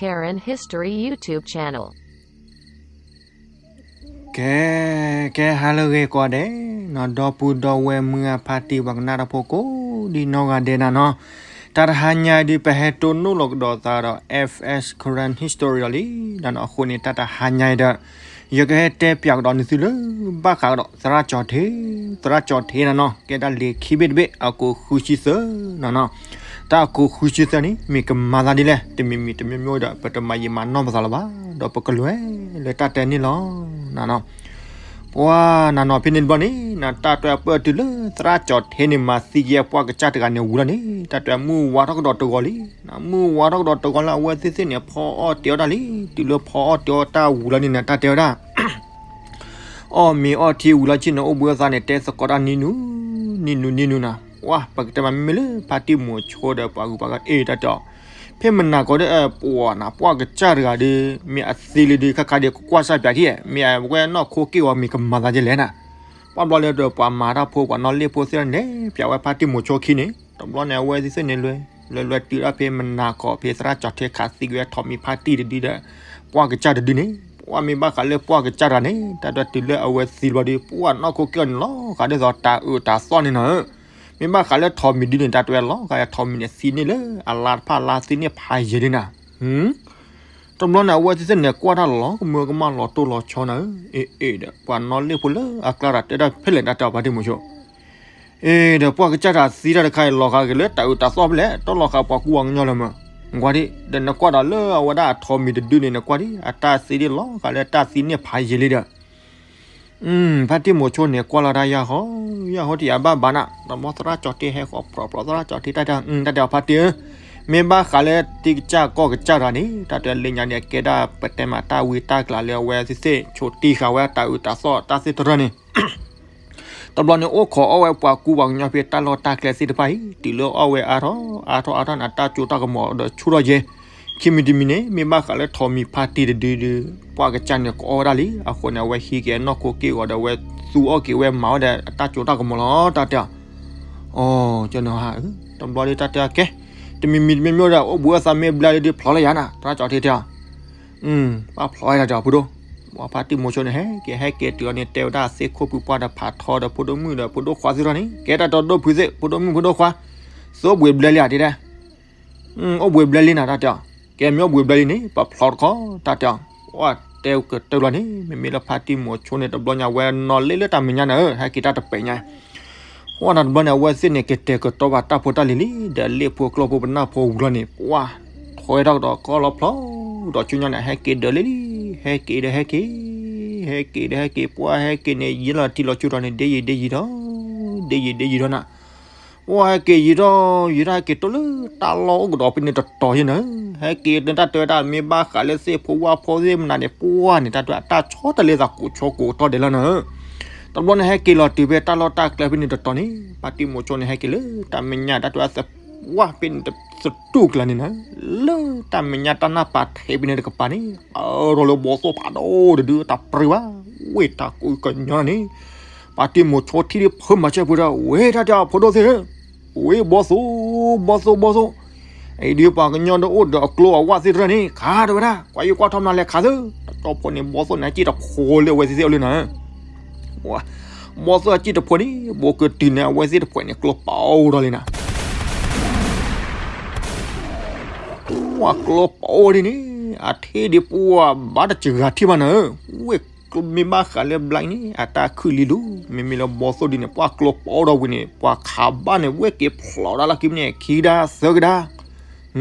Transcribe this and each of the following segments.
Karen History YouTube channel. ကဲ ကဲ ဟါလၢအဂ့ၤကိးဂၤဒဲး ဒီပုၢ်ဒီဝဲၢ်မုၢ်အဖါတံၢ်ပှၤကနၣ်တၢ်ဖိကိးဒံနီၢ်ဂၤဒဲးနၤနီၤ, တၢ်တဟါညါအံၤဒုး ပဟဲတိၢ်နီၣ်လီၤကဒီးသးဒီး F S Karen History လီၤလံ နၤနီၤ. အဃိန့ၣ် တၢ်တဟါညါအံၤဒီး ယကဟဲတဲပၠးကဒီးနသုလၢ ဘၣ်ဃးကဒီးသရၣ်ကၠီၤထ့, သရၣ်ကၠီၤထ့နၤနီၤ ကဲဒၣ်လံာ်ခံဘ့ၣ်တဘ့ၣ် အကိးဃုဆံသၢနၤနီၤ. တၢ်အကိးဃုဆံသၢန့ၣ် မ့ၢ်ကမၤသးဒ်လဲၣ်, တမံၤမံၤတမံၤမံၤဒီး ပတမၤယံာ်မၤနီၢ်ပသးလၢၤဘၣ်, ဒီးပကလဲၤလၢတၢ်တဲန့ၣ်လီၤနၤနီၤ. ပှၤနၤနီၤ ဖဲန့ၣ်တဘျီန့ၣ် နတၢ်တဲအပၢၢ်တုၤလၢသရၣ်ကၠီၤထ့န့ၣ် မၤသံက့ၤပှၢ်ကစၢ်တဂၤန့ၣ်ဝံၤလီၤန့ၣ် တၢ်တဲမုၢ်ဝါထီၣ်ကဒီးတဂီၤလံ, မုၢ်ဝါထီၣ်ကဒီးတဂီၤလၢအဝဲသ့ၣ်သ့ၣ်န့ၣ် ဖီအီၣ်တ့ၤအီၣ်တၢ်လံ, တုၤလၢဖီအီၣ်တ့ၤအီၣ်တၢ်ဝံၤလီၤန့ၣ် နတၢ်တဲဝဲဒၣ် အီၣ်မ့ၤအီထံဝံၤလီၤဆ့ၣ်န့ၣ် အိၣ်ဘှံးအသးန့ၣ် တဲသကိးတၢ်နံၤနူ နံၤနူ နံၤနူနၤ. ပှၤ ပကတဲမးမ့မ့ၢ်လၢဖါတံၢ်မိၤဆိဒီးပှၤဂုၤပှၤဂၤအ့ၣ်တၢ်တဲအီၤ, ဖဲမနၤကိးဒီး ပှၤနၤ ပှၢ်ကစၢ်တဂၤဒီး မ့ၢ်အသံလံဒီး ခါခါဒီး ကကွၢ်စၢ်ပၠးထံၣ်, မ့ၢ်အဝဲနီၢ်ခိက့ၢ်ဂီၤ မ့ၢ်ကမၤသးဒ်လဲၣ်နၤ. ပှၢ်ဘျီလၢဒီး ပှၤမၤတၢ်ဖိ ပှၤနီၣ်လ့ၣ်ဖိသ့ၣ်န့ၣ် ပၠးဝဲဖါတံၢ်မိၤဆိခံန့ၣ် တဘျီန့ၣ် အဝဲသ့ၣ်သ့ၣ်န့ၣ် လဲၤလဲၤလဲၤတုၤဒၣ်ဖဲမနၤကိး ဖဲသရၣ်ကၠီၤထ့ခးသံကွံာ်ဝဲထိးမံၤဖါတံၢ်တဒုဒီး ပှၢ်ကစၢ်တဒုန့ၣ်, ပှၢ်မ့ၢ်ဘၣ်ဃးလၢပှၢ်ကစၢ်တဂၤန့ၣ် တၢ်တဲတုၤလၢအဝဲသံဘျီဒီး ပှၢ်နီၢ်ခိက့ၢ်ဂီၤန့ၣ် လီၤဃးဒ်သိးတၤအုးတၤသီၣ်န့ၣ်နၤဧၢ. မ့ၢ်ဘၣ်ဃးလၢထိးမံၤဒုန့ၣ် တၢ်တဲဝဲလီၤဃးလၢထိးမံၤန့ၣ် သံန့ၢ်လၢအလါတဖၣ်အလါသံန့ၢ်ဖးယံာ်လံနၤ. တဘျီန့ၣ် အဝဲသ့ၣ်သ့ၣ်န့ၣ် ကွၢ်တၢ်လီၤကမၢကမၣ်လီၤတိၢ်လီၤဆီနၤဧၢ. အ့ၣ်အ့ၣ်ဒီး ပှၤနီၣ်လ့ၣ်ဖိလၢအကျါဒီး တဲဒၣ်ဖဲလဲၣ် တၢ်တဲအီၤဖါတံၢ်မိၤဆိ အ့ၣ်ဒီး ပှၢ်ကစၢ်တၢ်သံတၢ်တခါအံၤ လီၤဃးက့ၤလၢတၤအုးတၤသီၣ်ဖဲလဲၣ်, တလီၤဃးပှၤကူပှၤကညီလၢၤမး. ကွၢ်ဒ် ဒီးနကွၢ်ဒီးလၢအဝဲဒၣ်အထိးမံၤတဒုန့ၣ် နကွၢ်ဒ် အတၢ်သံဒ်လီၤဃးလၢတၢ်သံန့ၢ်ဖးယံာ်လံဒီး ဖါတံၢ်မိၤဆိန့ၣ် ကွၢ်လီၤတၢ်ယၢ်ဟီ, ယၢ်ဟီတယၤဘၣ်ဘၣ်နၤ, တဘျီသရၣ်ကၠီၤထ့ဟဲဃီၤပြီပြီ သရၣ်ကၠီၤထ့တၢ်တဲ တၢ်တဲအီၤဖါတံၢ်ဧၢ, မ့ၢ်ဘၣ်ဃးလၢထံကစၢ်ကီၢ်ကစၢ်တဂၤန့ၣ် တၢ်တဲလၢညါန့ၣ် အကဲဒၣ်ပတဲမးတၢ်ဝံတၢ်ကျးလၢအဝဲသ့ၣ်သ့ၣ် ဆိးတံၢ်ဃာ်ဝဲတၤအုးတၤသီၣ်တၢ်သ့ၣ်တဖၣ်န့ၣ် တဘျီန့ၣ် အိၣ်ခိးအီၣ်ဝဲပှၤကူပှၤကညီဖဲတၢ်လီၢ်တၢ်ကျဲသ့ၣ်တဖၣ်အံၤ တုၤလၢအီၣ်ဝဲအါထီၣ်အါထီၣ်အါထီၣ်န့ၣ် တၢ်စိတၢ်ကမီၤဒီးဆူၣ်ထီၣ်ယဲၢ်, ခံမံၤတမံၤန့ၣ် မ့ၢ်ဘၣ်ဃးလၢထိးမံၤဖါတံၢ်တဒုဒီး ပှၢ်ကစၢ်န့ၣ် ကအီၣ်ဝဲဒၣ်လံ. အဃိန့ၣ် အဝဲဟံးက့ၤအနီၢ်ခိက့ၢ်ဂီၤဒီး အဝဲသူအီၣ်က့ၤဝဲမၤဝဲဒီးအတၢ်စိတၢ်ကမီၤလီၤ တၢ်တဲအီၤ. အိ ကနီၤဧၢ, တဘျီဒ်တၢ်တဲအီၤကဲ, တမံၤမံၤတမံၤမံၤဒီး အိၣ်ဘှံးအသးမ့ၢ်ဘျါလံဒီးဖျိးလၢယၤနၤ, သရၣ်ကၠီၤထ့တဲအီၤ ဘၣ်ဖျိးဝဲဒၣ်ဒီးဖိဒိၣ်, ပှၤဖါတံၢ်မိၤဆိန့ၣ် ဟဲက့ၤဟဲက့ၤတုၤအီၤန့ၣ် တဲဝဲဒၣ်သ့ၣ်ခိၣ်ဖုပှၢ်ဒီးဖးထီဒီးဖိဒိၣ်မုၣ်ဒီးဖိဒိၣ်ခွါသ့ၣ်တဖၣ်န့ၣ် ကဲတၢ်ဒီဒိၣ်ဖုသ့ၣ် ဖိဒိၣ်မုၣ်ဖိဒိၣ်ခွါ, သုအိၣ်ဘှံးဘျါလံဧါတဲဒၣ်, အိၣ်ဘှံးဘျါလံနၤ တၢ်တဲအီၤ, ကဲမ့ၢ်အိၣ်ဘှံးဘျါလံန့ၣ် ပဖျိးတခီ တၢ်တဲအီၤ, ပှၢ်တဲကတၢၢ်လီၤန့ၣ် မ့မ့ၢ်လၢဖါတံၢ်မိၤဆိန့ၣ် တဘျီညါဝဲနီၣ်လ့ၣ်လၢတၢ်မဲာ်ညါနၤဧၢ ဟဲက့ၤတၢ်တပဲာ်ညါ ပှၢ်နၤတဘျီန့ၣ် အဝဲသ့ၣ်န့ၣ် ကတဲာ်ကတီၤဘၣ်တၢ်ဖိတၢ်လံၤလံ, ဒီးလ့ၣ်ဖိကျီၢ်ဖိပနၢ်ဖိဝံၤလီၤန့ၣ် ပှၢ် ထွဲထီၣ်ကဒီးကီၢ်လီၤဖျိး, ဒီးဆူညါန့ၣ် ဟဲက့ၤဒၢးလံလံ, ဟဲက့ၤဒီးဟဲက့ၤ, ဟဲက့ၤဒီးဟဲက့ၤ, ပှၢ်ဟဲက့ၤန့ၣ် ယံာ်လီၤထံလီၤဆူၣ်ထီၣ်န့ၣ် ဒ်ယံာ်ဒ်ယံာ်ထီၣ်, ဒ်ယံာ်ဒ်ယံာ်ထီၣ်နၤ ပှၢ်ဟဲက့ၤယံာ်ထီၣ် ယံာ်ထီၣ်ဟဲက့ၤတိၢ်လၢတၢ်လီၢ်အိၣ်ကဒီးဖဲန့ၣ်တတီၤယဲၢ်နၤ, ဟဲက့ၤန့ၣ်တၢ်တဲဝဲဒၣ် မ့ၢ်ဘၣ်ဃးလၢသ့ၣ်ဖိဝၣ်ဖိသ့ၣ်မနုၤန့ၣ် ပှၢ်န့ၣ် တၢ်တဲအတၢ်ဆီတလဲသးကိးဆီကိးကတီၢ်ဒဲးလီၤနၤ, တဘျီန့ၣ် ဟဲက့ၤလီၤတုၤဖဲတၢ်လီၢ်တၢ်ကျဲဖဲန့ၣ်တတီၤန့ၣ် ဖါတံၢ်မိၤဆိန့ၣ် ဟဲက့ၤလၢတၢ်မဲာ်ညါ တၢ်တဲဝဲဒၣ် ပှၢ်ဖဲန့ၣ်သတူၢ်ကျါန့ၣ်နၤ, လၢတၢ်မဲာ်ညါတၢ်နၢ်ပၤထဲးဖဲန့ၣ်တကပၤန့ၣ် အၢၣ်ထီၣ်လၢဘီသိၣ်ဖးဒိၣ်တဒုတၢ်ပြံဘၣ်, ဝ့ၢ်တၢ်ကူကညီန့ၣ် ပှၢ်တံၢ်မိၤဆိထံၣ်ဒ်ဖုမၤဆၢပှဲၤဒီး ဝ့ၢ်တၢ်တဲအီၤ ဖိဒိၣ်သ့ၣ်ဧၢ, ဝ့ၢ်ဘီသိၣ်, ဘီသိၣ် ဘီသိၣ်, အံၤဒ်ပှၤကညီဒီးအိၣ်ဒီးအကျိအဝၣ်သ့ၣ်တဖၣ်န့ၣ် ခးတဝဲဒၣ် ကွၢ်ယိၣ်ကွၢ်ထီၣ်မနုၤလဲၣ်ခးသၢ, တကၠီဖိန့ၣ် ဘီသိၣ်န့ၣ်အစ့ၣ်တဖိလၢအဝဲသ့ၣ်သ့ၣ်အိၣ်လၢနၤ, ဘီသိၣ်အစ့ၣ်တဖိန့ၣ် ဘိးကတုၤန့ၣ် အဝဲသ့ၣ်တဖှဲးန့ၣ် ကျိပိးထီၣ်လံနၤ ပှၢ်ကျိပိးဒ်န့ၣ် အထံၣ်ဒ်ပှၢ်ဘၣ်တစှၤထံၣ်ဘၣ်နၤဧၢ, ဝ့ၢ်မ့ၢ်ဘၣ်ဃးလၢဘျါန့ၣ် အတၢ်ခုၣ်လံလူၤ, မ့မ့ၢ်လၢဘီသိၣ်ဒ်န့ၣ် ပှၢ်ကျိပိးဒီးဝံၤန့ၣ် ပှၢ်ခးဘၣ်န့ၣ် ဝ့ၢ်က့ၤဖျိးဒၣ်လၢခံမ့ၢ်န့ၣ် ခံကဒါသၢက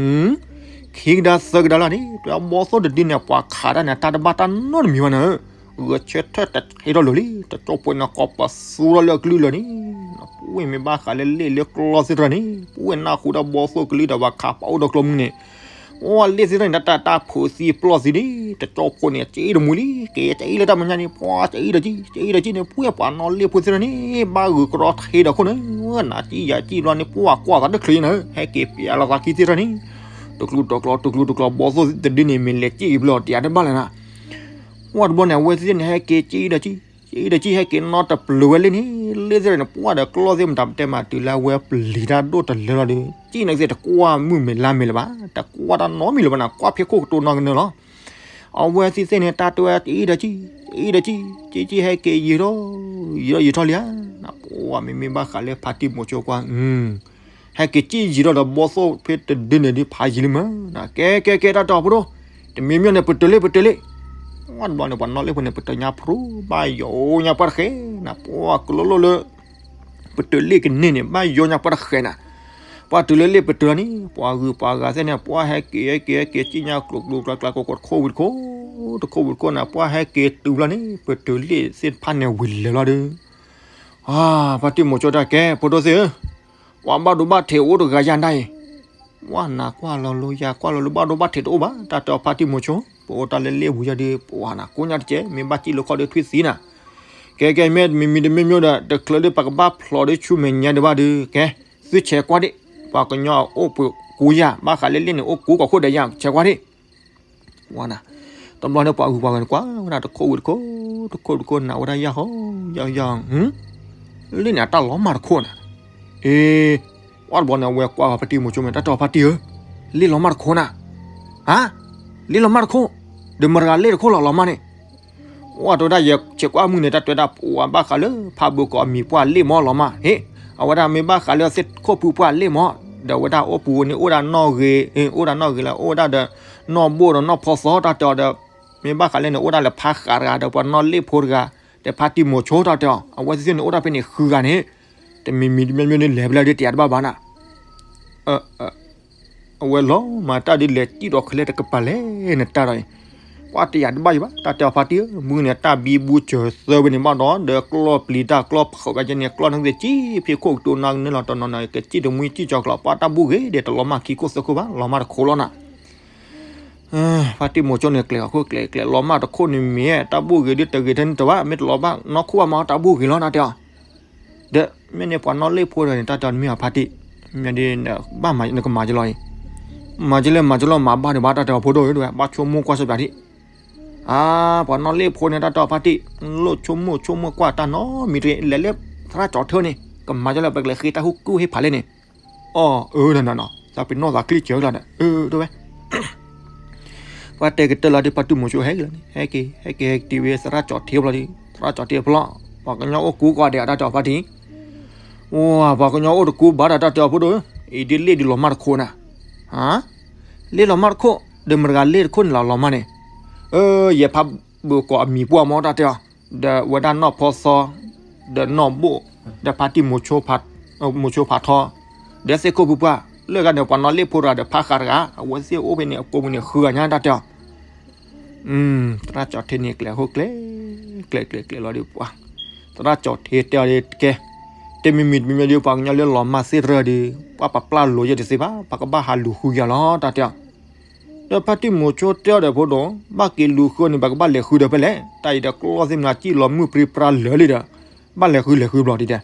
ဒါ ခံကဒါသၢကဒါလီၤန့ၣ် ပှၢ်ဘီသိၣ်တဒုန့ၣ် ပှၢ်ခးတၢ်န့ၣ် တၢ်တဘၣ်တၢ်နီတမံၤဘၣ်နၤဧၢ, ဂဲၤဆၢထၢၣ်တထံၣ်ထီၣ်လၢာ်လံ, တကၠီဖိန့ၣ် ကိးပသူထီၣ်လၢအကလုၢ်လၢာ်န့ၣ်, ပှၢ်မ့ၢ်ဘၣ်ဃးလၢလ့ၣ်လၢကျီသ့ၣ်တဖၣ်န့ၣ် ပှၢ်နၢ်ဟူတၢ်ဘီသိၣ်ကလုၢ်ဒီးပှၢ်ခးပာ်အိၣ်ဒီးကျီမုၢ်န့ၣ် ပှၢ်လ့ၣ်သ့ၣ်တဖၣ်န့ၣ် တၢ်တၢ်ဖိးသံပျီၢ်သံန့ၣ် တကၠီဖိန့ၣ် စ့တမူလံ, ကဲစ့လၢတၢ်မဲာ်ညါန့ၣ် ပှၢ်စ့ဒီးကံ စ့ဒီးကံန့ၣ် ပှၢ်ပှၤနီၣ်လ့ၣ်ဖိသ့ၣ်တဖၣ်န့ၣ် ဘၣ်ဂုာ်ကရီထံဒီးခိၣ်န့ၣ် နၤစံယၤစံဘျီန့ၣ် ပှၢ်ကွၢ်သးတချုးနၤ ဟဲက့ၤပျးလီၤသးခံသ့ၣ်တဖၣ်န့ၣ် တကျူၤတကျီၤ တကျူၤတကျီၤ ဘီသိၣ်တဒုန့ၣ် မ့ၢ်လဲၤစ့က့ၤဘျီတယၤတဘၣ်လဲၣ်နၤ ပှၢ်တဘျီန့ၣ် အဝဲသ့ၣ်န့ၣ် ဟဲက့ၤစ့ဒီးကံ ကၠံဒီးကၠံဟဲက့ၤနီတပျုၤဝဲလ့ၣ်န့ၣ်, လ့ၣ်သ့ၣ်န့ၣ် ပှၢ်ဒီးကျီၢ်သ့ၣ်မတၤပတဲမးတုၤလၢအဝဲပျံၤတၢ်ဒိၣ်တလၢလီၤဒီး ကၠံန့ၣ်သ့ၣ်တကွၢ်မုၢ်မ့ၢ်လါမ့ၢ်လၢၤဘၣ်, တကွၢ်တၢ်နီတမံၤလၢၤဘၣ်န့ၣ် ကွၢ်ဖဲခိၣ်ကတိၤနီၢ်ကနၢလီၤ. အဝဲသ့ၣ်သ့ၣ်န့ၣ် တၢ်တဲဝဲ ကၠံဒီးကၠံ, ကၠံဒီးကၠံ, ကၠံကၠံဟဲက့ၤယံာ်ထီၣ်, ယံာ်ထီၣ်ယံာ်ထီၣ်လံဧါ, ပှၢ်မ့မ့ၢ်ဘၣ်ဃးလၢဖါတံၢ်မိၤဆိကွၢ် ဟဲက့ၤကၠံယံာ်ထီၣ်ဒီးဘီၣ်သိၣ်ဖဲတဒုန့ၣ်ဒုးဖးယံာ်လံမး, ကဲကဲကဲ တၢ်တဲအီၤဖိဒိၣ်, တမံၤမံၤန့ၣ် ပတုာ်လ့ၣ် ပတုာ်လ့ၣ်, ဝဲတဘျီန့ၣ် ပှၤနီၣ်လ့ၣ်ဖိန့ၣ် ပတုာ်ညါဖျိ ဘၣ်ယိာ်ညါပှၢ်တဃဲနၤ, ပှၢ်ကလိလိၣ်လၢ ပတုာ်လ့ၣ်ကန့ၢ်န့ၣ် ဘၣ်ယိာ်ညါပှၢ်တဃဲနၤ, ပှၢ်တုၤလၢလ့ၣ်ပတုာ်န့ၣ် ပှၤဂုၤပှၤဂၤသ့ၣ်န့ၣ် ပှၢ်ဟဲက့ၤဟဲက့ၤဟဲက့ၤ ကၠံညါကျိၤကျိၤကျါကျါ ကိးကိးတခိၣ်ဝံၤတခိၣ်, တခိၣ်ဝံၤတခိၣ်နၤ ပှၢ်ဟဲက့ၤတုၤဘျီန့ၣ် ပတုာ်လ့ၣ်သ့ၣ်တဖၣ်န့ၣ်ဝံၤလဲၤလီၤဒီး ဖါတံၢ်မိၤဆိတဲ ကဲ ဖိဒိၣ်သ့ၣ်ဧၢ, ပှၤဘၣ်ဒိဘၣ်ထံးအိၣ်တဂၤယၤဒၣ်အံၤ, ပှၢ်နၤကွၢ်လီၤလိယၤကွၢ်လီၤလိ ဘၣ်ဒိဘၣ်ထံးတအိၣ်ဘၣ် တၢ်တဲအီၤဖါတံၢ်မိၤဆိ, ပအိၣ်တၢ်လၢလ့ၣ်ပူၤယၤဒီး ပှၢ်နၤကိးညါတကဲး မ့ၢ်ဘၣ်ကၠံလိာ်ခီၣ်ဒီးထွံၣ်သံနၤ, ကဲကဲ မ့ၢ်မံၤမံၤတမံၤမံၤဒီး တချုးဒီးပကဘၣ်ဖျိးဒီးဆူမဲာ်ညါဒံးဘၣ်ဒီး ကဲ သုဆဲးကွၢ်ဒံး, ပှၤကညီအိၣ်ပှဲၤကူယၤ ဘၣ်ဃးလၢလ့ၣ်န့ၣ် အိၣ်ကူကိးခိၣ်ဒီးယၤ ဆဲးကွၢ်ဒံး ဝဲနၤ, တဘျီန့ၣ်ပှၤဂုၤပှၤဂၤန့ၣ် ကွၢ်ဝဲဒၣ်တခိၣ်ဝံၤတခိၣ်, တခိၣ်တခိၣ်နၤဝဲဒၣ်ယၢ်ဟီ, ယၢ်ယၢ်, လ့ၣ်န့ၣ်အတၢ်လီၤမၢ်တခိၣ်နၤ, အ့, ဝဲတဘျီန့ၣ် အဝဲကွၢ်ဖါတံၢ်မိၤဆိမဲာ် တၢ်တဲအီၤဖါတံၢ်ဧၢ, လ့ၣ်လီၤမၢ်တခိၣ်နၤ, ဟါ, လ့ၣ်လီၤမၢ်တခိၣ်, ဒီးမတၤတဂၤလ့ၣ်တခိၣ်လီၤလီၤမၢ်န့ၣ် ဝဲတဲဝဲဒၣ်ယဆဲးကွၢ်မုၢ်န့ၣ် တၢ်တဲဝဲဒၣ်ပှၤဘၣ်ဃးလၢဖးဘၢကီးအမံၤပှၢ်လ့ၣ်မၢ်လီၤမၢ်, ဟ့ၣ်, အဝဲဒၣ်မ့ၢ်ဘၣ်ဃးလၢသ့ၣ်ခိၣ်ဖုပှၢ်လ့ၣ်မၢ်, ဒီးအဝဲဒၣ်အိၣ်ပူၤန့ၣ် အိၣ်ဒၣ်နီၣ်ဂ့ၤ, အိၣ်ဒၣ်နီၣ်ဂ့ၤလၢ အိၣ်ဝဲဒၣ်ဒီး နီၢ်ဘိၣ်ဒီးနီၢ်ဖီသီ တၢ်တဲအီၤဒီး မ့ၢ်ဘၣ်ဃးလၢန့ၣ် အိၣ်ဒၣ်လၢဖးဃးတဂၤဒီးပှၤနီၣ်လ့ၣ်ဖိတဂၤ, ဒီးဖါတံၢ်မိၤဆိ တၢ်တဲအီၤ အဝဲသ့ၣ်န့ၣ် အိၣ်ဒၣ်ဖဲန့ၣ်ဃုဂၤန့ၣ်, တမံၤမံၤတမံၤမံၤဒ်လဲၣ်ဖဲလဲၣ်ဒ်တယၤတဘၣ်ဘၣ်နၤ အဝဲလီၤမၢ်တၢ်ဒ်လဲၣ် စံၣ်ဒီးခဲလၢာ်တကပၤလဲၣ်န့ၣ်တၢ်ဒီးအံၤ, ပှၤတယၤတဘၣ်ယံၤဘၣ် တၢ်တဲအီၤဖါတံၢ်ဧၢ, မုၢ်န့ၣ် တၢ်ဘံဘူစၢၤသၢဝဲန့ၣ်ဘၣ်ဒီး ဒီးကျီၢ်ပျံၤတၢ်ကျီၢ်ဖုးဘၣ်ကဲန့ၣ် ကျီၢ်န့ၣ်က့ၤ ကၠံဖံးခိၣ်ကတိၤနၤကန့ၢ်လီၤ တနီၤနီၤ ကစံၣ်တမှံစံၣ်ကၠီၤကျီၤ ပှၤတၢ်ဘူၣ်ဂ့ၤဒီး တလီၤမၢ်ခံခိၣ်သၢခိၣ်ဘၣ် လီၤမၢ်တခိၣ်လီၤနၤ ဖါတံၢ်မိၤဆိန့ၣ် ကျဲးအခိၣ်ကျဲးကျဲး လီၤမၢ်တခိၣ်န့ၣ်မ့ၢ် တၢ်ဘူၣ်ဂ့ၤဒ်တဂ့ၤထဲန့ၣ်တဘၣ် မ့ၢ်တလီၤဘၣ်နီၢ်ခိၣ်ဘၣ်မ့ၢ်တၢ်ဘူၣ်ဂ့ၤလီၤ တၢ်တဲအီၤ ဒီးမ့ၢ်န့ၣ်ပှၤနီၣ်လ့ၣ်ဖိတဂၤန့ၣ် တၢ်တဲအီၤတမ့ၢ်အဖါတံၢ်, မ့ၢ်ဒ် ဘၣ်မၤနကမၤကလီၤအံၤ, မၤကလၢမၤကလီၤမၤဘၣ်ဒံးဘၣ် တၢ်တဲအီၤဖိဒိၣ်ဧၢ တဝဲ ဘၣ်ဆိကမိၣ်ကွၢ်စၢၤပၠးဒံး, အါ ပှၤနီၣ်လ့ၣ်ဖိန့ၣ် တၢ်တဲအီၤဖါတံၢ်, လိၣ်ဆိကမိၣ်ဆိကမိၣ်ကွၢ်တၢ်နီတမံၤတဂ့ၤ လဲၤလၢသရၣ်ကၠီၤထၢန့ၣ် ကမၤကလၢပကလဲၤဃ့တၢ်ဟူကူၣ်ဟ့ၣ်ဖးလဲၣ်န့ၣ်, အီၣ် အၢ နနီၤနီၤ သးပ့ၤနီၣ်သးကျံၣ်စၢၤလီၤဒီး အၢ တဝဲ ပှၤတဲကတၢၢ်လီၤဒီး ဖါတံၢ်မိၤဆိဟဲက့ၤလီၤန့ၣ် ဟဲက့ၤ ဟဲက့ၤဟဲက့ၤတုၤဝဲသရၣ်ကၠီၤထံဘျီဒီး သရၣ်ကၠီၤထံဖျီ, ပှၤကညီအိၣ်ကူကီးဒဲးအတၢ်တဲအီၤဖါတံၢ်, ပှၤကညီအိၣ်တကူဘၣ်ဒီးတၢ်တဲအီၤဖိဒိၣ်ဧၢ, အံၤဒ်လ့ၣ်ဒ်လီၤမၢ်တခိၣ်နၤ, ဟါ, လ့ၣ်လီၤမၢ်တခိၣ်, ဒီးမတၤတဂၤလ့ၣ်တခိၣ်န့ၣ်လီၤလီၤမၢ်န့ၣ်, အၢ ယဲဖးဘၢကီးအမံၤပှၢ်မၢ်တၢ်တဲအီၤ, ဒီးဝဲဒၣ်နီၢ်ဖီသီ, ဒီးနီၢ်ဘိၣ်, ဒီးဖါတံၢ်မိၤဆိဖးထီ, ဒီးသ့ၣ်ခိၣ်ဖုပှၢ်, လၢဂၤန့ၣ် ပှၤနီၣ်လ့ၣ်ဖိတဂၤဒီးဖါဃးတဂၤ, အဝဲသ့ၣ်အိၣ်ဖဲန့ၣ် အကိးပူၤန့ၣ်ဃုဂၤညါတၢ်တဲအီၤ, သရၣ်ကၠီၤထံန့ၣ်ကျဲးဟိၣ်ကျဲး, ကျဲးကျဲးကျဲးလီၤဒီးပှၤ, သရၣ်ကၠီၤထံတဲအီၤဒ်ကဲ, တမံၤမံၤတမံၤမံၤဒီး ပှၤကညီလၢလီၤမၢ်သ့ၣ်တရၢဒီး ပှၤပပျၢ်လိာ်ယဲတသ့ဘၣ်, ပကဘၣ်ဟးလူၤဃုယၤလီၤတၢ်တဲအီၤ ဒီးဖါတံၢ်မိၤဆိတဲအီၤဒီးဖိဒိၣ်, ဘၣ်က့ၤလူၤဃုန့ၣ် ပကဘၣ်လဲၤဃုဒီးဖဲလဲၣ်, တၢ်အံၤဒီးကျီၢ်သ့ၣ်မနၤစံၣ်လီၤမုၢ်ပြံပြါလၢာ်လံဒီး, ဘၣ်လဲၤဃုလဲၤဃုဘျီဒ်တဲ,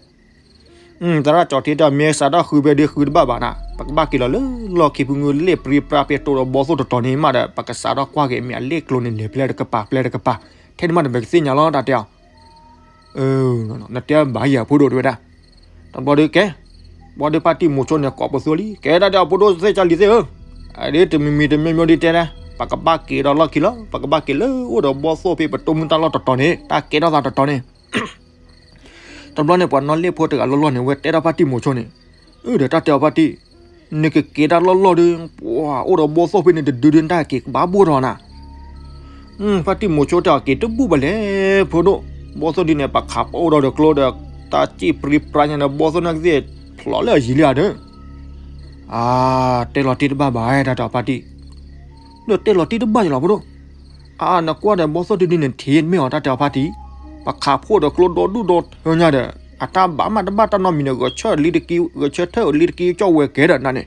သရၣ်ကၠီၤထံတဲအီၤ မ့ၢ်စးထီၣ်ဃုဖဲဒ်ဃုတဘၣ်ဘၣ်နၤ, ပကဘၣ်က့ၤလီၤလၢလီၢ်ခံဖုငုလ့ၣ်ပြံပြါဖဲတိၤဒီးဘီၣ်သိၣ်တတီၤန့ၣ်မးဒီး ပကစးထီၣ်ကွၢ်က့ၤ မ့ၢ်အလ့ၣ်ကျိၤန့ၣ်လဲၤဖဲလဲၣ်တကပၤ ဖဲလဲၣ်တကပၤ, ထဲန့ၣ်မးဒီးပကသ့ၣ်ညါလီၤတၢ်တဲအီၤ နတဲဘၣ်ယၤဖိဒိၣ်တဝဲဒၣ်, တဘျီဒီးကဲ, ဘၣ်ဒီးဖါတံၢ်မိၤဆိန့ၣ်ကိးပသူလံ, ကဲတၢ်တဲအီၤဖိဒိၣ်သ့ၣ်ကၢ်လံၤသ့ၣ်ဧၢ, အဒ်တမံၤမံၤတမံၤမံၤဒ်တဲဒၣ်, ပကဘၣ်က့ၤဒီးလီၢ်ခံလီၤ, ပကဘၣ်က့ၤလၢအိၣ်ဒီးဘီၣ်သိၣ်ဖဲပတိၢ်မုၢ်တၢ်လီၢ်တတီၤန့ၣ် တၢ်ကဲထီၣ်သးတတီၤန့ၣ် တဘျီန့ၣ် ပှၤနီၣ်လ့ၣ်ဖိတဂၤလီၢ်လီၢ်န့ၣ် ဝဲတဲထီၣ်ဖါတံၢ်မိၤဆိန့ၣ်, အၢ ဒီးတၢ်တဲအီၤဖါတံၢ်, နကက့ၤတၢ်လီၢ်လီၢ်ဒီး, ပှၤအိၣ်ဒီးဘီၣ်သိၣ်ဖဲန့ၣ်တဒုဒု တၢ်က့ၤကဘၣ်ဘိၣ်ထီၣ်နၤ, ဖါတံၢ်မိၤဆိတဲအီၤ က့ၤတဘူၣ်ဘၣ်လဲၣ် ဖိဒိၣ်, ဘီၣ်သိၣ်ဒ်န့ၣ် ပခးပအိၣ်ဒီးကျိဒီး, တၢ်စံၣ်ပြံပြါညါဒီး ဘီၣ်သိၣ်န့ၣ်ကသ့ၣ်ဖျိးလၢအယံၤလံဧါဒီး, အါ, တဲလီၤတံၢ်တဘၣ်ဘၣ် တၢ်တဲအီၤဖါတံၢ် ဒီးတဲလီၤတံၢ်တဘၣ်ယလီၤဖိဒိၣ်, အါ နကွၢ်ဒီးဘီၣ်သိၣ်ဒ်န့ၣ် နထံၣ်မ့ၢ်အီၤ တၢ်တဲအီၤဖါတံၢ်, ပခးဖှိၣ်ဒီးကျိဒီဒူၣ်ဒီထၢညါဒီး, အတၢ်ဘၣ်မးတဘၣ်တၢ်နီတမံၤန့ၣ် ဂဲၤဆၢထၢၣ်လံတက့ၢ် ဂဲၤဆၢထၢၣ်လံတက့ၢ် ကၠီၣ်ဝဲကဲဒီးနၤန့ၣ်,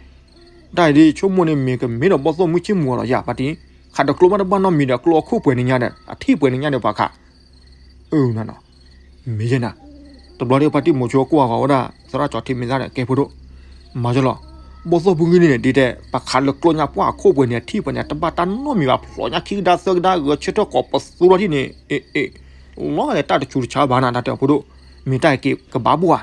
တၢ်အံၤဒ်ဆိကမိၣ်န့ၣ် မ့ၢ်ကမ့ၢ်ဒီးဘီၣ်သိၣ်မုၢ်ဆ့ၣ်မူၤလီၤယၤဖါတံၢ်, ခးဒီးကျိမးတဘၣ်နီတမံၤဒီး ကျိအခိၣ်ပှဲၤန့ၢ်ညါဒီး အထံၣ်ပှဲၤန့ၢ်ညါဒီးပှၤခး အၢ မ့ၢ်ယဲနၤ, တဘျီဒီးဖါတံၢ်မိၤဆိကွၢ်ဃီၤဝဲဒၣ် သရၣ်ကၠီၤထံမ့ၢ်သၣ်ဒီး ကဲဖိဒိၣ်, မၤယလီၤ, ဘီၣ်သိၣ်ဖုဂံၢ်န့ၣ် ဒ်တဲ ပခးလၢကျိညါပှၢ်အခိၣ်ပှဲၤန့ၣ် အထံၣ်ပှဲၤန့ၣ် တဘၣ်တၢ်နီတမံၤဘၣ် ဖျိးညါခံကဒါသၢကဒါ ဂဲၤဆၢထၢၣ်ကိးပသူထီၣ်ဒ်န့ၣ်, အ့ အ့, လီၤလဲၤတၢ်တဆူးတဆါဘၣ်နၤ တၢ်တဲအီၤဖိဒိၣ်, မ့ၢ်တၢ်က့ၤကဘၣ်ဘူၣ်ဧါ.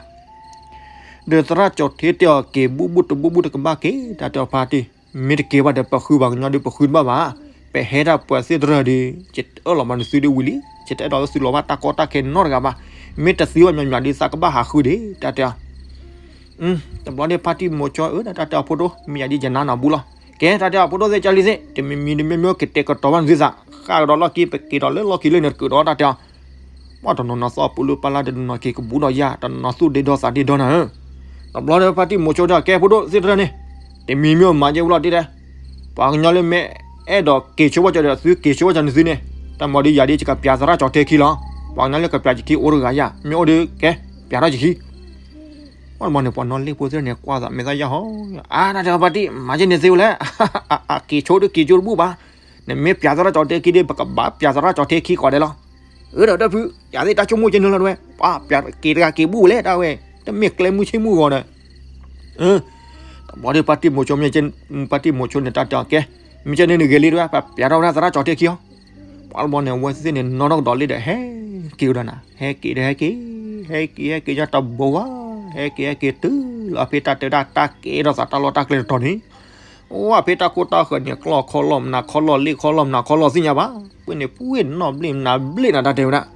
ဒီးသရၣ်ကၠီၣ်ထ့တဲအီၤ က့ၤဘူၣ်ဘူၣ်တဘူၣ်ဘူၣ်တကဘၣ်က့ၤ တၢ်တဲအီၤဖါတံၢ်, မ့ၢ်တက့ၤဘၣ်ဒီး ပဃုပှၤကညီဒီး ပဃုတဘၣ်ဘၣ်, ပဟဲဒၣ်ပှၤသ့ၣ်တဖၣ်ဒီး ယတအၢၣ်လီၤမၤနသုဒ်ဝံၤလံ, ယတအဲၣ်ဒိးလၢသုလီၤဘၣ်တၢ်ကီတၢ်ခဲနီတဂၤဘၣ်, မ့ၢ်တသံဘၣ်မံၤမံၤဒီး သးကဘၣ်ဟးဃုဒံး တၢ်တဲအီၤ တဘျီန့ၣ်ဖါတံၢ်မိၤဆိအၢ တၢ်တဲအီၤဖိဒိၣ် မ့ၢ်ယၤဒ်ယနါနၤဘူးလီၤ. ကဲ တၢ်တဲအီၤဖိဒိၣ်သ့ၣ်ကၢလံသ့ၣ် တမံၤမံၤတမံၤမံၤ ကတဲာ်ကတီၤဘၣ်နသုသး, ဃၣ်ကဒီးလီၢ်ခံ ပက့ၤဒီးလၢလီၢ်ခံလၢန့ၣ်တက့ၤဒီး တၢ်တဲအီၤ ပှၤတနီၤနီၤသီၣ်ပူၤလၢပၢ်လၢ် တနီၤနီၤက့ၤကဘူးဒီးယၤ တနီၤနီၤသူၣ်ဒ့ဒီသးဒ့ဒီနၤဧၢ. တဘျီဒီးဖါတံၢ်မိၤဆိဒီး ကဲဖိဒိၣ်သ့ၣ်တဖၣ်န့ၣ် တမံၤမံၤမၤယဲဝံၤလီၤဒ်လဲၣ်, ပှၤကညီလၢမ့ၢ်အဲၣ်ဒိးက့ၤဆိဝဲကၠီဒီး သုက့ၤဆိဝဲကၠီနသုန့ၣ်, တၢ်မၤဒီးယၤဒ်ယကပျးသရၣ်ကၠီၣ်ထ့ခံလီၤ, ပှၤကညီလၢကပျးယခံအိၣ်တဂၤယၤ မ့ၢ်အိၣ်ဒီးကဲ ပျးထီၣ်ယခံ ပှၤတဘျီန့ၣ် ပှၤနီၢ်လ့ၣ်ဖိသ့ၣ်န့ၣ် ကွၢ်သးမဲာ်သၣ်ယၢ်ဟီ, အါ တၢ်တဲအီၤဖါတံၢ် မၤယဲန့ၣ်သ့ဝဲလဲၣ်, က့ၤဆိဒီးက့ၤဆိတဘူၣ်ဘၣ်, နမ့ၢ်ပျးသရၣ်ကၠီၣ်ထ့ခံဒီး ပကဘၣ်ပျးသရၣ်ကၠီၣ်ထ့ခံကိးဂၤဒဲးလီၤ. အၢ ဒီးဒီဖု ယၤသ့ၣ်တၢ်ဆိကမိၣ်ကဲနုာ်လီၤတဝဲ, ပှၤပျးက့ၤတဂၤက့ၤဘူၣ်ဝဲလဲၣ် တၢ်ဝဲ, တမ့ၢ်ကျဲမုၢ်ဆ့ၣ်မုၢ်ဂီၤဒီး တဘျီဒီးဖါတံၢ်မိၤဆိမ့ၢ် ဖါတံၢ်မိၤဆိန့ၣ် တၢ်တဲအီၤကဲ, မ့ၢ်ကဲန့ၣ်နဂ့ၤလံတဝဲ ပပျးထီၣ်ဝဲဒၣ်သရၣ်ကၠီၣ်ထ့ခံအီၤ. ပှၤတဘျီန့ၣ် အဝဲသ့ၣ်န့ၣ် နီၣ်ထီၣ်ကဒီးလ့ၣ်ဒီး ဟဲက့ၤဝဲဒၣ်နၤ, ဟဲက့ၤဒီးဟဲက့ၤ, ဟဲက့ၤဟဲက့ၤယတဘိဝါ, ဟဲက့ၤဟဲက့ၤတုၤလီၤဖဲတၢ်တဲဝဲဒၣ်တၢ်ကဲထီၣ်သးတၢ်လီၢ်တၢ်ကျဲတတီၤန့ၣ်, ဝဲဖဲတၢ်ကိၢ်တၢ်ဃၢၤန့ၣ် ကျီၢ်ခီလီၢ်မနုၤခီလီၢ် လ့ၣ်ခီလီၢ်မနုၤခီလီၢ်သ့ၣ်ညါဘၣ်, ပှၤန့ၣ် ပှ့ၤနီၣ်ဘျ့ၣ်မနုၤဘျ့ၣ်နၤ တၢ်တဲဝဲဒၣ်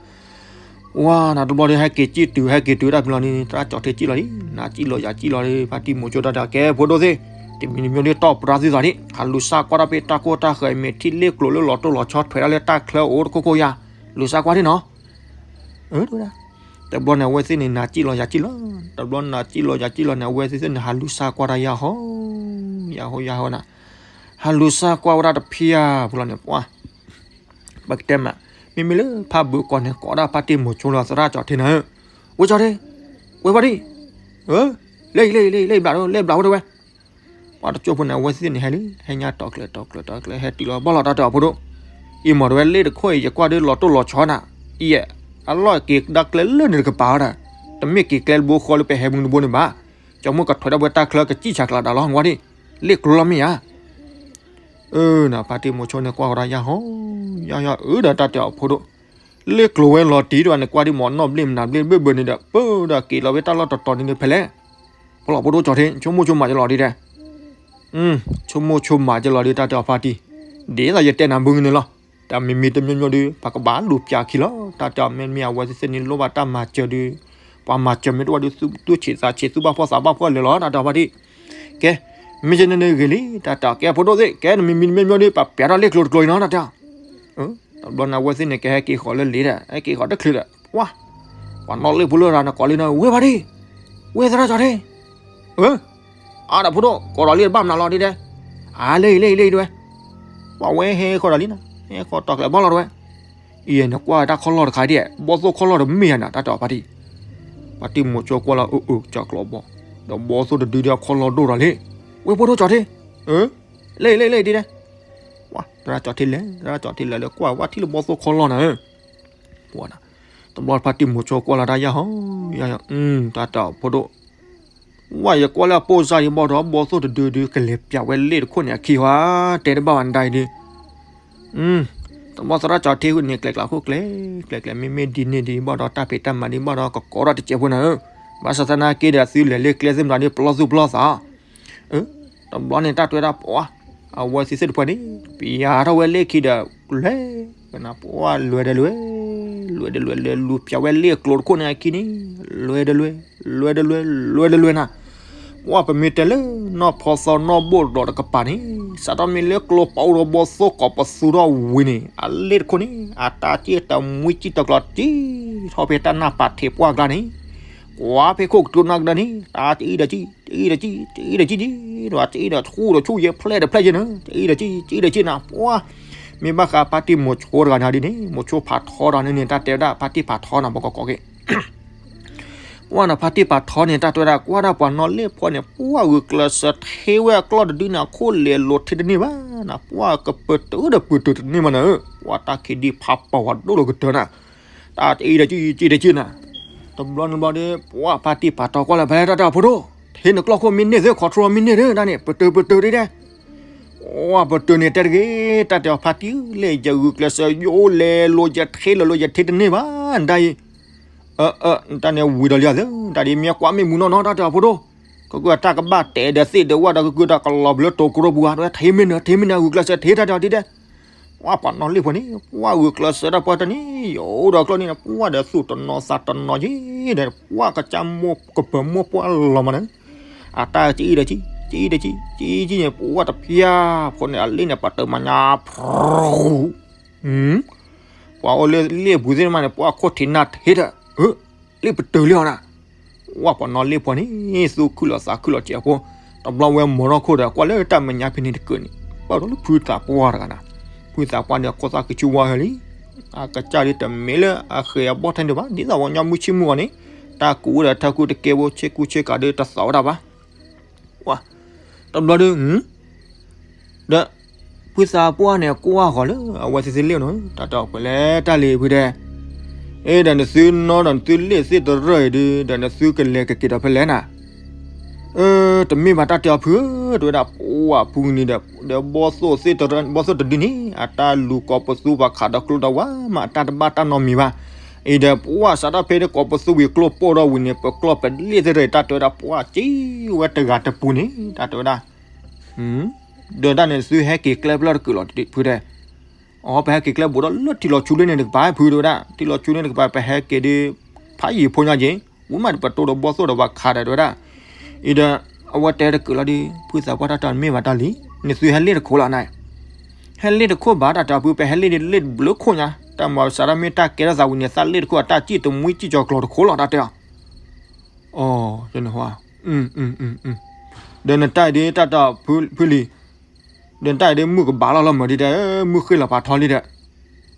ဝါ နၤတဘျီဒီး ဟဲက့ၤစံၣ်တုၤ ဟဲက့ၤတုၤတၢ်ဖဲလီၤန့ၣ် သရၣ်ကၠီၣ်ထ့စံၣ်လီၤလံ, နၤစံၣ်လီၤယၤစံၣ်လီၤဒီး ဖါတံၢ်မိၤဆိတၢ်တဲအီၤကဲ ဖိဒိၣ်သ့ၣ်, တမံၤတမံၤဒီး တီၢ်ပြါသုသးန့ၣ် ဟးလူၤစၢ်ကွၢ်တၢ်ဖဲတၢ်ကိၢ်တၢ်ဃၢၤ မ့ၢ်ထံၣ်လ့ၣ်ကျိၤလၢလီၤတိၢ်လီၤဆီထွဲဒၣ်လၢတၢ်ချၢအိၣ်တခိၣ်ခိၣ်ယၤ, လူၤစၢ်ကွၢ်န့ၣ်နီၤ အၢ တဝဲဒၣ်, တဘျီန့ၣ် အဝဲသ့ၣ်န့ၣ် နၤစံၣ်လီၤယၤစံၣ်လီၤ, တဘျီနၤစံၣ်လီၤယၤစံၣ်လီၤန့ၣ် အဝဲသ့ၣ်သ့ၣ်န့ၣ် ဟးလူၤစၢ်ကွၢ်တၢ်ယၤဟီ, ယၤဟီယၤဟီနၤ, ဟးလူၤစၢ်ကွၢ်ဝဲဒၣ်တဖံယၤဖဲလီၤန့ၣ် ပှၤ ပကတဲမး, မ့မ့ၢ်လၢဖးဘုးကီၢ်န့ၣ် ကိးဒၣ်ဖါတံၢ်မိၤဆိလီၤ သရၣ်ကၠီၣ်ထ့န့ၣ်, ဝဲကၠီၣ်ထ့, ဝဲဖါတံၢ်, လၢအံၤ လၢအံၤ လၢအံၤ လၢအံၤဘျး လၢအံၤဘျးဝဲတဝဲ, ပှၤတကၠိဖိန့ၣ် အဝဲသ့ၣ်န့ၣ်ဟဲလံ ဟဲညါတီၤကျဲၤတီၤကျဲၤတီၤကျဲၤ ဟဲတုၤလီၤဘၣ်လီၤတၢ်တဲအီၤဖိဒိၣ်, အံၤမ့ၢ်တဝဲလ့ၣ်တခိၣ်အံၤ ယကွၢ်ဒီးလီၤတိၢ်လီၤဆီနၤ, အံၤ အလီၢ်က့ၤကဒါကျဲလၢန့ၣ်တကပၤဝဲဒၣ်, တမ့ၢ်က့ၤကျဲတဘိဃီလၢပဟဲမုၢ်တဘိန့ၣ်ဘၣ်, ကၠီမုၢ်ကထွဲဒၣ်ဝဲတၢ်ချၢကစံၣ်ဆးကျးဒၣ်လီၤ ကွၢ်ဒံး, လ့ၣ်ကျိၤလီၤမ့ၢ်ဧါ အၢ နၤဖါတံၢ်မိၤဆိန့ၣ် ကွၢ်ကဒီးယၤဟီ, ယၤယၤအၢ ဒီးတၢ်တဲအီၤဖိဒိၣ်, လ့ၣ်ကျိၤဝဲလီၤတံၢ်တဝဲန့ၣ် ကွၢ်ဒံးမ့ၢ်နီၢ်ဘျ့ၣ်မနုၤဘျ့ၣ်ဘၢၣ်ဘၢၣ်န့ၣ်ဒီး ပၢဒီးက့ၤလီၤဝဲတၢ်လီၢ်တတီၤန့ၣ်ဒီးဖဲလဲၣ်, ဖဲလီၤဖိဒိၣ်ကၠီၣ်ထ့ ဆိကမိၣ်ဆိကမးကလီၤဒ်တဲ, ဆိကမိၣ်ဆိကမးကလီၤဒ် တၢ်တဲအီၤဖါတံၢ်, ဒ်သိးယတဲနၤဘုန့ၣ်လီၤ, တၢ်မံၤမံၤတမံၤမံၤဒီး ပကဘၣ်လူၤပျးခံလီၤ, တၢ်တဲအီၤမ့မ့ၢ်အဝဲသ့ၣ်သ့ၣ်န့ၣ် လိၣ်ဘၣ်တၢ်မၤစၢၤဒီး, ပှၤမၤစၢၤမ့ၢ်တအိၣ်ဒီး သူၣ်ဆံးသးဆံး သူၣ်ဘၣ်ဖှီၣ်သးဘၣ်ဖှီၣ်လၢာ်လီၤ တၢ်တဲအီၤဖါတံၢ်, ကဲ, မ့ၢ်ကဲန့ၣ်န့ၣ်ဂ့ၤလံ တၢ်တဲအီၤကဲဖိဒိၣ်သ့ၣ် ကဲနမံၤမံၤတမံၤမံၤဒီး ပပျးထီၣ်လ့ၣ်ကျိၤတကျိၤအံၤနီၤ တၢ်တဲအီၤ တဘျီန့ၣ် အဝဲသ့ၣ်န့ၣ် ကဟဲက့ၤဃီၤလၢလ့ၣ်ဒီး ဟဲက့ၤဃီၤတချုးဒီး ပှၤ, ပှၤနီၢ်လ့ၣ်ဖိလၢရၤန့ၣ်ကိးလံနီၤ ဝဲဖါတံၢ်, ဝဲသရၣ်ကၠီၣ်ထ့, အၢ, အါဒီးဖိဒိၣ် ကိးဒီးလံတဘၣ်မနုၤလီၤဒ်တဲ, အါလၢအံၤလၢအံၤလၢအံၤတဝဲ, ပှၤဝဲဟဲဃီၤဒီးလံနီၤ ဟဲဃီၤတီၤကျဲၤဘၣ်လီၤတဝဲ, အံၤန့ၣ်ကွၢ်တၢ်ခီၣ်လီၢ်တခါဒ်, ဘီၣ်သိၣ်ခီၣ်လီၢ်တမ့ၢ်ဧါနၤ တၢ်တဲအီၤဖါတံၢ်, ဖါတံၢ်မိၤဆိကွၢ်လီၤအၢအၢ ကၠီၤကျိးဘီ, ဒီးဘီၣ်သိၣ်တဒုဒီးခီၣ်လီၢ်ဒိၣ်ဒီးလံ, ဝဲဖိဒိၣ်ကၠီၣ်ထ့, အၢ, လၢအံၤလၢအံၤလၢအံၤဒ်တဲ ပှၤ သရၣ်ကၠီၣ်ထ့လဲၤ သရၣ်ကၠီၣ်ထ့လဲၤလၢကွၢ်ဝဲထံၣ်လၢဘီၣ်သိၣ်ခီၣ်လီၢ်နၤ, ပှၤ, တဘျီဖါတံၢ်မိၤဆိကွၢ်လီၤတၢ်ယၢ်ဟီ, ယၢ်ယၢ်, တၢ်တဲအီၤဖိဒိၣ်, ဝဲယကွၢ်လၢအပိၢ်စၢ်ယဘီၣ်ဒီး ဘီၣ်သိၣ်တဒုဒု ကလဲၤပျးဝဲလ့ၣ်တခိၣ်န့ၣ်အခံဟီ, တဲတဘၣ်ဝဲဒၣ်အံၤဒု တဘျီသရၣ်ကၠီၣ်ထ့ဃုာ်န့ၣ် ကျဲၤကျဲၤခိၣ်ကျဲၤ, ကျဲၤကျဲၤ မ့မ့ၢ်ဒ်န့ၣ်ဒ်ဘၣ်ဒီး တၢ်ဖံးတၢ်မၤဒ်ဘၣ်ဒီး ကကိးထီၣ်တစဲးဖိနၤဧၢ, ဘၣ်ဆၣ်သနာ်က့ဒီး သုလဲၤလၢကျဲသ့ၣ်မတၤဒ် ပလီၢ်သူၣ်ပလီၢ်သး, တဘျီန့ၣ် တၢ်တွဲဒၣ်ပှၤ, အဝဲသ့ၣ်သ့ၣ်တဖၣ်န့ၣ် ပျးထီၣ်ဝဲလ့ၣ်ခံဒီး လဲၤ, ပှၤလွဲၤဒီးလွဲၤ, လွဲၤဒီးလွဲၤ လဲၤလူၤပျးဝဲလ့ၣ်ကျိၤတခိၣ်န့ၣ်အခံန့ၣ်, လွဲၤဒီးလွဲၤ, လွဲၤဒီးလွဲၤ, လွဲၤဒီးလွဲၤနၤ ပှၤပမ့ၢ်တဲလၢ နီၢ်ဖီသီနီၢ်ဘိၣ်ဒီးတကပၤန့ၣ်, စးထီၣ်မ့ၢ်လၢကျိၤပာ်အိၣ်ဒီးဘီၣ်သိၣ်ကိးပသူထီၣ်ဝံၤန့ၣ် အလ့ၣ်တခိၣ်န့ၣ် အတၢ်စ့ၢ်တမှံစံၣ်တကျီၤတံၢ်ထီၣ်ဖဲတၢ်နၢ်ပာ်ထံးပှၢ်ကျါန့ၣ်, ကွၢ်ဖဲခိၣ်ကတိၤနၢ်ကဒါန့ၣ် တၢ်ကအံၣ်ဒီးကံၣ်, ကအံၣ်ဒီးကံၣ်, ကအံၣ်ဒီးကံၣ်ဒံး, ကအံၣ်ဒီးဆူၣ်ဒီးဆူၣ်ယဲၢ်ဖျဲၣ်ဒီးဖျဲၣ်ယဲၢ်နၤ, ကအံၣ်ဒီးကံၣ်, ကအံၣ်ဒီးကံၣ်နၤ, ပှၤ မ့ၢ်ဘၣ်ဃးဖါတံၢ်မိၤဆိတဂၤန့ၣ်ဒ်န့ၣ် မိၤဆိဖးထီတဂၤန့ၣ်န့ၣ် တၢ်တဲဝဲဒၣ်ဖါတံၢ်ဖးထီနၤ ဘီကီးကီးက့ၤ ပှၤနၤဖါတံၢ်ဖးထီန့ၣ် တၢ်တဲဝဲဒၣ် ကွၢ်ဒၣ်ပှၤနီၢ်လ့ၣ်ဖီန့ၣ် ပှၤဂုာ်ကျဲးစၢးထ့ဝဲအကျီၢ်တဒုန့ၣ် အခိၣ်လဲၤလိၤထံတန့ၢ်ဘၣ်နၤ, ပှၤကပတုာ်ဒီးပတုာ်တန့ၢ်ဘၣ်နၤဧၢ, ပှၤတၢ်ခံးဒံးဖးပီၤဝဲဒိၣ်လီၤကတၢၢ်နၤ, တၢ်ကအံၣ်ဒီးကံၣ် ကအံၣ်ဒီးကံၣ်နၤ, တဘျီန့ၣ်ဘျီဒီး ပှၤဖါတံၢ်ဖးထီကွၢ်လၢဖဲလဲၣ် တၢ်တဲအီၤဖိဒိၣ်, ထံနကျီၢ်ခိၣ်မ့ၢ်န့ၢ်သ့ control မ့ၢ်န့ၢ်သ့ တၢ်န့ၣ် ပတုာ်ပတုာ်ဒ်တဲ ပှၤ ပှၤပတုာ်န့ၣ်တဲတဂ့ၤ, တၢ်တဲအီၤဖါတံၢ်လၢယဂုာ်ကျဲးစၢးယိလဲၤလိာ်ယထ့လၢာ်လိာ်ယထ့တန့ၢ်ဘၣ်, နတၢ်အံၤ, အၢ အၢ နတၢ်န့ၣ်ဝံၤဒီးလံဧါသၢ, တၢ်ဒ်မ့ၢ်ကွၢ်မ့ၢ်မုာ်နီၢ်နီၢ် တၢ်တဲအီၤဖိဒိၣ်, ကကွၢ်တၢ်ကဘၣ်တဲဒီးသ့ၣ်ဒီးဝၣ်ဒီးကကွၢ်တၢ်ကလီၤဘျၢတိၤကရိပူၤဧါ, တဲဝဲထ့မ့ၢ်နၢၤ ထ့မ့ၢ်နၢၤ ဂုာ်ကျဲးစၢးထ့ တၢ်တဲအီၤဒ်တဲ ပှၤပှၤနီၢ်လ့ၣ်ဖိန့ၣ် ပှၤဂုာ်ကျဲးစၢးတၢ်ပှၤတန့ၢ် ယအိၣ်ဒီးကျိၣ်န့ၣ် ပှၤဒီးသူၣ်တနီၤသးတနီၤက့ၤဒီး ပှၤကစၢ်မိၢ်ကပၢၤမိၢ်ပှၢ်လီၤမးန့ၣ်, အတၢ်ကံအံၤဒီးကံ, ကံအံၤဒီးကံ, ကံအံၤကံန့ၣ် ပှၤတဖျါဖိန့ၣ် အလ့ၣ်န့ၣ် ပတုာ်မၤညါ ဖရူ, ပှၤအိၣ်လၢလ့ၣ်ပူၤသ့ၣ်မးန့ၣ် ပှၤခိၣ်ထံးနၢ်ထ့ဒီး, လ့ၣ်ပတုာ်လံအီၤနၤ ဝၣ်ပှၤနီၢ်လ့ၣ်ဖိန့ၣ် သူၣ်ခုၣ်လီၤသးခုၣ်လီၤစဲးဖိ, တဘျီဝဲမိၢ်ထီၣ်ခိၣ်ဒီး ကွၢ်လၢတၢ်မဲာ်ညါဖဲန့ၣ်တကၢၢ်န့ၣ်, ပၣ်ဒီးလၢဖုသးပှၢ်တဂၤနၤ, ဖုသးပှၢ်န့ၣ် ခိၣ်သၣ်ကဆူဝါဟဲလံ, အကစၢ်ဒ်တမ့ၢ်လၢအဃဲၤအဘီၣ်ထဲန့ၣ်ဘၣ်, ဒ်သိးပှၤကညီမုၢ်ဆ့ၣ်မုၢ်ဂီၤန့ၣ်, တၢ်ကူးအိၣ်ဒီးထၢကူတကဲဖိဆ့ကူဆ့ကၤဒီးတသီၣ်ဝဲဒၣ်ဘၣ် တဘျီဒီး, ဒီး, ဖုသးပှၢ်န့ၣ်ကွၢ်ဃီၤလၢအဝဲသ့ၣ်သ့ၣ်လ့ၣ်နီၤ တၢ်တဲအီၤပှဲၤလဲၣ်တၢ်လံၤဖုဒဲး, အ့ဒီးနသုနီၢ်ဒီးနသုလ့ၣ်သ့ၣ်တရၢၢ်အံၤဒီး ဒီးနသုကလဲၤကက့ၤဒီးဖဲလဲၣ်နၤ တမ့ၢ်ဘၣ်တၢ်တဲအီၤဖုဧၢ, တဲဝဲဒၣ်ပှၤဖုန့ၣ်ဒီး ဒီးဘီၣ်သိၣ်သ့ၣ်တရၢၢ် ဘီၣ်သိၣ်တဒုန့ၣ် အတၢ်လူၤကိးပသူပှၤခးဒီးကျိဒီးဝါမး အတၢ်တဘၣ်တၢ်နီတမံၤဘၣ်, အံၤဒီးပှၤစးထီၣ်ဖဲဒီးကိးပသူဝံၤကျိပိၢ်ဒီးဝံၤန့ၣ် ပကျီၢ်ပလ့ၣ်သ့ၣ်တရၢၢ် တၢ်တဲဝဲဒၣ်ပှၤက့ၤဝဲတဂၤတပူၤန့ၣ် တၢ်တဲဝဲဒၣ် ဒီးတၢ်န့ၣ်သုဟဲက့ၤကျဲဖျၢၣ်တကုာ်လီၤဖုဒဲး, အ ပဟဲက့ၤကျဲဘူးဒီးလၢထံလီၤဆူလ့ၣ်န့ၣ်တကပၤ ဖုတဲဝဲဒၣ် ထံလီၤဆူလ့ၣ်န့ၣ်တကပၤ ပဟဲက့ၤဒီး ဖးယံာ်ဖိညါက့ၤ ဝံၤမးဒီးပတိၢ်ဒီးဘီၣ်သိၣ်ဒီးပှၤခးဒီးတဲဝဲဒၣ်, အံၤဒီး အဝဲတဲတကုာ်လီၤဒီး ဖုသးပှၢ်တၢ်တဲအီၤမ့ၢ်ဘၣ်တၢ်လံၤ နသုဟဲလ့ၣ်တခိၣ်လီၤနၤ, ဟဲလ့ၣ်တခိၣ်ဘၣ်တၢ်တဲအီၤဖု ပဟဲလ့ၣ်ဒီးလ့ၣ်တဘျုးခိၣ်ညါ တၢ်မၤစးထီၣ်မ့ၢ်တၢ်ကဲထီၣ်သးဝံၤန့ၣ် သးလ့ၣ်တခိၣ်အတၢ်စံၣ်တမှံစံၣ်ကၠီၤကျီၤတခိၣ်လီၤ တၢ်တဲအီၤ အ ဒီးနတၢ်အံၤဒ်တၢ်တဲအီၤဖုလံၤ, ဒီးနတၢ်အံၤဒ်မုၢ်ကဘၣ်လီၤလီၤမၢ်ဒ်တဲ မုၢ်ဃ့ၢ်လီၤဖးထီလံဒီး,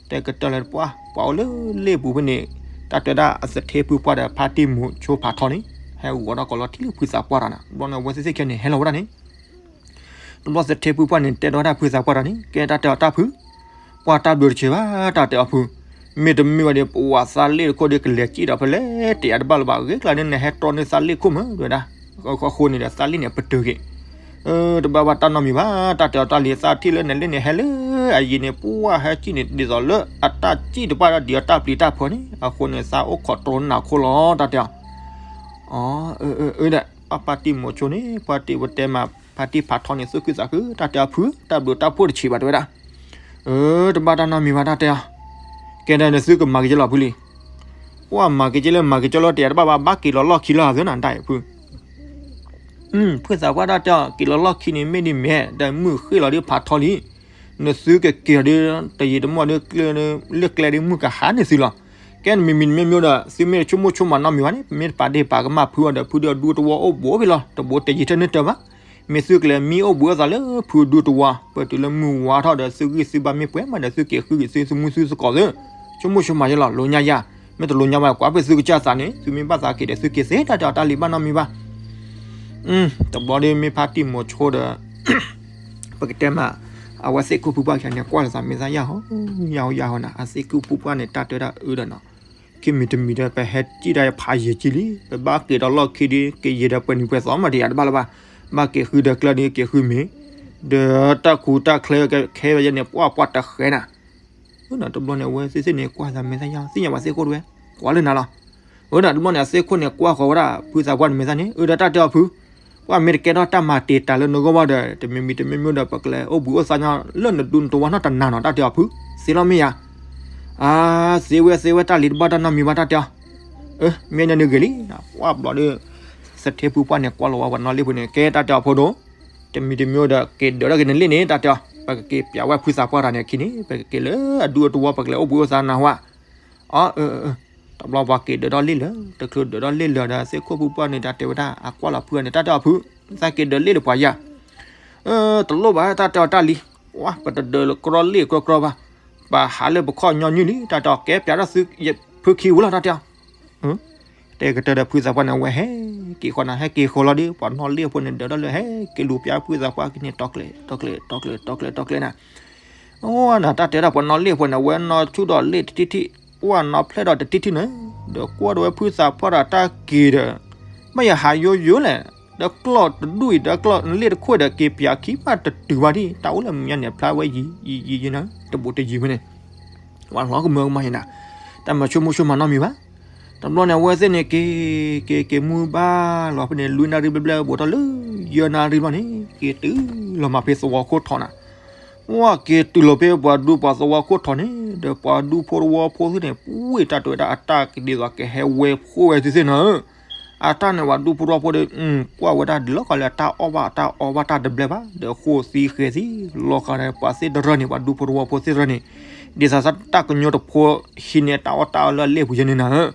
တဲကတၢၢ်လၢပှၤ ပှၤအိၣ်လၢလ့ၣ်ပူၤဖဲန့ၣ်, တၢ်တဲဒၣ်အသထ့ဖုပှၢ်ဒီးဖါတံၢ်မိၤဆိဖးထီန့ၣ်, ဟဲဂီၤထီၣ်ကီးလီၤထံလၢဖုသးပှၢ်တၢ်န့ၣ် ဘျီန့ၣ်အဝဲသ့ၣ်သ့ၣ်ခဲန့ၣ် ဟဲလီၤဝဲဒၣ်န့ၣ် တဘျီသထ့ဖုပှၢ်န့ၣ် တဲဒီးဝဲဒၣ်ဖုသးပှၢ်တၢ်န့ၣ် ကဲတၢ်တဲအီၤတၢ်ဖု, ပှၢ်တၢ်ဘျုးတဆံးဘၣ် တၢ်တဲအီၤဖု, မ့တမ့ၢ်ဝဲဒီး ပဝဲသးလ့ၣ်တခိၣ်ဒီးကလဲၤစံၣ်ဒီးဖဲလဲၣ် တယၤတဘၣ်လၢၤဘၣ် ဂ့ၤကျါဒီးနဟဲတီန့ၢ်သးလ့ၣ်ခိၣ်မၢ် တဲဝဲဒၣ်, အဃိန့ၣ်ဒီးသးလ့ၣ်န့ၣ်ပတုာ်က့ၤ, တဘၣ်ဘၣ်တၢ်နီတမံၤဘၣ် တၢ်တဲအီၤတၢ်လံၤ သးထံၣ်လၢနလ့ၣ်န့ၣ်ဟဲလၢအယံၤန့ၣ် ပှၢ်ဟဲစံၣ်န့ၣ် ဒ်သိးလၢအတၢ်စံၣ်တပှၢ်ဒီးဒ်အတၢ်ပျံၤတၢ်ဖုးန့ၣ် အဃိန့ၣ်သးအိၣ်ခိးတြိနးခိၣ်လီၤ တၢ်တဲအီၤ အၢ ဒီး ပၢ်ဖါတံၢ်မိၤဆိန့ၣ် ပှၤတ့ဝဲတဲမး ဖါတံၢ်ဖးထီန့ၣ် သူၣ်ခုသးခု တၢ်တဲအီၤဖု တၢ်ဘျုးတၢ်ဖှိၣ်တဆံးဘၣ် တဲဝဲဒၣ်, တဘၣ်တၢ်နီတမံၤဘၣ် တၢ်တဲအီၤ, ကဲဒီးနသုကမၤက့ၤက့လီၤဖုလံ, ပှၢ်မၤက့ၤက့လၢမၤက့ၤက့လီၤ တယၤတဘၣ်ဘၣ် ဘၣ်က့ၤလီၤလီၢ်ခံလီၤ သၢနၤတၢ်အံၤဖု ဖုသးပှၢ်တၢ်တဲအီၤ က့ၤလီၤလီၢ်ခံန့ၣ် မ့ၢ်ဒ်မ့ၢ် ဒီးမုၢ်ဃ့ၢ်လီၤဒီးဖးထီလံ, နသုကက့ၤဒီး တယံာ်တမီၢ်ဒီး လၢကျဲဒီးမုၢ်ကဟါန့ၢ်သုလီၤ, ကဲနမံၤမံၤတမံၤမံၤဒီး သုမ့ၢ်တဆိကမိၣ်ဆိကမးနီတမံၤဘၣ်န့ၣ် မ့ၢ်တပာ်ဒ့ၣ်ပာ်ကမၣ်ဖုအီၤဒီး ဖုဒုးအဒူတဝီအိၣ်ဘူးဖဲလီၤ တဘိတယံာ်ထဲန့ၣ်တၢ်ဘၣ်, မ့ၢ်သုကလဲၤမံအိၣ်ဘူးအသးလၢဖုဒူတဝီ ပတုၤလၢမုၢ်ဝါထီၣ်ဒီး သုဂံၢ်သုဘါမ့ၢ်ပှဲၤမးဒီး သုက့ၤဃုက့ၤသုသမူသုသကိးသု, ဆိကမိၣ်ဆိကမးယလီၤ လိၤညါယၤ, မ့ၢ်တလိၤညါဘၣ် ကွၢ်ဖဲသုကစၢ်သးန့ၣ် သုမ့ၢ်ဘၣ်သးက့ၤဒီး သုက့ၤသ့တၢ်တဲအီၤတၢ်လံၤဘၣ်နီတမံၤဘၣ် တဘျီဒီးမ့ၢ်ဖါတံၢ်မိၤဆိဒီး ပကတဲမး အဝဲသ့ၣ်ခိၣ်ဖုပှၢ်ခံဂၤန့ၣ် ကွၢ်လီၤသးမဲာ်သၣ်ယၢ်ဟီ ယၢ်ဟီယၢ်ဟီနၤ အသ့ၣ်ခိၣ်ဖုပှၢ်န့ၣ် တၢ်တဲဒၣ်အၢဒီးနီၤ, ခံမံၤတမံၤဒီး ပဟဲစံၣ်ဒၣ်ဖးယံာ်ကံလံ, ပဘၣ်က့ၤဒီးလီၢ်ခံဒီး က့ၤယံာ်ဒီးပှဲၤနံၤပှဲၤသီမး တယၤတဘၣ်လၢၤဘၣ်, ဘၣ်က့ၤဃုဒီးကျၢၢ်ဒီး က့ၤဃုမ့ၤ, ဒီးတၢ်ခူတၢ်ချၢခဲဝဲယဲန့ၣ် ပှၢ်ပှၢ်တဃဲနၤ တဘျီန့ၣ် အဝဲသ့ၣ်သ့ၣ်န့ၣ် ကွၢ်သးမဲာ်သၣ်ယၢ် သ့ၣ်ညါဘၣ်သ့ၣ်ခိၣ်တဝဲ ကွၢ်လၢနၤလီၤ. အၢ ဒီးတဘျီန့ၣ် အသ့ၣ်ခိၣ်န့ၣ် ကွၢ်ဃီၤဝဲဒၣ် ဖုသးပှၢ်န့ၣ်မဲာ်သၣ်န့ၣ် အၢ ဒီးတၢ်တဲအီၤဖု, ပှၢ်မ့ၢ်တကဲထီၣ်တၢ်မၤတ့ၢ်တၢ်လၢနဂီၢ်ဘၣ်ဒီး တမံၤမံၤတမံၤမံၤဒီး ပကလဲၤအိၣ်ဘှံးအိၣ်သါညီလၢနဒူနတဝီနီၢ်တနၤနီၤ တၢ်တဲအီၤဖု, သ့လီၤမ့ၢ်ယၤ, အါ သ့ဝဲသ့ဝဲတၢ်လံၤတဘၣ်တၢ်နီတမံၤဘၣ် တၢ်တဲအီၤ, အၢ မ့ၢ်ညါန့ၣ်ဂ့ၤလံ, ပှၢ်ဘျီဒီး သထ့ဖုပှၢ်န့ၣ် ကွၢ်လီၤဝဲပှၤနီၢ်လ့ၣ်ဖိန့ၣ် ကဲတၢ်တဲအီၤဖိဒိၣ် တမံၤတမံၤဒီး က့ၤဒၢးထီၣ်က့ၤနလ့ၣ်န့ၣ် တၢ်တဲအီၤ, ပကက့ၤပျးဝဲဖုသးပှၢ်တၢ်န့ၣ်အခံန့ၣ် ပကက့ၤလၢအဒူအတဝီ ပကလဲၤအိၣ်ဘှံးအိၣ်သါနၤဟါ, အၢ အၢ အၢ တဘျီပှၤက့ၤဒၢးထီၣ်လ့ၣ်လၢာ် တချုးဒၢးထီၣ်လ့ၣ်လၢာ်ဒီး သ့ၣ်ခိၣ်ဖုပှၢ်န့ၣ် တၢ်တဲဝဲဒၣ် အကွၢ်လီၤဖုန့ၣ် တၢ်တဲအီၤဖု, သးက့ၤဒၢးလ့ၣ်လၢပှၤယၤ, တလိၣ်ဘၣ် တၢ်တဲအီၤတၢ်လံ, ပတဒၢးလၢကြီလ့ၣ်ကြီကြီဘၣ်, ပဟးလၢပခီၣ်ညီနုၢ်လံ တၢ်တဲအီၤ ကဲပျးထီၣ်သုဖုခံဝံၤလီၤ တၢ်တဲအီၤ တဲကတၢၢ်ဒီးဖုသးပှၢ်န့ၣ် အဝဲဟဲက့ၤဃီနၤ ဟဲက့ၤဃီလီၤဒီး ပှၤနီၢ်လ့ၣ်ဖိန့ၣ် ဒၢးထီၣ်လၢဟဲက့ၤလူၤပျးဖုသးပှၢ်က့ၤန့ၣ် တီကျဲၤ တီကျဲၤ တီကျဲၤ တီကျဲၤ တီကျဲၤနၤ, အိ နတၢ်တဲဒၣ်ပှၤနီၢ်လ့ၣ်ဖိန့ၣ် အဝဲနီၢ်ဆူၣ်ဒီးလ့ၣ်တထံၣ်ထံၣ်, ပှၢ်နီၢ်ဖျဲၣ်ဒီးတထံၣ်ထံၣ်န့ၣ်, ဒီးကွၢ်ဒီးဝဲဖုသးပှၢ်ဒီးတၢ်က့ၤဒီး, ဘၣ်ယဟးယိယိလဲၣ် ဒီးကျီၢ်တဒူၣ်အံၤ ဒီးကျီၢ်လ့ၣ်တခိၣ်ဒီး က့ၤပၠးခံမးတတုၤဘၣ်ဒံး တၢ်အိၣ်လၢမဲာ်ညါန့ၣ် ဖျါဝဲယံာ်ယံာ်ယံာ်နၤ တဘူးတယံာ်ဝဲန့ၣ် ဝဲလီၤကမၢကမၣ်ယံာ်နၤ တၢ်မၤဆိကမိၣ်ဆိမၤနီတမံၤဘၣ်. တဘျီန့ၣ် အဝဲသ့ၣ်န့ၣ် က့ၤ က့ၤ က့ၤမူဘၣ်လီၤဖဲန့ၣ် လွံၢ်နၣ်ရံၣ်ဘျဲၣ်ဘျဲၣ် ဘူးထီၣ်လၢ ယဲၢ်နၣ်ရံၣ်ဘျီန့ၣ် က့ၤတုၤလီၤမၤဖဲသဝီခိၣ်ထီနၤ ဝဲက့ၤတုၤလီၤဖဲပှၤဒူပှၤသဝီခိၣ်ထီန့ၣ် ဒီးပှၤဒူဖိတဝီဖိသ့ၣ်န့ၣ် ပှ့ၤတၢ်တဲဝဲဒၣ်အတၢ်ကဒ်သိးကဟဲဝဲဖိဝဲသ့ၣ်သ့ၣ်နၤဧၢ, အတၢ်န့ၣ် ပှၤဒူဖိတဝီဖိဒီး ကွၢ်ဝဲဒၣ်ဒ်လီၤဃီလၢအတၢ်အီၣ်ဘၣ်တၢ်အီဘၣ်တၢ်တဘျဲဘၣ် ဒီးဃိသံဃဲသံ လီၤဃီဒီးပှၤသ့ၣ်တရၢန့ၣ် ပှၤဒူဖိတဝီဖိသ့ၣ်တရၢန့ၣ် ဒ်သိးတၢ်ကညီတဖိ ဟံးန့ၢ်တၢ်အီၣ်တၢ်အီလၢအလ့ၣ်ပူၤယဲန့ၣ်နၤဧၢ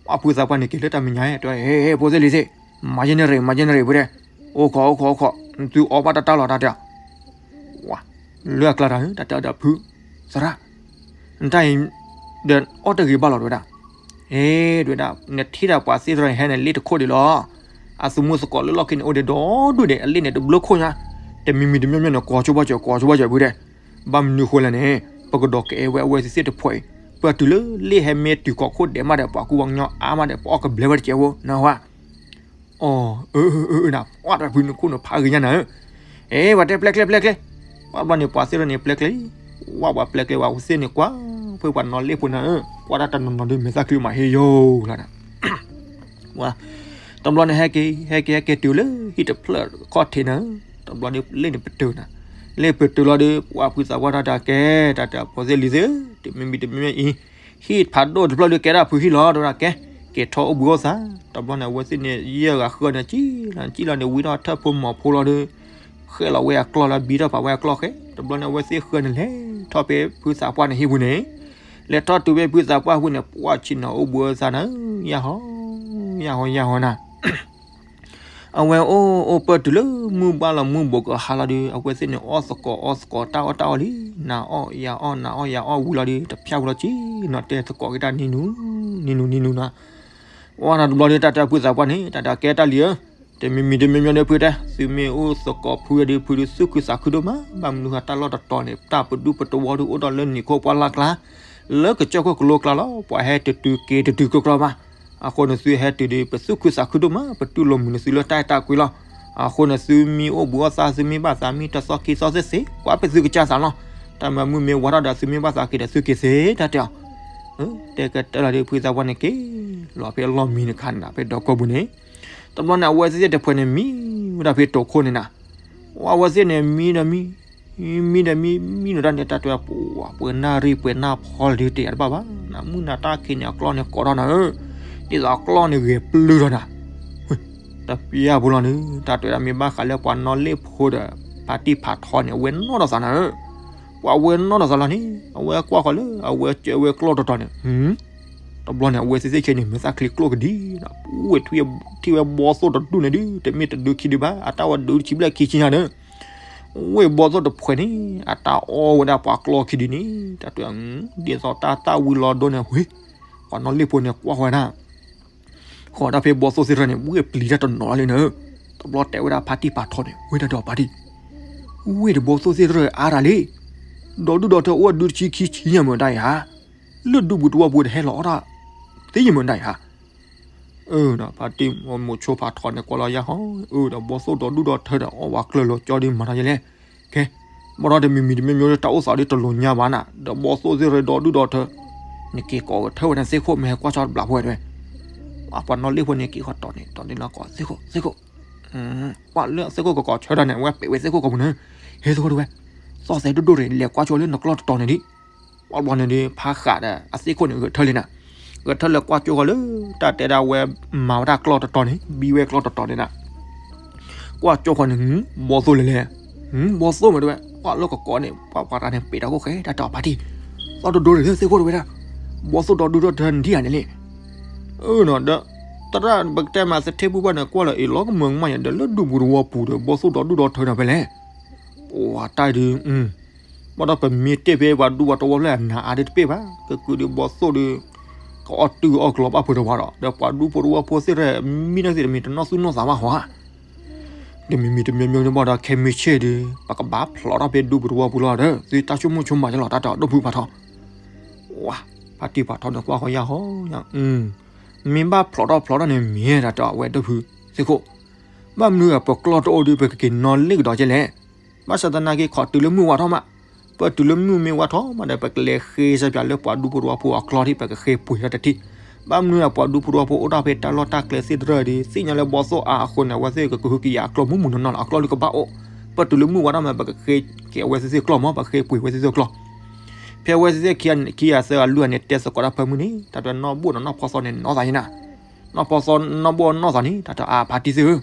ပှၤဖုသးပှၢ်န့ၣ်က့ၤလၢတၢ်မဲာ်ညါ တဲဝဲ ဟဲ ဟဲ ဖိသ့ၣ်လံၤသ့ၣ် မၤယဲန့ၣ်ရ့ၣ် မၤယဲန့ၣ်ရ့ၣ် ဖုတဲ, အိၣ်ခိး အိၣ်ခိး အိၣ်ခိး သုအီၣ်ဘၣ်တၢ်တၢ်လီၤတၢ်တဲ, ဝါ, လၢအကျါတၢ် တၢ်တဲဒီးဖု, သရၣ်, နတၢ်အံၤ, ဒီးအီၣ်တဂ့ၤဘၣ်လီၤ တဲဝဲဒၣ်, ဟဲ တဲဝဲဒၣ် နထံၣ်ဒၣ်ပှၤသ့ၣ်တရၢန့ၣ် ဟဲန့ၣ်လ့ၣ်တခိၣ်ဒံးလီၤ, အသမူသကိးလၢလီၢ်ခံန့ၣ် အိၣ်ဒံးဒီဒူၣ်ဒံး အလ့ၣ်န့ၣ်တဘျုးခိၣ်ညါ, တမံၤမံၤတမံၤမံၤန့ၣ် ကိးဆိဘၣ်စၢၤ ကိးဆိဘၣ်စၢၤ ဖုတဲ ဘၣ်မနုၤဃိလဲၣ်န့ၣ် ပကဒီးကအဲၣ်ဝဲအဝဲသ့ၣ်တဖှီၣ်အံၤ, ပတုၤလၢလ့ၣ်ဟဲမ့ၢ်တုၤကိးခိၣ်ဒဲးမးဒီး ပှၤကူပှၤကညီအါမးဒီး ပအီၣ်ကဘျဲဝဲတကဲးဖိ နဟါ, အိ အၢ အၢ အၢ န ပှၤတၢ်ဖုနခိၣ်နဖးဂ့ၤညါနၤဧၢ, အဲ ပှၤတဲပျဲကျဲ ပျဲကျဲ, ပှၤဘျီန့ၣ် ပှၤသ့ၣ်တရၢန့ၣ် ပျဲကျဲ, ဝဲပှၤပျဲကျဲ ပှၤသ့ၣ်န့ၣ် ကွၢ်ဖဲပှၤနီၣ်လ့ၣ်ဖိနၤဧၢ, ကွၢ်တၢ်တနီၤနီၤဒီး မဲာ်သၣ်ချံမးဟ့ယိၤလီၤနၤ ဝါ, တဘျီန့ၣ် ဟဲက့ၤ ဟဲက့ၤ ဟဲက့ၤတုၤလၢဟံၣ်တဖျၢၣ်ခီၣ်ထံးနၤ, တဘျီန့ၣ် လ့ၣ်န့ၣ်ပတုၤနၤ, လ့ၣ်ပတုၤလီၤဒီး ပှၤဖုသးပှၢ်တၢ်တဲကဲ, တၢ်တဲအဖိသ့ၣ်လံၤသ့ၣ်, တမံၤမံၤတမံၤမံၤအံၤ, ဟံၣ်ဖးဒိၣ်တဖျၢၣ်ဒီး ကဲဒၣ်ဖုဟံၣ်လီၤ တဲဝဲဒၣ်ကဲ, က့ၤထီၣ်အိၣ်ဘှံးအိၣ်သါ, တဘျီန့ၣ် အဝဲသ့ၣ်န့ၣ် ယဲၢ်ဂၤဃၢန့ၣ် ကံၣ်လီၤကံၣ်လီၤန့ၣ် ဝံထီၣ်ထၢၣ်ဖိမီၤဖိလီၤဒီး ဃဲလီၤဝဲအကျီၢ်လၢ ဘံထီၣ်ပာ်ဝဲအကျီၢ်ဃဲ, တဘျီန့ၣ် အဝဲသ့ၣ်ဃၢန့ၣ် လဲၤထီၣ်ဖဲဖုသးပှၢ်န့ၣ်ဟံၣ်ပူၤန့ၣ်, လဲၤထီၣ်တုၤဖဲဖုသးပှၢ်ဟံၣ်ပူၤန့ၣ် ပှၤဆ့ၣ်နီၤအိၣ်ဘှံးအိၣ်သါနၤ, ယၢ်ဟီ, ယၢ်ဟီ ယၢ်ဟီနၤ, အဝဲအိၣ်အိၣ်ပၢၢ်တုၤလၢမုၢ်ဘၣ်လီၤမုၢ်ဘူးကဟါလီၤဒီး အဝဲသ့ၣ်န့ၣ် အီၣ်သကိးအီသကိးတၢ်အီၣ်တၢ်အီလံ, နၤအီၣ်ယၤအီၣ် နၤအီၣ်ယၤအီၣ်ဝံၤလီၤဒီး တဖၠၣ်ဝံၤလီၤကံၣ်နီၤ တဲသကိးက့ၤတၢ်နံၤနူၤ, နံၤနူၤ နံၤနူၤနၤ, ဝဲနၤတဘျီဒီး တၢ်တဲဖုသးပှၢ်န့ၣ် တၢ်တဲကဲတၢ်လံၤဧၢ, တမံၤမံၤတမံၤမံၤဒီးဖုတဲ, သုမ့ၢ်အိၣ်သကိးဖုဒီး ဖုဒုးသူၣ်ခုသးခုဒိၣ်မး, ဘၣ်မနုၤဃိတၢ်လီၢ်တတီၤန့ၣ် တၢ်ပဒူပတဝီဒုးအိၣ်ဒီးလၢနံၤခိၣ်ပှၢ်လၢ်ကျါ, လၢကစၢၢ်ခိၣ်ကလိကျါလီၤ, ပှၤဟဲတတုၤက့ၤတတုၤကျီကျီဘၣ်, အဃိန့ၣ်သုဟဲတုၤဒီး ပသူၣ်ခုသးခုဒိၣ်မး, ပတူၢ်လိာ်မုာ်နသုလၢတၢ်အဲၣ်တၢ်ကွံလီၤ, အဃိန့ၣ်သုမ့ၢ်အိၣ်ဘှံးအိၣ်သါ သုမ့ၢ်ဘၣ်သးမ့ၢ်တသီခံသီသ့ၣ်သ့ၣ်, ကွၢ်ဖဲသုကစၢ်သးလီၤ, တၢ်မၤမုၢ်မ့ၢ်ဝါထီၣ်ဒီး သုမ့ၢ်ဘၣ်သးက့ၤဒီးသုက့ၤသ့ တၢ်တဲအီၤ တဲကတဲလီၤဒီး ဖုသးပှၢ်န့ၣ်က့ၤလီၤဖဲအလီၢ်မံန့ၣ်ခါန့ၣ် ဖဲဒီကိာ်ပူၤန့ၣ်, တဘျီန့ၣ် အဝဲသ့ၣ်တဖှဲးန့ၣ် မံဝဲဒၣ်ဖဲတိာ်ခိၣ်န့ၣ်နၤ, အဝဲသ့ၣ်န့ၣ် မံဒီးမံ, မံဒီးမံ, မံဒီးတၢ်န့ၣ် တၢ်တဲပှၤ ပှဲၤနၣ်ရံၣ်ပှဲၤနၣ်ဖီလီၤဒီး တယာ်တဘၣ်ဘၣ်, နမုၢ်နၤတၢ်ခံးန့ၣ် အကျီၢ်န့ၣ်ကိးထီၣ်နၤဧၢ, ဒ်သိးအကျီၢ်န့ၣ်ဂဲၤပျုၢ်ထီၣ်နၤ တပျၢ်ဖိလီၤန့ၣ် တၢ်တဲဝဲဒၣ်မ့ၢ်ဘၣ်ဃးလၢပှၤနီၣ်လ့ၣ်ဖိဒီး ဖါတံၢ်ဖးထီန့ၣ် အဝဲနီၣ်ထီၣ်သးနၤဧၢ, ပှၤဝဲနီၣ်ထီၣ်သးလီၤန့ၣ် အဝဲကွၢ်ဃီၤလၢအဝဲကၢဝဲကျီၢ်တတီၤန့ၣ်, တဘျီန့ၣ် အဝဲသ့ၣ်သ့ၣ်ဆဲန့ၣ် မဲာ်သၣ်ချံကျိၣ်ကဒံ, ဝ့ၢ်ထံၣ်ဝဲဘီသိၣ်တဒူၣ်န့ၣ်ဒုး တမ့ၢ်တဒုခံဒုဘၣ် အတၢ်ဝဲဒုခံဘျဲၣ်ခံဆံညါဒီး, ဝ့ၢ်ဘီသိၣ်တဖှဲးန့ၣ် အတၢ်အီၣ်ဝဲဒၣ်ပှၤကျီၢ်ခံဒုန့ၣ် တၢ်တဲ ဒ်သိးတၢ်သၣ်ဝံၤလီၤဒိန့ၣ် ဝ့ၢ်, ပှၤနီၣ်လ့ၣ်ဖိန့ၣ်ကွၢ်ဃီၤဝဲဒၣ် ဃီၤတၢ်ဖဲဘီသိၣ်သ့ၣ်တဖၣ်န့ၣ် ဝ့ၢ်ပျံၤတၢ်တနီၤလီၤလံနၤဧၢ, တဘျီတဲဝဲဒၣ်ဖါတံၢ်ဖးထီန့ၣ် ဝ့ၢ်တၢ်ဒီးဖါတံၢ်, ဝ့ၢ်ဒီးဘီသိၣ်သ့ၣ်တဖၣ်အါတၢ်လံ, ဒီးဒုၣ်ဒီးထၢအိၣ်ဒုတဆံခံဆံညါမ့ၢ်တၢ်အံၤဧါ, လၢဒူပူၤတဝီပူၤတဟဲလီၤအီၣ်တၢ်သ့ယမ့ၢ်တၢ်အံၤဧါ အၢ ဒီးဖါတံၢ်မိၤဆိဖးထီန့ၣ်ကွၢ်လီၤယၢ်ဟီ, အၢ ဒီးဘီသိၣ်ဒီးဒုၣ်ဒီးထၢဒီးအီၣ်ဝဲကျၢၤလီၤကၠီဒ်မၤတၢ်ယဲလဲၣ်, ကဲ, ဘၣ်ဒီးတမံၤမံၤတမံၤမံၤတၢ်အိၣ်သးဒ်တလိၤညါဘၣ်နၤ ဒီးဘီသိၣ်သ့ၣ်တဖၣ်ဒီးဒုၣ်ဒီးထၢ, နက့ၤကိးထၢဝဲဒၣ်သ့ၣ်ခိၣ်မ့ၢ်ဟဲကွၢ်ဆီတဘျီဖိဝဲတဲဝဲ, ပှၤနီၣ်လ့ၣ်ဖိန့ၣ်က့ၤဃီၤတီၤန့ၣ် တီၤန့ၣ်လီၤကိးသ့ၣ်ခိၣ် သ့ၣ်ခိၣ်, ပှၤလၢအသ့ၣ်ခိၣ်ကကိးဆၢတၢ်န့ၣ် အဝဲပဲာ်ဝဲသ့ၣ်ခိၣ်ကိးပူၤန့ၣ်, ဟဲသ့ၣ်ခိၣ်တဲဝဲ, သီၣ်သဲးဒိၣ်ဒိၣ်ရ့ၣ် လဲၤကွၢ်ဆိလၢနကျီၢ်တတီၤန့ၣ်ဒံး ပှၤဘျီန့ၣ်ဒီး ဖါဃးဒီးအသ့ၣ်ခိၣ်န့ၣ် ဂဲၤထၢလံနၤ, ဂဲၤထၢလဲၤကွၢ်ကၠိဃီၤလၢ တၢ်တဲဒၣ်ဝဲမၤဝဲဒၣ်ကျီၢ်တတီၤန့ၣ် ဘံဝဲကျီၢ်တတီၤန့ၣ်နၤ, ကွၢ်ကၠိဃီၤန့ၣ် ဘီသိၣ်လဲၤလဲၤ, ဘီသိၣ်မ့ၢ်တဲဝဲ ကွၢ်လၢကကိးန့ၣ် ပှၤပှၤတၢ်န့ၣ် ပဲာ်တၢ်ခိၣ်ဃဲတၢ်တဲအီၤဖါတံၢ်, သီၣ်ဒိၣ်ဒိၣ်ရ့ၣ်လၢသ့ၣ်ခိၣ်တဲဝဲဒၣ်, ဘီသိၣ်ဒီးဒုၣ်ဒီးထၢနထံၣ်ဧါန့ၣ်လံ, အၢ ဒီး သရၣ်ပကတဲမးသထ့ဖုပှၢ်န့ၣ် ကွၢ်လီၤအံၤလီၤကမၢကမၣ်ယၤဒီးလၢဒူပူၤတဝီပူၤဒီး ဘီသိၣ်ဒီးဒုၣ်ဒီးထၢန့ၣ်ဖဲလဲၣ်, ပှၤတၢ်ဒုး ဘၣ်ဒီးပမ့ၢ်တ့ၢ်ဖဲပှၤဒူပှၤတဝီဖျၢၣ်အနၤအါဒ်တပ့ၢ်ဘၣ် ကကုာ်ဒုးဘီသိၣ်ဒီး ကအီၣ်တုၤအီၣ်ကျီၤဘၣ်ဖိတဝီဒီး ဒီးပှၤဒူဖိတဝီဖိသ့ၣ်ရဲၣ် မံနီၢ်သ့ၣ်တမံၤတနီၢ်သူၣ်နီၢ်သးဘၣ်ဟီဧါ, တမံၤမံၤတမံၤမံၤန့ၣ်ဘၣ်ဒီး ခဲမုၢ်ဆ့ၣ်ဒီး ပကဘၣ်ဖျိးထီၣ်ဖဲဒူပူၤတဝီပူၤလီၤဒီး သုတၢ်ဆိကမိၣ်ဆိကမးယလီၤ တၢ်တဲအီၤဒိၣ်ဖုဖးထီ, ဝါ, ဖါတံၢ်ဖးထီန့ၣ်ကွၢ်ဃီယၢ်ဟီ, မ့ၢ်ဘၣ်ဖျိးထီၣ်ဖျိးထီၣ်န့ၣ်မ့ၢ်တၢ်တဲအီၤဝဲဒိၣ်ဖု, သ့ၣ်ခိၣ်, ဘၣ်မနုၤအပကျီၢ်တအိၣ်ဒီး ပကက့ၤနီၣ်လ့ၣ်ကဒီးကဲလဲၣ်. ဘၣ်ဆၣ်သနာ်က့ ခီတုၤလၢမုၢ်ဝါထီၣ်မး, ပတုၤလၢမုၢ်မ့ၢ်ဝါထီၣ်မးဒီး ပကလဲၤဃ့စၢ်ပၠးလၢပှၤဒူဖိတဝီဖိအကျီၢ်ထံး ပကဃ့ပှ့ၤထီၣ်တထံၣ်. ဘၣ်မနုၤအပှၤဒူဖိတဝီဖိအိၣ်တ့ၢ်ဖဲတၢ်လီၢ်တၢ်ကျဲသ့ၣ်တဖၣ်ဒီး သ့ၣ်ညါလၢဘီသိၣ်အါအဃိန့ၣ် အဝဲသ့ၣ်ကကဟုကယာ်အကျီၢ်မုၢ်မုၢ်နီၢ်နီၢ်လီၤ. အကျီၢ်လၢကဘၣ်အိၣ်, ပတုၤလၢမုၢ်ဝါထီၣ်မး ပကဃ့က့ၤအဝဲသ့ၣ်သ့ၣ်ကျီၢ်မး, ပကဃ့ပှ့ၤဝဲသ့ၣ်သ့ၣ်ကျီၢ်. ဖဲအဝဲသ့ၣ်သ့ၣ်ခံဂၤသၢဂၤလွံၢ်ဂၤန့ၣ် တဲသကိးတၢ်ဖၢမုၢ်န့ၣ် တၢ်တနီၣ်ဘိၣ်ဒီးနီၢ်ဖီသီန့ၣ် နီၢ်သးယနၤ နီၢ်ဖီသီနီၢ်ဘိၣ်နီၢ်သးန့ၣ် တၢ်တအါဖါတံၢ်သ့ၣ်ဧၢ,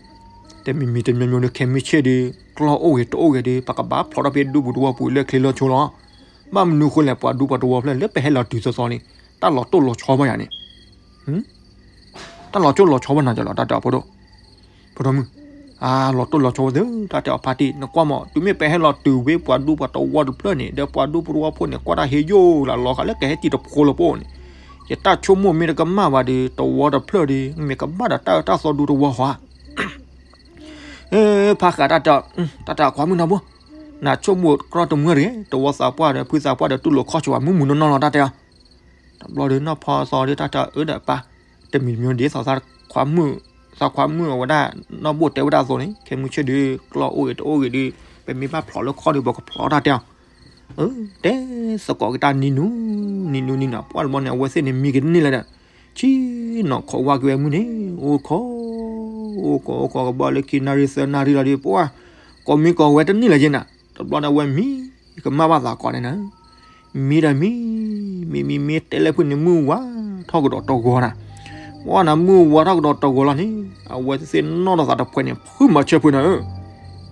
တမံၤမံၤတမံၤမံၤဒီး ခဲမုၢ်ဆ့ၣ်ဒီး ကျီၢ်အိၣ်ဂ့ၤတအိၣ်ဂ့ၤဒီး ပကဘၣ်ဖျိးထီၣ်ဖဲဒူပူၤတဝီပူၤလၢချ့လၢဆိလီၤ. ဘၣ်မနုၤဃိလဲၣ် ပှၤဒူပှၤတဝီဖျၢၣ်လၢပဟဲလီၤတုၤသီသီန့ၣ် တၢ်လီၤတိၢ်လီၤဆီဘၣ်ယၤန့ၣ် တၢ်လီၤတိၢ်လီၤဆီဘၣ်နၤကလီၤ တၢ်တဲအီၤဖိဒိၣ်, ဖိဒိၣ်မုၣ်, အါ လီၤတိၢ်လီၤဆီဝဲသ့ၣ် တၢ်တဲအီၤဖါတံၢ် နကွၢ်မး တုၤမ့ၢ်ပဟဲလီၤတုၤဝဲပှၤဒူပှၤတဝီတဖျၢၣ်န့ၣ် ဒီးပှၤဒူပှၤတဝီဖိန့ၣ် ကွၢ်တၢ်ဟ့ယိၣ်လၢလီၤဃာ်လၢကဟဲတံၤတဖိလၢပအိၣ်န့ၣ်, ယတၢ်ဆိကမိၣ်မ့ၢ်တကမၣ်ဘၣ်ဒီး တဝီတဖျၢၣ်ဒီး မ့ၢ်ကဘၣ်ဒီးတၢ်အၢတၢ်သီဒူတဝီဃီဧါ. ဖါဃးတၢ်တဲအီၤ, တၢ်တဲအီၤခွါမုၣ်နီၢ်ဘိ, နဆိကမိၣ်ကြီတမုာ်တဂ့ၤ, တဝီသးပှၢ်ဒီးဖုသးပှၢ်ဒီးတူၢ်လိာ်ခီၣ်ဆိးဝဲမုၢ်မုၢ်နီၢ်နီၢ်လီၤ တၢ်တဲအီၤ. တဘျီဒီးနီၢ်ဖီသီဒီးတၢ်တဲအီၤ အၢဒီးပၢ်, တမံၤမံၤဒ်သိးသးခွါမုၣ်, သးခွါမုၣ်အဝဲဒၣ် နီၢ်ဘိၣ်တဲဝဲဒၣ်အသိးန့ၣ် ခဲမုၢ်ဆ့ၣ်ဒီး ကျီၢ်အိၣ်ဂ့ၤတအိၣ်ဂ့ၤဒီး ပမ့ၢ်ဘၣ်ဖျိးလၢခီၣ်ဒီး ပကဖျိးတၢ်တဲအီၤ. တဲသကိးက့ၤတၢ်နံၤနူၤ, နံၤနူၤနံၤနူၤ ပှၢ်တဘျီန့ၣ် အဝဲသ့ၣ်န့ၣ်မံကန့ၢ်လၢၤဒီး ဆ့ၣ်နီၤခိးဝါက့ၤဝဲမုၢ်န့ၣ် အိၣ်ခိး, အိၣ်ခိး အိၣ်ခိးကဘၣ်လၢခံနၣ်ရံၣ်သၢနၣ်ရံၣ်လီၤဒီး ပှၢ်ကိးမံကိးဝဲတန့ၢ်လၢၤက့ၤနၤ, တဘျီန့ၣ် အဝဲမံကမၣ်ဘၣ်သးကိးန့ၣ်နၤ, မံဒီးမံ, မံမံမံတဲလၢဖုန့ၣ် မုၢ်ဝါထီၣ်ကဒီးတဂီၤနၤ, ပှၢ်နၤမုၢ်ဝါထီၣ်ကဒီးတဂီၤလီၤန့ၣ် အဝဲသ့ၣ်နီၣ်ထီၣ်သးတဖှဲးန့ၣ် ဖုမၤဆၢဖုနၤဧၢ,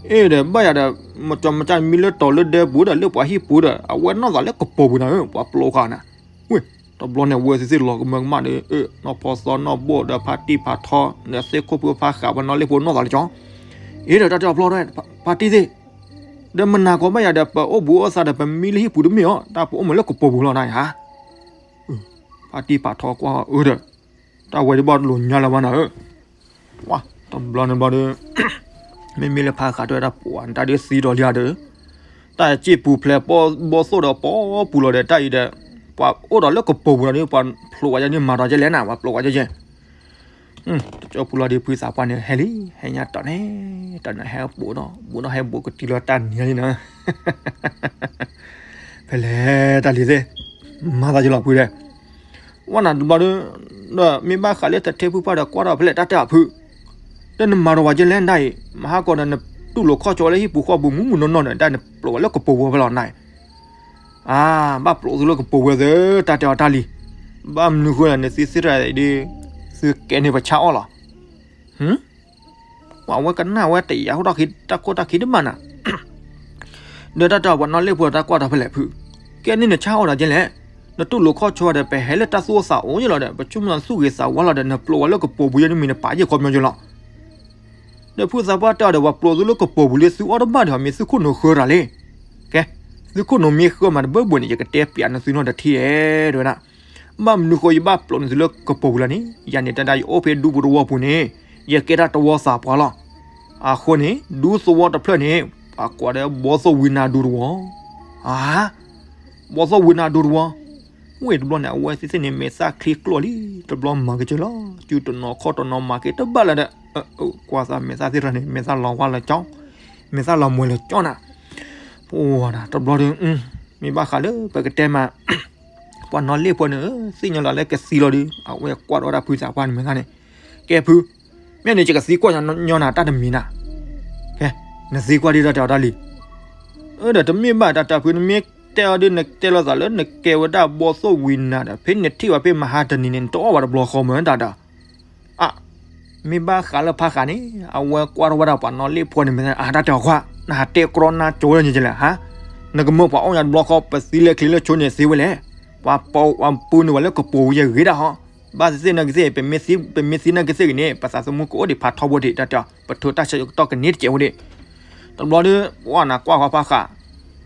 အဲၣ်ဒီးဘၣ်ယၤဒီး မကၠီမကၠီမံလၢတီၤလၢဒဲပူၤဒီးလၢပှၤဟံၣ်ပူၤဒီး အဝဲနီၣ်သးလၢကပိာ်ပူၤနၤဧၢ, ပှၤပျိဃာ်နၤ, ဝ့ၢ် တဘျီန့ၣ် အဝဲသ့ၣ်သ့ၣ်လီၤကမၢကမၣ်ဒီး နီၢ်ဖီသီနီၢ်ဘိၣ်ဒီးဖါတံၢ်ဖါထီ ဒီးသ့ၣ်ခိၣ်ဖိဖါဃးပှၤနီၣ်လ့ၣ်ဖိနီၢ်သးလၢကၠီ, အ့ဒီးတၢ်တဲအီၤဖျီ ဖါတံၢ်သ့ၣ်, ဒီးမနၤကိးဘၣ်ယၤဒီး ပအိၣ်ဘူးအိၣ်သးဒီး ပမံလၢဟံၣ်ပူၤတမ့ၢ်အီၤ တၢ်ပအိၣ်မးလၢကပိာ်ပူၤလီၤနၤဧါ. ဖါတံၢ်ဖါထီကွၢ်အီၤ အၢဒီး တၢ်ဝဲဒၣ်ဘၣ်လိာ်ညါလၢၤဘၣ်နၤဧၢ, တဘျီန့ၣ်ဘျီဒီး မ့မ့ၢ်လၢဖါဃးတဲဝဲဒၣ် ပှၤတၢ်ဒုးသံဒီးလံဧါဒီး တၢ်စံၣ်ပူၤဖျဲးဘီသိၣ်ဒီးပီပူၤလီၤဒီး တၢ်အံၤဒီး ပှၤအိၣ်ဒီးလၢကပိာ်ပူၤလီၤဒီး ပှၤဖျိးဝဲဒၣ်န့ၣ် မၤဒီးကဲလဲၣ်နၤ ပှၤဖျိးဝဲဒၣ်ကဲ တကၠီပူၤလီၤဒီး ဖုသးပှၢ်န့ၣ် ဟဲလံ ဟဲညါတီၤန့ၣ် တၢ်န့ၣ်ဟဲဘူးဒီး ဘူးဒီးဟဲဘူးကတုၤလီၤတၢ်နံၤလံနၤ ဖဲလဲၣ်တၢ်လံၤသ့ၣ် မၤသးယလီၤဖုဒီး ဝဲနၤတဘျီဒီး ဒီးမ့ၢ်ဘၣ်ဃးလၢတထ့ဖုပှၢ်ဒီးကွၢ်ထီၣ်ဖဲလဲၣ်တၢ်တဲအီၤဖု ဒီးနမၤဒီးဝဲကဲလဲၣ်ဒၣ်အံၤ မဟါကီးဒီးနတူၢ်လိာ်ခီၣ်ဆိးလၢဟံၣ်ပူၤဃီပူၤမုၢ်မုၢ်နီၢ်နီၢ်ဒီး တၢ်နပျိးဝဲလၢကပိာ်ပူၤဖဲလီၤနၤ အါ ဘၣ်ပျိးသုလၢကပိာ်ဝဲသ့ၣ် တၢ်တဲအီၤတၢ်လံၤ ဘၣ်မနုၤဃိလဲၣ် နသံသ့ၣ်တဖၣ်ဒီး သုကဲန့ၢ်ပဆါအီၣ်လီၤ ပှၤဝဲကနၣ်ဝဲတယာ်ဟိၣ်တၢ်ခိၣ်တၢ်ခံတဘၣ်နၤ ဒီးတၢ်တဲအီၤပှၤနီၣ်လ့ၣ်ဖိတၢ်ကွၢ်တၢ်ဖဲလဲၣ်ဖု ကဲန့ၢ်နဆါအီၣ်ဒီးကဲလဲၣ် နတူၢ်လိာ်ခီၣ်ဆိးဒီး ပဟဲလၢတၢ်သူၣ်အိၣ်သးအိၣ်ယလီၤဒီး ပဆိကမိၣ်သူၣ်ဂ့ၤသးဝါလီၤဒီး နပျိးဝဲလၢကပိာ်ပူၤယဲန့ၣ်မ့ၢ်နပာ်ယဲၢ်ခီပညီယလီၤ ဒီးဖုသးပှၢ်တဲအီၤဒီး ပှၤပျိးသုလၢကပိာ်ပူၤလံ သုအီၣ်တဘၣ်ဒီး မ့ၢ်သုခိၣ်နူာ်ဃၢတၢ်လံ ကဲ သုခိၣ်နူာ်မ့ၢ်ဃၢမးတဘၣ်ဘၣ်န့ၣ် ယကတဲပျးနသုနီၢ်တထံၣ်ဧဲ တဲဝဲဒၣ် ဘၣ်မနုၤဃိယဘၣ်ပျိးန့ၢ်သုလၢကပိာ်ပူၤလီၤန့ၣ် ယၤန့ၣ်တဒၣ်ယအိၣ်ဖဲဒူပူၤတဝီပူၤန့ၣ် ယကဲတၢ်တဝီသးပှၢ်လီၤ အဃိန့ၣ် ဒူသဝီတဖျၢၣ်န့ၣ် ပှၤကိးဒီးဘီသိၣ်ဝံနၤဒူတဝီ အါ ဘီသိၣ်ဝံနၤဒူတဝီ ဝ့ၢ်တဘျီန့ၣ် အဝဲသ့ၣ်သ့ၣ်န့ၣ် မဲာ်သၣ်ချံကျိၣ်လံ တဘျီမၤက့ၤက့ၤလီၤ စုတနီၤခီၣ်တနီၤမၤက့ၤတဘၣ်လၢၤဒီး ကွၢ်သးမဲာ်သၣ်သ့ၣ်တဖၣ်န့ၣ် မဲာ်သၣ်လီၤဝါလၢကၠီ မဲာ်သၣ်လီၤမှဲၤလၢကၠီနၤ ပအိၣ်ဝဲဒၣ်တဘျီဒီး မ့ၢ်ဘၣ်ဃးလၢပကတဲမး ပှၤနီၣ်လ့ၣ်ဖိန့ၣ် သ့ၣ်ညါလီၤလၢကသံလီၤဒီး အဝဲကွၢ်ဒီးဝဲဒၣ်ဖုသးပှၢ်န့ၣ်မဲာ်သၣ်န့ၣ် ကဲဖု မ့ၢ်န့ၣ် ယကသံကွၢ်ညီနၤတၢ်တမံၤနၤ ကဲ နသံကွၢ်ဒ်တၢ်တဲအီၤတၢ်လံၤ အၢ ဒီးတမ့ၢ်ဘၣ်တၢ်တဲဖု နမ့ၢ်တဲအီၤဒီး နတဲလိာ်သးလၢနကဲဝဲဒၣ်ဘီသိၣ်ဝံနၤဒီး ဖဲနထံၣ်ဝဲဖဲမဟါတနံၤန့ၣ် နတအီၣ်ဘၣ်တဘျီဃီမးတၢ်ဒီး အ မ့ၢ်ဘၣ်ဃးလၢဖးဃာ်န့ၣ် အဝဲကွၢ်ထီၣ်ဝဲဒၣ်ပှၤနီၣ်လ့ၣ်ဖိန့ၣ် မ့ၢ်အတၢ်တဲအီၤခွါ နဟးတဲကြီနါကၠိဝဲဒၣ်ညါကလဲၣ်ဟါ နကမၢပှၤအိၣ်ညါတဘျီဃီ ပသံလၢချံလၢဆိန့ၣ်သ့ဝဲလဲၣ် ပှၤပာ်ပှၤပူန့ၢ်ဝဲလၢကပိာ်ဝဲယဲဂ့ၤဒၣ်ဟီ ဘၣ်သ့ၣ်သ့ၣ်နာ်က့သ့ၣ် ပမ့ၢ်သံနာ်က့သ့ၣ်ဂ့ၤန့ၣ် ပသးသမူကအိၣ်ဒံးဖးထီဘိဒံး တၢ်တဲအီၤ ပထိးတၢ်ဆၢကတီၢ်ကန့ၢ်တကဲးဝဲဒံး တဘျီဒီး ပှၤနၤကွၢ်ဃီဖးဃာ်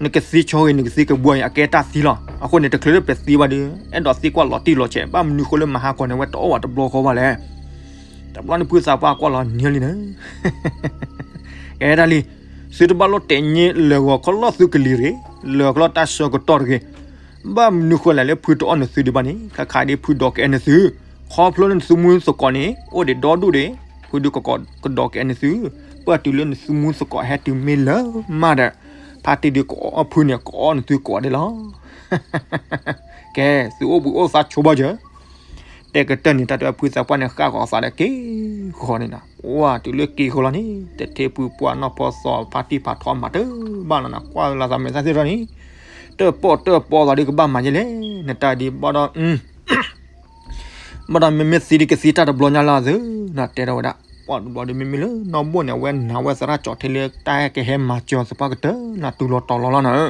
နကသံဆိဂ့ၤ နကသံကဘှီအံၤ အကဲတၢ်သံလီၤ. အဃိန့ၣ် တချုးလၢပသံဘၣ်ဒီး အဲၣ်ဒိးသံကွၢ်လီၤတံၢ်လီၤဆဲး ဘၣ်မနုၤဃိလၢမဟါကီၢ်န့ၣ် ဝဲတအီၣ်ဝဲတဘျီဃီဘၣ်လဲၣ်. တဘျီန့ၣ်ဖုသးပှၢ်ကွၢ်လီၤနံၤလံန့ၣ် ကဲတၢ်လံ, သုတဘၣ်လိၣ်တဲာ်ညါလၢာ်ဂီၤခီလီၤသုကလံၤတဂ့ၤ, လၢာ်ဂီၤခီလီၤတၢ်ဆၢကတီၢ်တဂ့ၤ. ဘၣ်မနုၤဃိလဲၣ်လၢဖုတအီၣ်နသုဒံးဘၣ်န့ၣ် ခါခါဒ်ဖုဒိးကအဲၣ်နသု, ခီဖျိလၢနသုမူသကိးန့ၣ် အိၣ်ဒံးဒီဒူၣ်ဒံး, ဖု ဖုဒုးကကိးကဒီးကအဲၣ်နသု, ပှၢ်တုၤလၢနသုမူသကိးဟဲတုၤမ့ၢ်လၢမးဒီး, ဖါတံၢ်ဒုးကအီၣ်ဖုန့ၣ် ကအီၣ်နသုကိးဒဲးလီၤ. ကဲ, သုအိၣ်ဘှံးအိၣ်သါဆိဘၣ်ယၢၤ, တဲကတၢၢ်န့ၣ် တၢ်တဲဖုသးပှၢ်န့ၣ် ဃၣ်ဃီၤသးဒီးက့ၤဃီၤန့ၣ်နီၤ, ပှၢ်တုၤလၢက့ၤဃီၤလီၤန့ၣ် တထ့ဖုပှၢ်နီၢ်ဖီသီဖါတံၢ်ဖးထီ မၤတဘၣ်လီၤနီၤ, ကွၢ်လီၤသးမဲာ်သၣ်သ့ၣ်ထီၣ်န့ၣ်, တၢၣ်ပီၣ်တၢၣ်ပီသးဒုးကဘၣ်မၤယဲလဲၣ်, နတၢ်ဒ်ဘၣ်ဒီး ဘၣ်ဒီးမ့မ့ၢ်သံဒ်ကသံတၢ်တဘျီညါလၢအသု, နတဲထီၣ်ဝဲဒၣ်, ပှၢ်တဘျီဒီးမ့မ့ၢ်လၢနီၢ်ဘိၣ်န့ၣ် အဝဲနာ်ဝဲသရၣ်ကၠီၤထ့လၢတၢ်ကဟဲမၤစၢၤသပှၢ်ကတၢၢ် နတူၢ်လိာ်တီၤလီၤလီၤနၤ,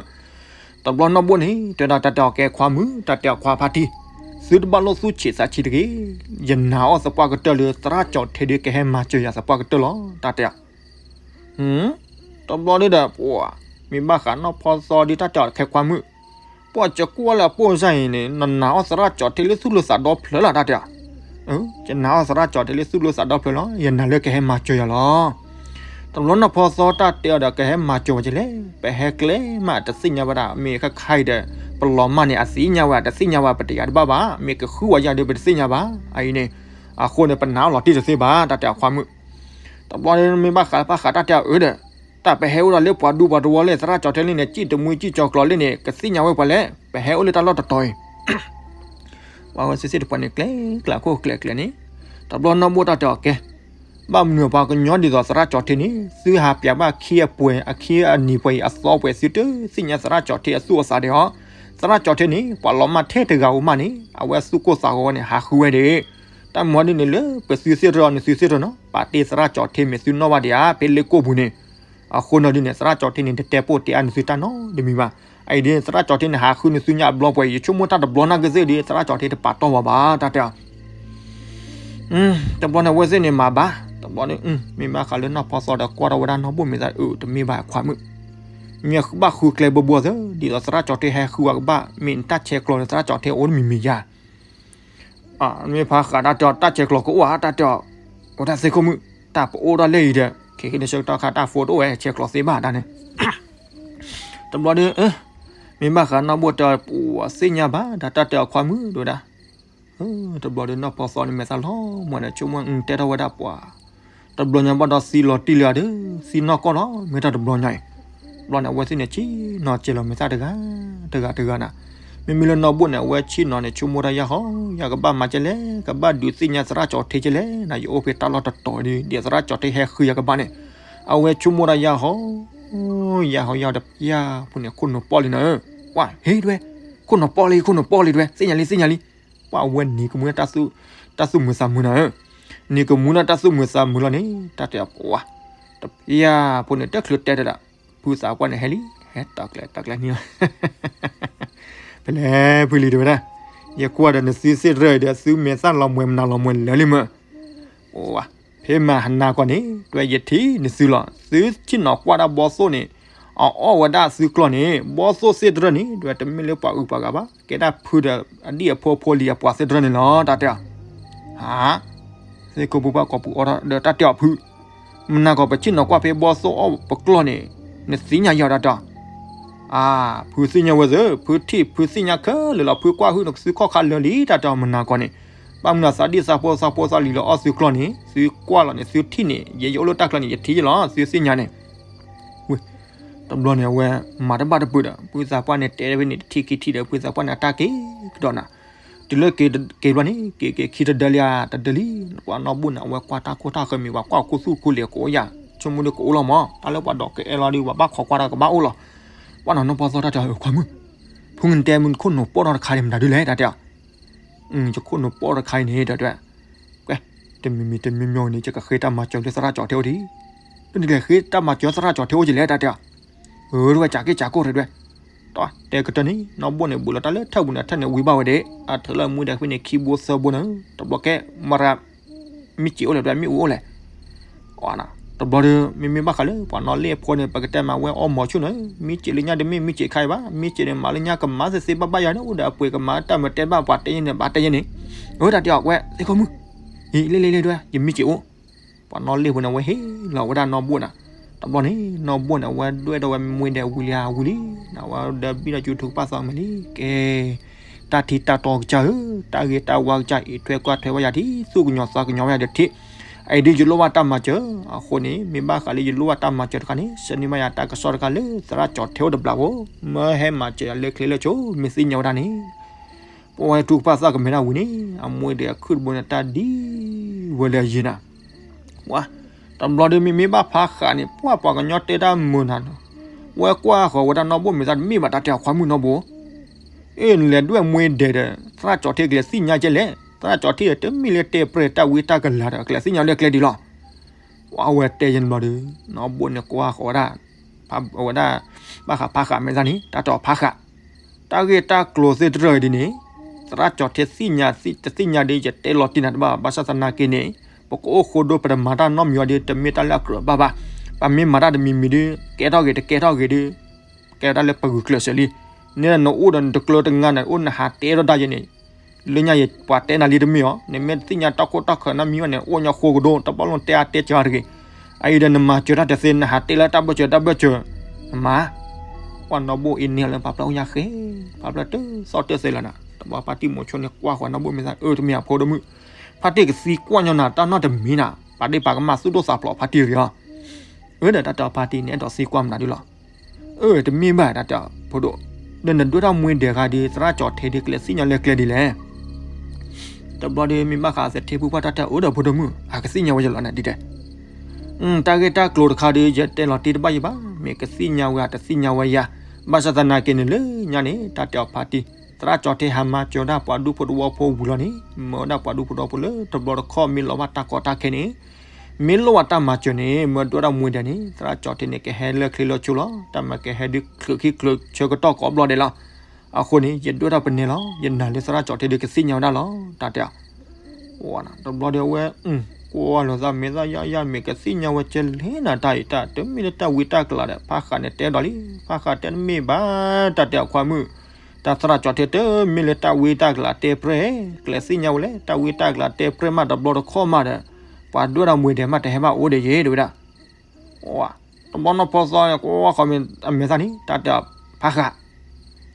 တဘျီနီၢ်ဘိၣ်န့ၣ် တဲဒၣ်တၢ်တဲအီၤကဲခွါမုၣ် တၢ်တဲအီၤခွါဖါတံၢ်, သုတဘၣ်လိၣ်သူၣ်ဆံးသးဆံးတဂ့ၤ, ယနာ်အီၤသပှၢ်ကတၢၢ်လၢသရၣ်ကၠီၤထ့ဒုးကဟဲမၤစၢၤယၤသပှၢ်ကတၢၢ်လီၤ တၢ်တဲ တဘျီဒုဒီး ပှၢ်မ့ၢ်ဘၣ်ဃးနီၢ်ဖီသီဒ်တၢ်တဲအီၤခဲခွါမုၣ်, ပှၢ်ကကွၢ်လၢအပိၢ်စၢ်အံၤန့ၣ် နနာ်အီၤသရၣ်ကၠီၤထ့လၢသူၣ်လၢသးဒီဖျၢၣ်လီၤ တၢ်တဲအီၤ, ယနာ်အီၤသရၣ်ကၠီၤထ့လၢသူၣ်လၢသးဒီဖျၢၣ်လီၤ, ယနာ်လၢကဟဲမၤစၢၤယၤလီၤ. တဘျီနီၢ်ဖီသီတၢ်တဲအီၤဒီး ကဟဲမၤစၢၤဝဲကလဲၣ်, ပဟဲကျဲမးတသ့ၣ်ညါဝဲဒၣ် မ့ၢ်ခါခါအံၤဒီး ပလီၤမၢ်န့ၣ် အသ့ၣ်ညါဝဲ တသ့ၣ်ညါဝဲပတယၤတဘၣ်ဘၣ်, မ့ၢ်ကဃုဝဲယၤဒီးပတသ့ၣ်ညါဘၣ်, အအံၤန့ၣ် အဃိန့ၣ် ပနာ်အီၤလီၤတံၢ်တသ့ဘၣ် တၢ်တဲအီၤခွါမုၣ် တဘျီမ့ၢ်ဘၣ်ဃးဘၣ်ဃးတၢ်တဲအီၤအၢဒီး, တၢ်ပဟဲအိၣ်ဒီးလၢပှၤဒူပှၤတဝီလၢသရၣ်ကၠီၤထ့လံန့ၣ် စံၣ်တမှံစံၣ်ကၠီၤကျီၤလံန့ၣ် ကသ့ၣ်ညါဝဲပှၤလဲၣ်, ပဟဲအိၣ်လၢတၢ်လီၢ်တတီၤအံၤ, ပှၤဝဲသ့ၣ်သ့ၣ်တပှၤန့ၣ် ကျဲကျဲခိၣ်ကျဲကျဲန့ၣ်, တဘျီနီၢ်ဘိၣ်တၢ်တဲအီၤကဲ ဘၣ်မနုၤပှၤကညီဒ်သိးသရၣ်ကၠီၤထ့န့ၣ် သုဟးပျးဘၣ်ခံအပှဲၤ အခံအနံၤပှဲၤအံၤ အသီပှဲၤ သုတသ့ၣ်ညါသရၣ်ကၠီၤထ့အသူၣ်အသးဒံးအီၤ, သရၣ်ကၠီၤထ့န့ၣ် ပှၤလီၤမၢ်ထဲတဂၤဧိၤမးန့ၣ် အဝဲသူၣ်ကိၢ်သးဂီၤဝဲန့ၣ် ဟးဃုဝဲဒၣ်, တၢ်မၤဒ်န့ၣ်လၢပသုသ့ၣ်ထီၣ်နသုသ့ၣ်ထီၣ်နီၤ ပာ်တ့ၢ်သရၣ်ကၠီၤထ့မ့ၢ်သုနီၣ်ဘၣ်ဒံးဧါ ဖဲလ့ကိၢ်ပူၤန့ၣ်, အဃိနီၤဒ်န့ၣ် သရၣ်ကၠီၤထ့န့ၣ် တတဲပိာ်တဲအါနသုတၢ်နီတမံၤဘၣ်, အအံၤဒ်သရၣ်ကၠီၤထ့န့ၣ် ဟးဃုနသုညါအဘျီပှဲၤအံၤ ယဆိကမိၣ်တၢ်တဘျီနာ်က့သ့ၣ်ဒ်သရၣ်ကၠီၤထ့တပာ်တီၢ်ဝဲဘၣ် တၢ်တဲအီၤ တဘျီန့ၣ် အဝဲသ့ၣ်န့ၣ်မၤဘၣ်, တဘျီန့ၣ် မ့ၢ်ဘၣ်ဃးလၢနီၢ်ဖီသီဒီးကွၢ်ထီၣ်ဝဲဒၣ်နီၢ်ဘိၣ်မ့ၢ်သး အၢ တမ့ၢ်ဘၣ်ခွါမုၣ်, မ့ၢ်ဘၣ်ဃုကျဲဘိဘိသၢ ဒ်သိးသရၣ်ကၠီၤထ့ဟဲဃုအကဘၣ် မ့ၢ်နတၢ်ဆဲးကျိးလၢသရၣ်ကၠီၤထ့အိၣ်တမံၤမံၤယါ, မ့ၢ်ဖးဃးတၢ်တဲအီၤ တၢ်ဆဲးကျိးကအိၣ်ဧါ တၢ်တဲအီၤ, အိၣ်တၢ်သ့ၣ်ခိၣ်မုၣ် တၢ်ပအိၣ်ထီၣ်လၢအံၤဒီး ခဲကနံၣ်ဆၢကတီၢ်ခါတၢ်ဖိတအိၣ်ဝဲဆဲးကျိးသ့ဘၣ်တၢ်န့ၣ် တဘျီဒီး မ့ၢ်ဘၣ်ဃးနီၢ်ဘိၣ်တဲအီၤ ပှၤသ့ၣ်ညါဘၣ် တၢ်တဲအီၤခွါမုၣ်ဒိၣ်ဒၣ်, တဘျီဒီးနီၢ်ဖီသီန့ၣ်မဲာ်သၣ်လီၤမွဲဒီး ဆိကမိၣ်တဲထီၣ်ဝဲဒၣ်ပှၤ, တဘျီညါဘၣ်ဒီးသံလီၤတံၢ်လံဧါဒီး သံနီၢ်ကီၢ်လီၤ မ့ၢ်တၢ်တဘျီညါအံၤ, တဘျီန့ၣ် အဝဲသ့ၣ်န့ၣ် ဆ့ၣ်နီၤစဲးလီၤမဲာ်သၣ်တဂၤ, တဂၤတဂၤနၤ, မ့မ့ၢ်လၢနီၢ်ဘိၣ်န့ၣ် အဝဲဆ့ၣ်နီၤန့ၣ် ဆိကမိၣ်တၢ်ယၢ်ဟီ, ယၤကဘၣ်မၤကဲလဲၣ်, ကဘၣ်ဒုးသ့ၣ်ညါသရၣ်ကၠီၤထ့ကဲလဲၣ်နၤ, ယအိၣ်ဖဲတၢ်လီၢ်တတီၤဒီး ဒ်သရၣ်ကၠီၤထ့ဟဲဃုယၤကဘၣ်န့ၣ်, အဝဲဆိကမိၣ်တၢ်ယၢ်ဟီ ယၤဟီယၤဒီး ယၤဖိန့ၣ် ခိၣ်နူာ်ပီၣ်လံနၤဧၢ, ပှၤဟ့ၣ်ဒွဲ, ခိၣ်နူာ်ပီၣ်လံ ခိၣ်နူာ်ပီၣ်လံဒွဲ သ့ၣ်ညါလံ သ့ၣ်ညါလံ, ပှၤအဝဲနံၤကမူၣ် တၢ်သူၣ်မုာ်သးမုာ်နၤဧၢ, နံၤကမူၣ်ဒီးတၢ်သူၣ်မုာ်သးမုာ်လီၤန့ၣ် တၢ်တဲပှၤ, တပျၢ်ဖိန့ၣ် တချုးတဲတဒၣ်, ဖုသးပှၢ်န့ၣ်ဟဲလံ, ဟဲတၢ်ကျဲၤတၢ်ကျဲၤန့ၣ်လီၤ ဖဲလဲၣ်ဖုလံၤတဲဝဲဒၣ်, ယကွၢ်ဒီးနသုသ့ၣ်တရၢၣ်ဒီး သုမဲာ်သၣ်လီၤမွဲမနၤလီၤမွဲလၢာ်လံမၢ်, ဖဲမၤဟနၤကီၢ်န့ၣ် ဒွဲယထံၣ်နသုလီၤ, သုဆ့ၣ်နီၤကွၢ်ဒၣ်ဘီသိၣ်န့ၣ်, အအီၣ်ဝဲဒၣ်သုကျီၢ်န့ၣ် ဘီသိၣ်သ့ၣ်တရၢၣ်န့ၣ် ဒွဲတမ့ၢ်လၢပှၤအုးပှၤဂၤဘၣ်, ကဲဒၣ်ဖုဒီးအဒံၣ်အဖိအဖိလံၤအပှၤသ့ၣ်တရၢၣ်န့ၣ်လီၤ တၢ်တဲအီၤ, ဟါ, သ့ၣ်ခိၣ်ဖိပှၢ်ကိာ်ပူၤအီထီၣ်ဒီးတၢ်တဲအီၤဖု, မနၤကီၢ်ပဆ့ၣ်နီၤကွၢ်ဖဲဘီသိၣ်အီၣ်ပကျီၢ်န့ၣ်, နသ့ၣ်ညါယၤတၢ်တဲအီၤ အါ, ဖုသ့ၣ်ညါဝဲသ့ၣ်, ဖုထံၣ်ဖုသ့ၣ်ညါခဲလၢာ်လီၤ, ဖုကွၢ်ဟုၣ်နသုခီၣ်ခါလၢာ်လံ တၢ်တဲအီၤမနၤကီၢ်န့ၣ်, ဘၣ်မနုၤသးဒံၣ်သးဖိသးဖိသးလံၤလၢအီၣ်သုကျီၢ်န့ၣ် သုကွၢ်လီၤန့ၣ် သုထံၣ်န့ၣ် ယဲယအိၣ်လၢတၢ်ကျါန့ၣ် ယထံၣ်ယလီၤ သုသ့ၣ်ညါန့ၣ်, ဝ့ၢ်, တဘျီန့ၣ် အဝဲမၤတဘၣ်တပုၢ်ဒီး ဖုသးပှၢ်န့ၣ် တဲဝဲန့ၣ်တထံၣ်ခံထံၣ်ဒီး ဖုသးပှၢ်န့ၣ် အတၢ်က့ၤကဒီးနၤ, တုၤလၢက့ၤဘျီန့ၣ် က့ၤက့ၤခံတဒၢလံဧါ တဒၢလံ, ပှၤနီၢ်ဘိၣ်န့ၣ် အဝဲကွၢ်တၢ်ခိၣ်တၢ်ဃၢၤမ့ၢ် ပှၤကွၢ်ခိၣ်သူၣ်ခိၣ်လ့ၤကအိၣ်ယၤ, ဆိကမိၣ်ဒုးကအိၣ်လီၤမး, တၢ်လၢပှၤဒိးကအဲၣ်လီၤဒုး ပှၤဘၣ်ခိးကွၢ်တၢ်ကဘၣ်အိၣ်လီၤ, ပှၤနီၢ်နီၢ်ပီသီတၢ်တဲအီၤ ခွါမုၣ်, ဖုနတဲမုၢ်ခိၣ်နူာ်ပီၣ်ထီၣ်တခါန့ၣ် မတၤဒုလဲၣ်တၢ်တဲအီၤ, ယခိၣ်နူာ်ပီၣ်ထီၣ်တခါအံၤန့ၣ် တၢ်တဲ, ကွဲ, တမံၤမံၤတမံၤမံၤန့ၣ် ယကဃ့တၢ်မၤစၢၤလၢသရၣ်ကၠီၤထ့အိၣ်ဒံး, တနံၤကဃ့တၢ်မၤစၢၤသရၣ်ကၠီၤထ့အိၣ်ကလဲၣ် တၢ်တဲအီၤ, အၢ တဝဲ ကးက့ၢ်ကးကိၢ်တဒွဲ, တဲကတၢၢ်န့ၣ် နီၢ်ဘိၣ်န့ၣ် ဘူးလီၤတၢ်လၢထၢၣ်ပူၤန့ၣ် ထၢၣ်န့ၣ်ဝံၤဘၣ်ဝဲဒၣ် အထုးလီၤမူဒီးဖဲန့ၣ် ခံဘိသၢဘိန့ၣ် တဘျီကဲ မရၤ မ့ၢ်စ့းအိၣ်လဲၣ် တဝဲမ့ၣ်အူအိၣ်လဲၣ်, တဘျီဒီး မ့မ့ၢ်ဘၣ်ဃးလၢ ပှၤနီၢ်လ့ၣ်အဖိန့ၣ် ပကတဲမၤဝဲအီၣ်မီၤဆူၣ်န့ၣ် မ့ၢ်စ့းလၢညါတမ့ၢ် မ့ၢ်စ့းခါအံၤဘၣ် မ့ၢ်စ့းန့ၣ် မၤလၢညါကမၤသ့သ့ဘၣ်ဘၣ်ယၤန့ၣ် အိၣ်ဒီးအပှ့ၤကမၤတၢ်မၤတဲဘၣ်ပှၤတဲယဲန့ၣ် ဘၣ်တဲယဲန့ၣ်, အၢ တၢ်တဲအီၤကွဲ သ့ၣ်ခိၣ်မုၣ်, အံၤ လ့ၣ်လ့ၣ်လ့ၣ်တဝဲ ယမ့ၢ်စ့းအိၣ် ပှၤနီၢ်လ့ၣ်ဖိန့ၣ် အဝဲဟ့ၣ်လီၤဝဲဒၣ်နီၢ်ဘိၣ်န့ၣ်, တဘျီန့ၣ် နီၢ်ဘိၣ်န့ၣ် အဝဲဒွဲၣ်ဒီးဝဲမ့ၢ်ဒဲးဝံၤလံဧါ ဝံၤလံ, အဝဲဒီးဘံၣ်ဒီးယူၤထူၣ်ကပၣ်သီမ့ၢ်လံ, ကဲ တၢ်ထံတၢ်တီကစၢ်ဧၢ, တၢ်ဂ့ၤတၢ်ဝါကစၢ် အံးထွဲကွၢ်ထွဲဝဲယၤဒ် သူၣ်ကညီၤသးကညီၤဝဲယၤဒီးထံး, အအံၤဒ်ယလိၣ်ဘၣ်တၢ်မၤစၢၤ, အဃိန့ၣ် မ့ၢ်ဘၣ်ဃးလၢယလိၣ်ဘၣ်တၢ်မၤစၢၤတခါန့ၣ် ဆှၢန့ၢ်ဘၣ်ယၤတၢ်ကစီၣ်တခါလၢသရၣ်ကၠီၤထဲအိၣ်တဘျီဖိ, မၢဟဲမၤစၢၤယၤလၢကျဲလၢဆိ မ့ၢ်သ့ၣ်ညါဝဲဒၣ်န့ၣ်, ပဝဲထူကဖၣ်သးကမဲဒၣ်ဝံၤန့ၣ် အမူဒီးအခုၣ်တဘိန့ၣ် တၢ်ဒ်ဝဲလၢအယံၤနၤ, ဝါ, တဘျီဒီးမ့မ့ၢ်ဘၣ်ဖးဃးန့ၣ် ပှၤပှၤကညီတဲတၢ်မုာ်နၤနီၤ, ဝဲကွၢ်ဃီၤဝဲဒၣ်နီၢ်ဘိၣ်မဲာ်သၣ်တမ့ၢ်ဘၣ်တၢ်တဲအခွါမုၣ်နီၢ်ဘိၣ် အ့ၣ် နလဲၤဒွဲၣ်မွ့ဒဲးဒီး သရၣ်ကၠီၤထဲကလဲၤသ့ၣ်ညါကဲလဲၣ်, သရၣ်ကၠီၤထဲတမ့ၢ်လၢတဲပြဲၢ်တၢ်ဝံတၢ်ကလၤဒီး ကလဲၤသ့ၣ်ညါလၢကျဲဒ်လီၤ. ပှၤဝဲတဲယဲၢ်ဘျီဒီး နီၢ်ဘိၣ်န့ၣ်ကွၢ်ဃီၤဝဲဒၣ်, ဝဲဒၣ်, ဘၣ်ဃးဖးဃးမဲာ်သၣ်န့ၣ် တၢ်တဲအီၤဖးဃး, တၢ်ဂ့ၢ်တၢ်ကျိၤသ့ၣ်တဖၣ်အံၤဒ်န့ၣ်, သရၣ်ကၠီၤထဲသ့ၣ်ညါ, တသ့ၣ်ညါဒီး ယတဲလီၤတံၢ်နၤတဘၣ်, ဘၣ်ဆၣ်သနာ်က့န့ၣ် ပကအိၣ်ဃိဒိပတမၤတၢ်နီတမံၤအီၤဒီး တမ့ၢ်တၢ်လၢအကြၢးဘၣ်ဘၣ်, ပမ့ၢ်မၤတၢ်တမံၤမံၤဒီး ကဲထီၣ်ဂ့ၤတကဲထီၣ်ဂ့ၤဒီး ကဲဝဲဒၣ်လၢပဂုာ်ကျဲးစၢးလံ. န့ၣ်နအိၣ်ဒီးနတကျၢၤတငါန့ၣ် အိၣ်နဟးတဲထီၣ်ဒၣ်ယဲန့ၣ်, လၢညါယပှၤတဲနၤလံတမ့ၢ်အီၤ, နမ့ၢ်တသ့ၣ်ညါတၢ်ခိၣ်တၢ်ခံးနီတမံၤဘၣ်န့ၣ် အိၣ်ညီဃိကဒိ တဘၣ်လိၣ်တဲအါတဲစှၤတဂ့ၤ, အအံၤဒီးနမၤစၢၤတၢ်တသ့ နဟးတဲလၢတၢ်ဘၢၣ်စၢၤတၢ်ဘၢၣ်စၢၤ, နမၤ, ပှၤနီၢ်ဘိၣ်အ့န့ၣ်လၢပာ်ဖျါအိၣ်ညါဃဲ, ပာ်ဖျါတသီၣ်တသဲလၢၤနၤ, တဘျီဖါတံၢ်မိၤဆိန့ၣ်ကွၢ်ဃီၤနီၢ်ဘိၣ်မဲာ်သၣ် အၢ တမ့ၢ်အဖိဒိၣ်မုၣ်, ဖါတံၢ်ကသံကွၢ်ညီနၤတၢ်နီတမံၤနၤ, ပာ်ဒ့ၣ်ပာ်ကမၣ်သူၣ်ဒိၣ်သးဖျိးဖါတံၢ်တဂ့ၤအီၤ, အၢ ဒီးတၢ်တဲအီၤဖါတံၢ်န့ၣ် အဲၣ်ဒိးသံကွၢ်မနုၤဒ်လီၤ. အၢ တမ့ၢ်ဘၣ်တၢ်တဲအီၤဖိဒိၣ်, ဒီးနဒွဲၣ်ထီၣ်မှ့ဒဲးဂၤဒီး သရၣ်ကၠီၤထဲဒီးကလဲၤသ့ၣ်ညါလၢကျဲဒ်လဲၣ်. တဘျီဒီးမ့ၢ်ဘၣ်ဃးသထ့ဖုပှၢ်တၢ်တဲအီၤ အၢ ဒီးဖိဒိၣ်မုၣ် အကသ့ၣ်ညါဝဲယလီၤနၤဒ်တဲ တၢ်ဂ့ၢ်တၢ်ကျိၤတခါဒီး ယတဲလီၤတံၢ်တဘၣ်ယဘၣ်, မ့ၢ်ကသ့ၣ်ညါဝဲအတသ့ၣ်ညါဝဲယၤ, ဘၣ်ဆၣ်သနာ်က့န့ၣ်လၢညါန့ၣ် တၢ်တဲအီၤဖါတံၢ်, သရၣ်ကၠီၤထဲဟးမၤစၢၤဒၣ်ပှၤဒူဖိတဝီဖိဝံၤလီၤန့ၣ် မၢဝဲဒၣ်ပှၤဒူဖိတဝီဖိလၢတဘျီတခီၣ်မ့ၢ်လီၤဘၣ်တၢ်ကီတၢ်ခဲန့ၣ် မ့ၢ်လိၣ်ဘၣ်တၢ်မၤစၢၤန့ၣ် မၢဒွဲၣ်ထီၣ်မှ့ဒဲးန့ၣ် သရၣ်ကၠီၤထဲန့ၣ် ကဟဲလၢချ့လၢဆိလီၤ, တၢ်မၤကဟဲဒုးချုးခံချုးဆၢကတီၢ်ကိးဘျီဒဲးလီၤ. အဃိန့ၣ် ယဒွဲၣ်ထီၣ်ပနဲလီၤ, ယနာ်လၢသရၣ်ကၠီၤထဲဒီးကသ့ၣ်ညါဝဲဒၣ်လီၤ, တၢ်တဲအီၤ တဘျီဒီးအဝဲ ကွၢ်လိာ်သးမဲာ်သၣ်ယၢ်ယၢ် မ့ၢ်ကသ့ၣ်ညါဝဲကဲလဲၣ်နၤတၢ်အံၤ တၢ်တမ့ၢ်လၢတၢ်ဝံတၢ်ကလၤဒီး ဖးဃးန့ၣ်တဲဒီးလံ, ဖးဃးတဲတမ့ၢ်ဘၣ် တၢ်တဲအီၤခွါမုၣ်, တၢ်သရၣ်ကၠီၤထဲတမ့ၢ်လၢတၢ်ဝံတၢ်ကလၤတဲပြဲၢ်, ကလဲၤသ့ၣ်ညါဝဲလဲၣ်, တၢ်ဝံတၢ်ကလၤတဲပြဲၢ်မးတဘျီတခီၣ်မးဒီး ပှၤဒွဲၣ်ထီၣ်မှ့ဒဲးမးတဟဲဘၣ်အိၣ်ဒီးယဲ တဲဝဲဒၣ် တဘျီနီၢ်ဖိသီန့ၣ် ကွၢ်ဃီၤအမဲာ်သၣ်န့ၣ် တၢ်တဲအီၤဖးဃး,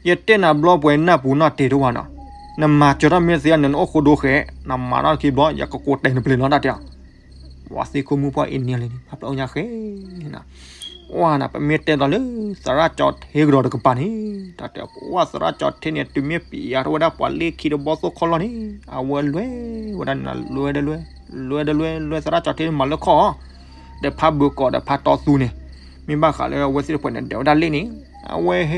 ယတဲနၤဘျီပှဲၤနၢ်ပူၤနီၢ်တ့ၢ်တဝၤနီၤ, နမၤစၢၤတၢ်မ့ၢ်သ့န့ၣ် နအိၣ်ဃိဒိဃဲ, နမၤထီၣ်ခံဘျီ ယကကိးတဲာ်နပျ့ၤလီၤ တၢ်တဲအီၤ, ပှၤသ့ၣ်ခိၣ်မုၣ်ပှၢ်အ့န့ၣ်လံန့ၣ် ဖးဖျါအိၣ်ညါဃဲ နၤ, ပှၤနၤ ပမ့ၢ်တဲဒီးလၢ သရၣ်ကၠီၤထဲကဒီးတကပၤန့ၣ် တၢ်တဲအီၤ ပှၤသရၣ်ကၠီၤထဲန့ၣ် တုၤမ့ၢ်ပျံၤယၤထီၣ်ဝဲဒၣ်ပှၤလ့ၣ်ခံတဘီသိၣ်ခီၣ်လီၢ်န့ၣ် အဝဲလွဲၢ်ဝဲဒၣ်န့ၣ် လွဲၢ်ဒီးလွဲၢ်, လွဲၢ်ဒီးလွဲၢ် လွဲၢ်သရၣ်ကၠီၤထဲန့ၣ်မၤလၢခီၣ် ဒီးဖးဘုးကိးဒီးဖးတီသူန့ၣ်, မ့ၢ်ဘၣ်ဃးလၢအဝဲသ့ၣ်တဖၣ်န့ၣ် ဒဲးဝဲဒၣ်လ့ၣ်န့ၣ်, အဝဲဟ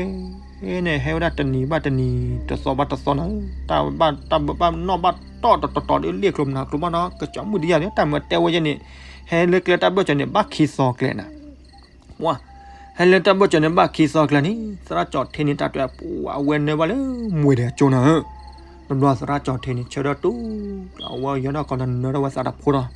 ဲန့ၣ် ဟဲဝဲဒၣ်တနံၤဘၣ်တနံၤ တသီဘၣ်တသီနၤ, တၢ်ဘၣ်တၢ်ဘၣ်နီၣ်ဘၣ်တီၢ်တတီၤတီၤဒီးလ့ၣ်ကျိၤမနုၤကျိၤဘၣ်နီၤ ကစၢ်မုၣ်ဒ်ယၤန့ၣ် တၢ်မၤတဲဝဲယဲန့ၣ်, ဟဲလၢကျဲတၢ်ဘၢၣ်စၢၤန့ၣ် ဘၣ်ခံသီကျဲနၤ ပှၤ, ဟဲလၢတၢ်ဘၢၣ်စၢၤန့ၣ် ဘၣ်ခံသီကျဲန့ၣ် သရၣ်ကၠီၤထဲန့ၣ် တၢ်တဲအီၤ ပှၤအဝဲနၢဘၣ်လၢမှ့ဒဲးကၠိနၤဧၢ, တဘျီသရၣ်ကၠီၤထဲန့ၣ် ဆၢထၢၣ်တူၢ်, အဝဲယဲဒီးကီးဒီးနၢထီၣ်ဝဲသးတဖိဒီး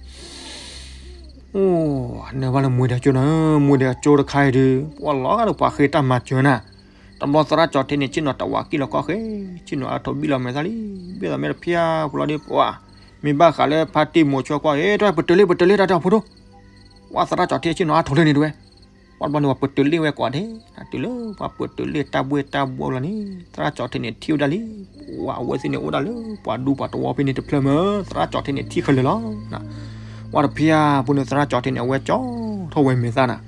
အိၣ်, နၢဘၣ်လၢမှ့ဒဲးကၠိနၤဧၢ, မှ့ဒဲးကၠိတခါအံၤဒီး ပှၤလီၤဂာ်ဒီးပှၤဃ့တၢ်မၤစၢၤနၤ, တဘျီသရၣ်ကၠီၤထဲန့ၣ် ဆ့ၣ်နီၤတဝးကံၣ်လီၤကီၢ်ဃဲ, ဆ့ၣ်နီၤအါထီၣ်ဘံၣ်လီၤမဲာ်သၣ်လံ, ဘံၣ်လီၤမဲာ်တဖျၢၣ်ပူၤလီၤဒီး ပှၤ, မ့ၢ်ဘၣ်ဃးလၢဖါတံၢ်မိၤဆိကွၢ် အ့ တဝဲ ပတုၤလ့ၣ် ပတုၤလ့ၣ် တၢ်တဲအီၤဖိဒိၣ်, ပှၤသရၣ်ကၠီၤထဲဆ့ၣ်နီၤအါထီၣ်လံန့ၣ်တဝဲ ပှၤတဘျီန့ၣ် ပှၤပတုၤလ့ၣ်ဝဲကွၢ်ဒဲး, တုၤလၢပှၤပတုၤလ့ၣ်တၢ်ဘှ့ၣ်တၢ်ဘှီလီၤန့ၣ် သရၣ်ကၠီၤထဲန့ၣ်ထံၣ်ဝဲဒၣ်လံ, ပှၤအဝဲသ့ၣ်န့ၣ်အိၣ်ဒၣ်လၢ ပှၤဒူပှၤတဝီဖဲန့ၣ်တဖျၢၣ်မး သရၣ်ကၠီၤထဲန့ၣ်ထံၣ်ခဲလၢာ်လီၤ, ပှၤတဖျၢၣ်ပူၤန့ၣ် သရၣ်ကၠီၤထဲန့ၣ် အဝဲကၠီထီၣ်ဝဲမဲာ်သၣ်နၤ,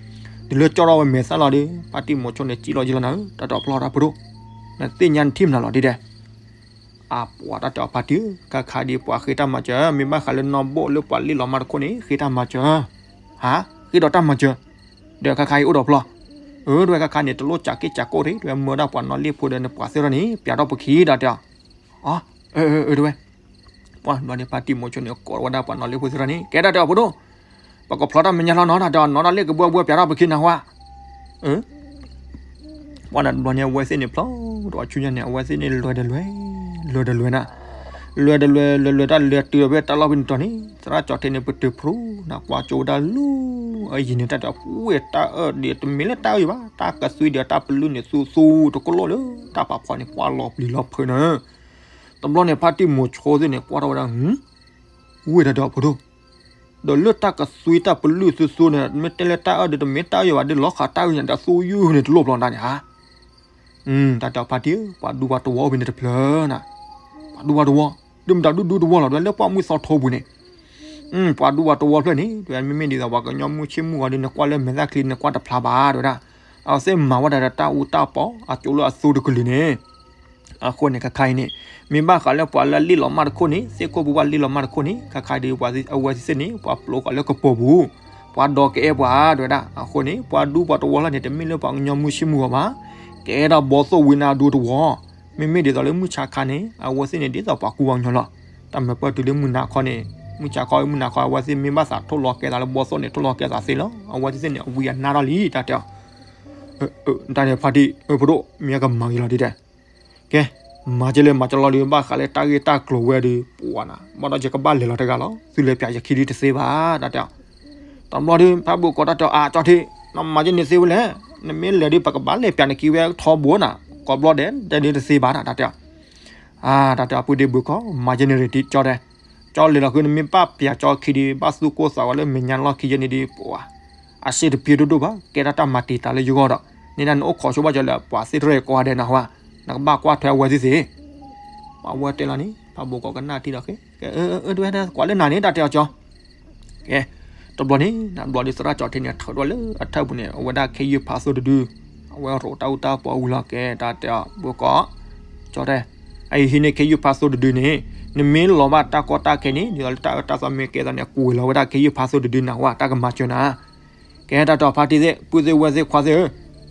တုၤလၢကၠီထီၣ်ဝဲမဲာ်သၣ်လီၤဒီး ဖါတံၢ်မိၤဆိန့ၣ် စံၣ်လီၤယံၤလီၤနၤဧၢ, တၢ်တဲအီၤဖျီတၢ်ဖိဒိၣ်, နသ့ၣ်ညါနထံၣ်မနုၤလီၤဒ်ဒဲး အပှၤတၢ်တဲအီၤဖါတံၢ်ဧၢ, ခါခါဒ်ပှၤဃ့တၢ်မၤစၢၤ မ့ၢ်ဘၣ်ဃးလၢနီၢ်ဘိၣ်လၢပှၤလ့ၣ်လီၤမးတခိၣ်န့ၣ် ဃ့တၢ်မၤစၢၤ, ဟါ, ဃ့ဒီးတၢ်မၤစၢၤ, ဒီးခါခါအံၤအိၣ်ဒီးဖျီ, အၢ တဝဲခါခါန့ၣ် တလိၣ်ကးက့ၣ်ကးကိၣ်တ့ၢ် တဝဲမၢဒၣ်ပှၤနီၢ်လ့ၣ်ဖိဒီးနပှၤသ့ၣ်ထီၣ်န့ၣ် ပျးထီၣ်ပခံ တၢ်တဲအီၤ, အၢ အၢ တဝဲ ပှၤဘျီန့ၣ် ဖါတံၢ်မိၤဆိန့ၣ် ကိးဝဲဒၣ်ပှၤနီၢ်လ့ၣ်ဖိသ့ၣ်ထီၣ်န့ၣ် ကဲတၢ်တဲအီၤဖိဒိၣ်, ပကဖျီတၢ်မဲာ်ညါလီၤနီၤ တၢ်တဲအီၤ နီၢ်တၢ်လ့ၣ်ကဘှၢဘှၢ ပျးထီၣ်ပခံနၤဝါ, အၢ ပှၤန့ၣ်တဘျီန့ၣ် အဝဲသ့ၣ်န့ၣ်ဖျီ, ဒီးဆူညါန့ၣ် အဝဲသ့ၣ်န့ၣ်လွဲၤဒီးလွဲၤ, လွဲၤဒီးလွဲၤနၤ, လွဲၤဒီးလွဲၤ လွဲၤလွဲၤတၢ်လဲၤတုၤဒီးဖဲတၢ်လီၢ်ဖဲန့ၣ်တီၤန့ၣ် သရၣ်ကၠီၤထဲန့ၣ် ပတုၤဖရူနၤ ကွၢ်ကၠိဝဲဒၣ်လူၤ, အယံၤန့ၣ် တၢ်တဲအီၤ ပှဲၤတၢ်အၢၣ်ဒီး တမ့ၢ်လၢတၢ်အၢၣ်ဘၣ် တၢ်ကသွံဒီးတၢ်ပလုၢ်န့ၣ် သူသူတကလိာ်လၢ တၢ်ပာ်ဖှိၣ်န့ၣ် ကွၢ်လီၤပျံၤလီၤဖုးနၤ, တဘျီန့ၣ် ဖါတံၢ်မိၤဆိသ့ၣ်န့ၣ် ကွၢ်ထီၣ်ဝဲဒၣ် ဝ့ၢ်တၢ်တဲအီၤဖိဒိၣ်, ဒီးလၢတၢ်ကသွံတၢ်ပလုၢ်သူသူန့ၣ် မ့ၢ်တဲလၢတၢ်အၢၣ်ဒီး တမ့ၢ်တၢ်အၢၣ်ဘၣ်ဒီး လီၤဃာ်တၢ်အၢၣ်ညါဒီး သူယုၢ်န့ၣ်တလိၣ်ဘျီနၤန့ၣ်ဧါ, တၢ်တဲအီၤဖါတံၢ်ဧၢ, ပှၤဒူပှၤတဝီအိၣ်ဖဲန့ၣ်တဖျၢၣ်နၤ, ပှၤဒူပှၤတဝီ, ဒုးမတၤဒူဒူတဝီလီၤ တဝဲလၢပှၢ်မုၢ်သီထိပူၤန့ၣ်, ပှၤဒူပှၤတဝီဖျၢၣ်န့ၣ် တဲဝဲ မ့မ့ၢ်ဒ်သိးပှၤကညီမုၢ်ဆ့ၣ်မုၢ်ဂီၤဒီး နကွၢ်လၢမဲာ်သၣ်ချံ နကွၢ်တဖျါဘၣ် တဲဝဲဒၣ်. အဝဲသ့ၣ်မၤဝဲဒၣ်ဒီးတၢ်အူတၢ်ပီ အကၠိလၢအသိတကလုာ်န့ၣ် အဃိန့ၣ် ခါခါအံၤန့ၣ် မ့ၢ်ဘၣ်ဃးလၢပှၤလၢအလ့ၣ်လီၤမၢ်တခိၣ်န့ၣ် သ့ၣ်ခိၣ်ပူၤပှၤလ့ၣ်လီၤမၢ်တခိၣ်န့ၣ် ခါခါဒီး အဝဲသ့ၣ်န့ၣ် ပှၤပျိဃီၤလၢကပီၤပူၤ ပှၤဒိးကအဲၣ်ပှၤ တဲဝဲဒၣ်. အဃိန့ၣ် ပှၤဒူပှၤတဝီလီၤန့ၣ် တမ့ၢ်လၢပှၤကညီမုၢ်ဆ့ၣ်မုၢ်ဂီၤဘၣ်, ကအဲၣ်ဒိးဘီသိၣ်ဝံနါဒူတဝီ. မ့မ့ၢ်ဒ်သိးလၢမုၢ်ဆါခါန့ၣ် အဝဲသ့ၣ်န့ၣ် ဒ်သိးပှၤကူပှၤကညီလီၤ. တၢ်မၤပၢၢ်တုၤလၢမုၢ်နၤခီန့ၣ် မုၢ်ဆါခီမုၢ်နၤခီ အဝဲသ့ၣ်မ့ၢ်ဘၣ်သးထိၣ်လီၤကဲသးလၢဘီသိၣ်န့ၣ် ထိၣ်လီၤကဲသးသ့လီၤ. အဝဲသ့ၣ်န့ၣ် အဝံအနါထီၣ်လံ တၢ်တဲအီၤ တၢ်န့ၣ်ဖါတံၢ် ဖိဒိၣ် မ့ၢ်ကမၤဂ့ၤလီၤဒ်တဲ. ကဲ မၤကလဲၤမၤကလီဒီး ဘၣ်ဃးလၢတၢ်ဂ့ၢ်တၢ်ကျိၤဝဲဒီး ပှၤနၤ ဘၣ်ဒီးယကဘၣ်လဲၤလီၤတဂၤလီၤ သုလဲၤပၠးယခံဒုတသ့ဘၣ် တၢ်တဲအီၤ. တဘျီဒီး ဖးဘိးကိးတၢ်တဲအီၤ အကၠီထံး နမၤကန့ၣ်သ့ဝဲလဲၣ်, နမ့ၢ်လဲၤဒီး ပကဘၣ်လဲၤပၠးနခံဝဲထီဘိနၤ ကိးဘျီဒဲး တဲဒုတသ့ဘၣ်နၤ တၢ်တဲအီၤ. တၢ်တဲအီၤ ပုၢ်ဒ့ဘုကီ မၤကန့ၣ်ရ့ၣ်တံၢ်ကၠီတဲ ကၠီလဲၤလီၤဃုာ် နမ့ၢ်ဘၣ်ပၠးကၠီခံဒီး ဘၣ်သူၣ်ကိၢ်သးဂီၤလၢမဲာ်ညါလီၢ်ခံယဲန့ၣ်ဒီး ပှၤ အစ့တပျ့ၤဒိၣ်ဒိၣ်ဘၣ် ကဲတၢ်တၢ်မၤတံာ်တာ်လၢယဂီၢ်ဒီး န့ၣ်ဒၣ်နအိၣ်ခိးဆိဘၣ်ကၠီလၢပှၤသ့ၣ်တရၢၣ်ကိးဂၤဒဲးနဟါ, နကဘၣ်ကွၢ်ထွဲအဝဲသ့ၣ်သ့ၣ်. ပှၤဝဲတဲလီၤန့ၣ် ဖးဘိးကိးကနၣ်ထံဒီးဃ့ ကဲ ကွၢ်လၢနၤန့ၣ် တၢ်တဲအီၤကၠီ ကဲ တဘျီန့ၣ် နဘျီဒီးသရၣ်ကၠီထံန့ၣ် ထၢးထီၣ်လၢအထၢၣ်ပူၤန့ၣ် အဝဲဒၣ်ခ့ယုၢ်ဖးသိၣ်တဒု, အဝဲရိးတၢ်အူတၢ်ပီဝံၤလီၤ ကဲတၢ်တဲအီၤ ဘုကီ ကၠီတဲ, အအံၤဟံးန့ၢ်ခ့ယုၢ်ဖးသိၣ်တဒုန့ၣ် နမ့ၢ်လီၤဘၣ်တၢ်ကီတၢ်ခဲန့ၣ် ဒ်သိးလၢတၢ်အၢတၢ်သီမ့ၢ်ကဲသိးန့ၣ် ကွံာ်လီၤဝဲဒၣ်ခ့ယုၢ်ဖးသိၣ်တဒုနၤဝဲ တၢ်ကမၤစၢၤနၤ ကဲတၢ်တဲအီၤ ဖါတံၢ်သ့ၣ် ပုၢ်သ့ၣ်ဝဲၢ်သ့ၣ်ခွါသ့ၣ်ဧၢ,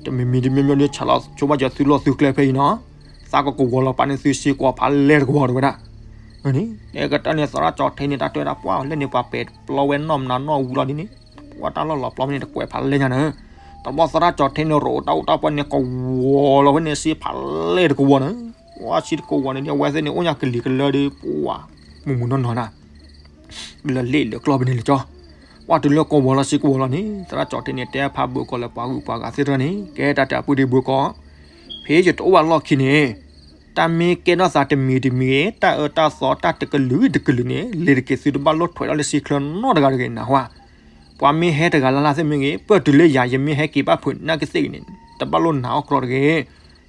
တမံၤမံၤတမံၤမံၤဒီး ဆးလီၤဆိဘၣ်ကၠီသုလီၢ်သုကျဲဖဲအံၤနီၤ, သးကကဝီၤလီၤပာ်န့ၢ်သုစ့ၢ်ကီးဖးလဲၢ်တကဝီၤတဲဝဲဒၣ်. န့ၣ် ကဲကတၢၢ်န့ၣ် သရၣ်ကၠီထံန့ၣ် တၢ်တဲဝဲဒၣ် ပှၢ်လၢန့ၣ် ပှၤပဲာ်ပျီဝဲနီၢ်မနုၤနီၢ်ဝံၤလီၤဒ်န့ၣ်, ပှၢ်တၢ်လီၢ်လီၤပျီမ့ၢ်န့ၣ် တကွဲးဖးလဲၢ်ညါန့ၣ်, တဘျီသရၣ်ကၠီထံန့ၣ် ရိးတၢ်အူတၢ်ပီန့ၣ် ကဝီၤလီၤဝဲန့ၣ် စ့ဖးလဲၢ်တကဝီၤန့ၣ်, ပှၢ်စ့တကဝီၤန့ၣ် အဝဲသ့ၣ်န့ၣ် အိၣ်ညါကလံၤကလၢဒီး ပှၢ် မုၢ်မုၢ်နီၢ်နီၢ်နၤ လၢလ့ၣ်လၢကျီၢ်ဖဲန့ၣ်လၢကၠီ, ပှၢ်တုၤလၢကဝီၤလီၤစ့ကဝီၤလီၤန့ၣ် သရၣ်ကၠီထံန့ၣ် တဲဖးဘိးကီးလၢပှၤဂုၤပှၤဂၤသ့ၣ်တဖၣ်န့ၣ် ကဲတၢ်တဲအပုၢ်ဒ့ဘိကီး, ဖဲယတအိၣ်ဘၣ်လီၢ်ခံန့ၣ်, တၢ်မ့ၢ်ကဲထီၣ်သးတမံၤတမံၤဂ့ၤ တၢ်အၢတၢ်သီတၢ်တကလုာ်တကလုာ်န့ၣ် လ့ၤတက့ၤသုတဘၣ်လိၣ်ထွဲးထီၣ်လၢစ့ချၢနီတဂၤတဂ့ၤနဟါ, ပှၤမ့ၢ်ဟဲတဂၤလၢ်လၢ်သ့ၣ်မ့ၢ်ဂ့ၤ ပၢၢ်တုၤလၢယၤ ယမ့ၢ်ဟဲက့ၤဘၣ်ဖုးနာ်က့သ့ၣ်ဂ့ၤန့ၣ် တဘၣ်လိၣ်နာ်အီၣ်ကြီတဂ့ၤ,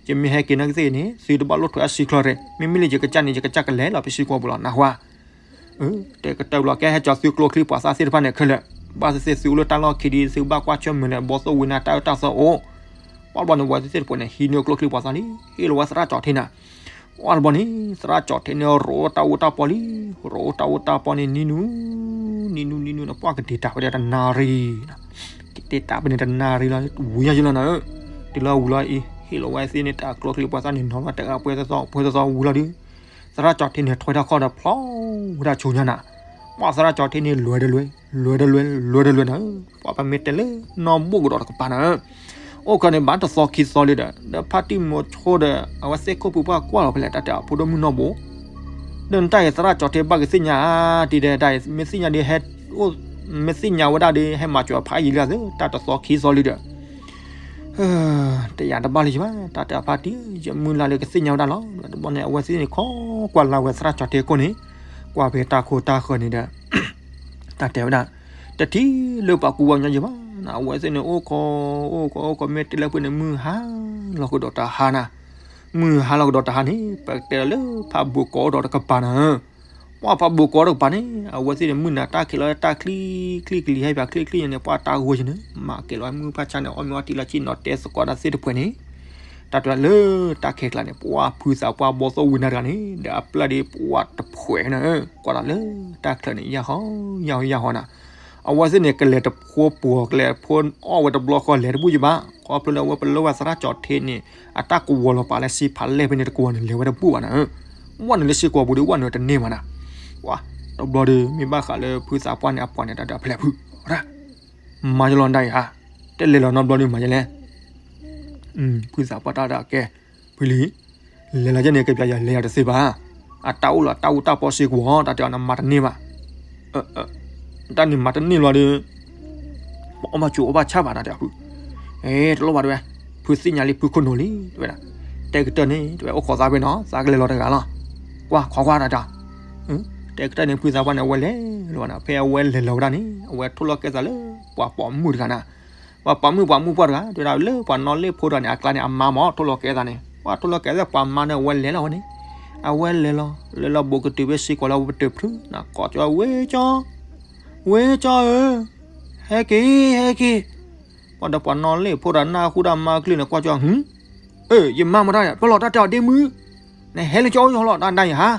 ယမ့ၢ်ဟဲက့ၤနာ်က့သ့ၣ်ဂ့ၤန့ၣ် သုတဘၣ်လိၣ်ထွဲးအစ့ချၢတဂ့ၤ, မ့မ့ၢ်လၢယကစၢ်န့ၣ် ယကစၢ်ကလဲၤလီၤဖဲစ့ကဝီၤပူၤလီၤနဟါ တဲကတၢၢ်ဘျီ ကဲဟဲကၠီသုကျိချံပှၤသၣ်သ့ၣ်တဖၣ်န့ၣ်ခဲလၢာ်, ဘၣ်သ့ၣ်သ့ၣ်သုအိၣ်လၢတၢ်လီၢ်ခံဒီး သုဘၣ်ကွၢ်ဆၢၣ်မဲာ်လၢဘီသိၣ်ဝံနါတၢ်အၢတၢ်သီအိၣ်, ပှၢ်ဘျီန့ၣ် ဝဲသ့ၣ်တဖၣ်န့ၣ် ဟံးန့ၢ်ကျိချံပှၤသၣ်လံ, ဟ့ၣ်လီၤဝဲသရၣ်ကၠီထံနၤ, ပှၢ်ဘျီန့ၣ် သရၣ်ကၠီထံန့ၣ် ရိးတၢ်အူတၢ်ပီလံ, ရိးတၢ်အူတၢ်ပီန့ၣ် နံၤနူ နံၤနူ နံၤနူန့ၣ် ပှၢ်ကတ့ၤတၢ်ဝဲဒၣ်တနၣ်ရံၣ်, ကတ့ၤတၢ်ဖဲန့ၣ်တနၣ်ရံၣ်လီၤ ဝံၤယါယလီၤနၤဧၢ, တုၤလီၤဝံၤလီၤအံၤ ဟ့ၣ်လီၤဝဲသ့ၣ်န့ၣ် တၢ်ကျိချံပှၤသၣ်န့ၣ် နီၤလီၤတဂၤပှဲၤသီသီပှဲၤသီသီဝံၤလီၤဒီး သရၣ်ကၠီထံန့ၣ် ထွဲထီၣ်ခီၣ်ဒီးဖျီဝဲဒၣ်ဆိညါနၤ, ပှၢ်သရၣ်ကၠီထံန့ၣ် လွဲၤတလွဲၤ လွဲၤတလွဲၤ လွဲၤတလွဲၤနၤဧၢ, ပှၢ်ပမ့ၢ်တဲလၢနီၢ်ဘိၣ်ကဒီးတကပၤနၤဧၢ, အိၣ်ခီန့ၣ် ဘၣ်တသီခံသီလံဒီး ဒီးဖါတံၢ်မိၤဆိဒီး အဝဲသ့ၣ်ခိၣ်ဖုပှၢ်ကွၢ်လီၤဖဲလဲၣ် တၢ်တဲအဖိဒိၣ်မုၣ်နီၢ်ဘိၣ် ဒီးနတၢ်အံၤသရၣ်ကၠီထံဘၣ်ကသ့ၣ်ညါဧါ တံၤဒဲး တၢ်အံၤမ့ၢ်သ့ၣ်ညါဒီးဟဲ မ့ၢ်သ့ၣ်ညါဝဲဒၣ်ဒီး ဟဲမၤစၢၤဖးယံာ်လံသ့ တၢ်တသီခံသီလံဒီး တယာ်တဘၣ်လၢၤဘၣ် တၢ်တဲအဖါတံၢ် ယမုၢ်လၢ်လၢကသ့ၣ်ညါဝဲဒၣ်လီၤ. တဘျီန့ၣ် အဝဲသ့ၣ်န့ၣ် ခိးကွၢ်လၢ်ဝဲသရၣ်ကၠီထံခိၣ်န့ၣ် ကွၢ်ဖဲတၢ်ခိတၢ်ဃၢၤန့ၣ်ဒီး တၢ်တဲဝဲဒၣ် တထံၣ်လၢပှၤကူပှၤကညီယံၤဘၣ်နၤ, အဝဲသ့ၣ်န့ၣ် အိၣ်ခိး အိၣ်ခိး အိၣ်ခိး မ့ၢ်တဲလၢဖုန့ၣ် မုၢ်ဟါလီၤကဒီးတဟါနၤ, မုၢ်ဟါလီၤကဒီးတဟါန့ၣ် ပတဲလၢဖးဘိးကီးဒီးတကပၤနၤ, ပှၢ်ဖးဘိးကီးတကပၤန့ၣ် အဝဲသ့ၣ်န့ၣ် မုၢ်နၤတၢ်ခံးလီၤတၢ်ချံ ချံကလံၤဟဲပၠးချံချံန့ၣ် ပှၢ်တၢ်ဂိၢ်ယန့ၣ် မၤကဲလီၤမုၢ်ဖၣ်ဆါန့ၣ် အီၣ်မ့ၤအီထံလၢဆ့ၣ်နီၤတဲသကိးတၢ်သ့ၣ်တဖှဲးန့ၣ် တၢ်တဲလၢတၢ်ခဲကျါန့ၣ် ပှၢ်ဖုသးပှၢ်ဘီသိၣ်ဝံနါတဂၤန့ၣ် ဒီးအပျဲၢ်ဒီးပှၢ်တဖှဲးနၤ, ကွၢ်လီၤလၢတၢ်ချၢန့ၣ် ယၢ်ဟီ ယၢ်ဟီ ယၢ်ဟီနၤ, အဝဲသ့ၣ်န့ၣ် ကလဲၤတဖိပှီၤ ကလဲၤဖိအီၣ်ဝဲတဘျီဃီ လဲၤတဘူၣ်ယဘၣ်, ခီဖျိလၢအဝဲပလၢဝဲသရၣ်ကၠီထံန့ၣ် အတၢ်ကဝီၤလီၤပာ်လၢစ့ဖးလဲၢ်ဖဲန့ၣ်တကဝီၤန့ၣ် လဲၤဝဲတဘူၣ်ဘၣ်နၤ, ဝဲနုာ်လၢစ့ကဝီၤပူၤဒီး ဝဲနုာ်တန့ၢ်ဘၣ်နၤ, ပှၢ် တဘျီဒီး မ့ၢ်ဘၣ်ဃးလၢဖုသးပှၢ်န့ၣ် အပှၤန့ၣ် တၢ်ဒီးဖဲလဲၣ်ဖု, မၤယလီၤဒၣ်အံၤဧါ, တလဲၤလီၤနီတဘျီဒီးမၤယလဲၣ် ဖုသးပှၢ်တၢ်ဒီးကဲ, ဖုလံၤ, လဲၤလီၤယဲန့ၣ် ကပျးယၤလဲၤယၤတသ့ဘၣ်, အတၢ်အိၣ်လီၤတၢ်အူတၢ်ပီစ့ကဝီၤ တၢ်တဲအီၤနမၤတန့ၢ်ဘၣ်, တၢ်န့ၣ်မၤတန့ၢ်လီၤဒီး ပအီၣ်ဘၣ်ကၠိအီၣ်ဘၣ်ဆၣ်ဘၣ်နၤတဲဖု, တလိၣ်ဘၣ်တဲဝဲ, ဖုသ့ၣ်ညါလံဖုခိၣ်နူာ်လံ တဲဝဲဒၣ်, တဲကတၢၢ်န့ၣ် တဲဝဲအိၣ်ခိးသးဖဲနီၤ သးကလဲၤလီၤတဂၤလီၤ, ကွၢ်ခိးကွၢ်တၢ်တဲ တဲကတၢၢ်န့ၣ် ဖုသးပှၢ်န့ၣ် အဝဲလဲၤလီၤနၤ, ဖဲအဝဲလဲၤလီၤဝဲဒၣ်န့ၣ် အဝဲထိၣ်လီၤကဲသးလၢ ပှၤပိာ်မုၣ်တဂၤနၤ, ပှၤပိာ်မုၣ်ပှၤမုၣ်ပှၢ်တဂၤ တဲဝဲဒၣ်လၢပှၤနီၣ်လ့ၣ်ဖိတဂၤန့ၣ် အကျါန့ၣ် အမါမ့ၢ်ထိၣ်လီၤကဲသးန့ၣ် ပှၤထိၣ်လီၤကဲသးပှၤမါန့ၣ် အဝဲလဲၤလီၤဝဲန့ၣ်, အဝဲလဲၤလီၤ လဲၤလီၤဘူးကတုၤဖဲစ့ကီးလၢအဝဲပတုာ်ဖုးနၤ ကိးကၠီဝဲကၠီ ပှၢ် ဝဲကၠီဧၢ, ဟဲက့ၤ ဟဲက့ၤ. ပှၤဒီးပှၤနီၣ်လ့ၣ်ဖိတၢ်နၢ်ဟူတၢ်မါကလုၢ်န့ၣ် ကွၢ်ကၠီ, ဟု, အၢ ယမါမတၤ, ပလီၢ်တၢ်တဲအီၤဒ့မုၣ်, နဟဲလၢကၠီအိၣ်ယီၤလီၤ တၢ်ဒၣ်ယဟါ.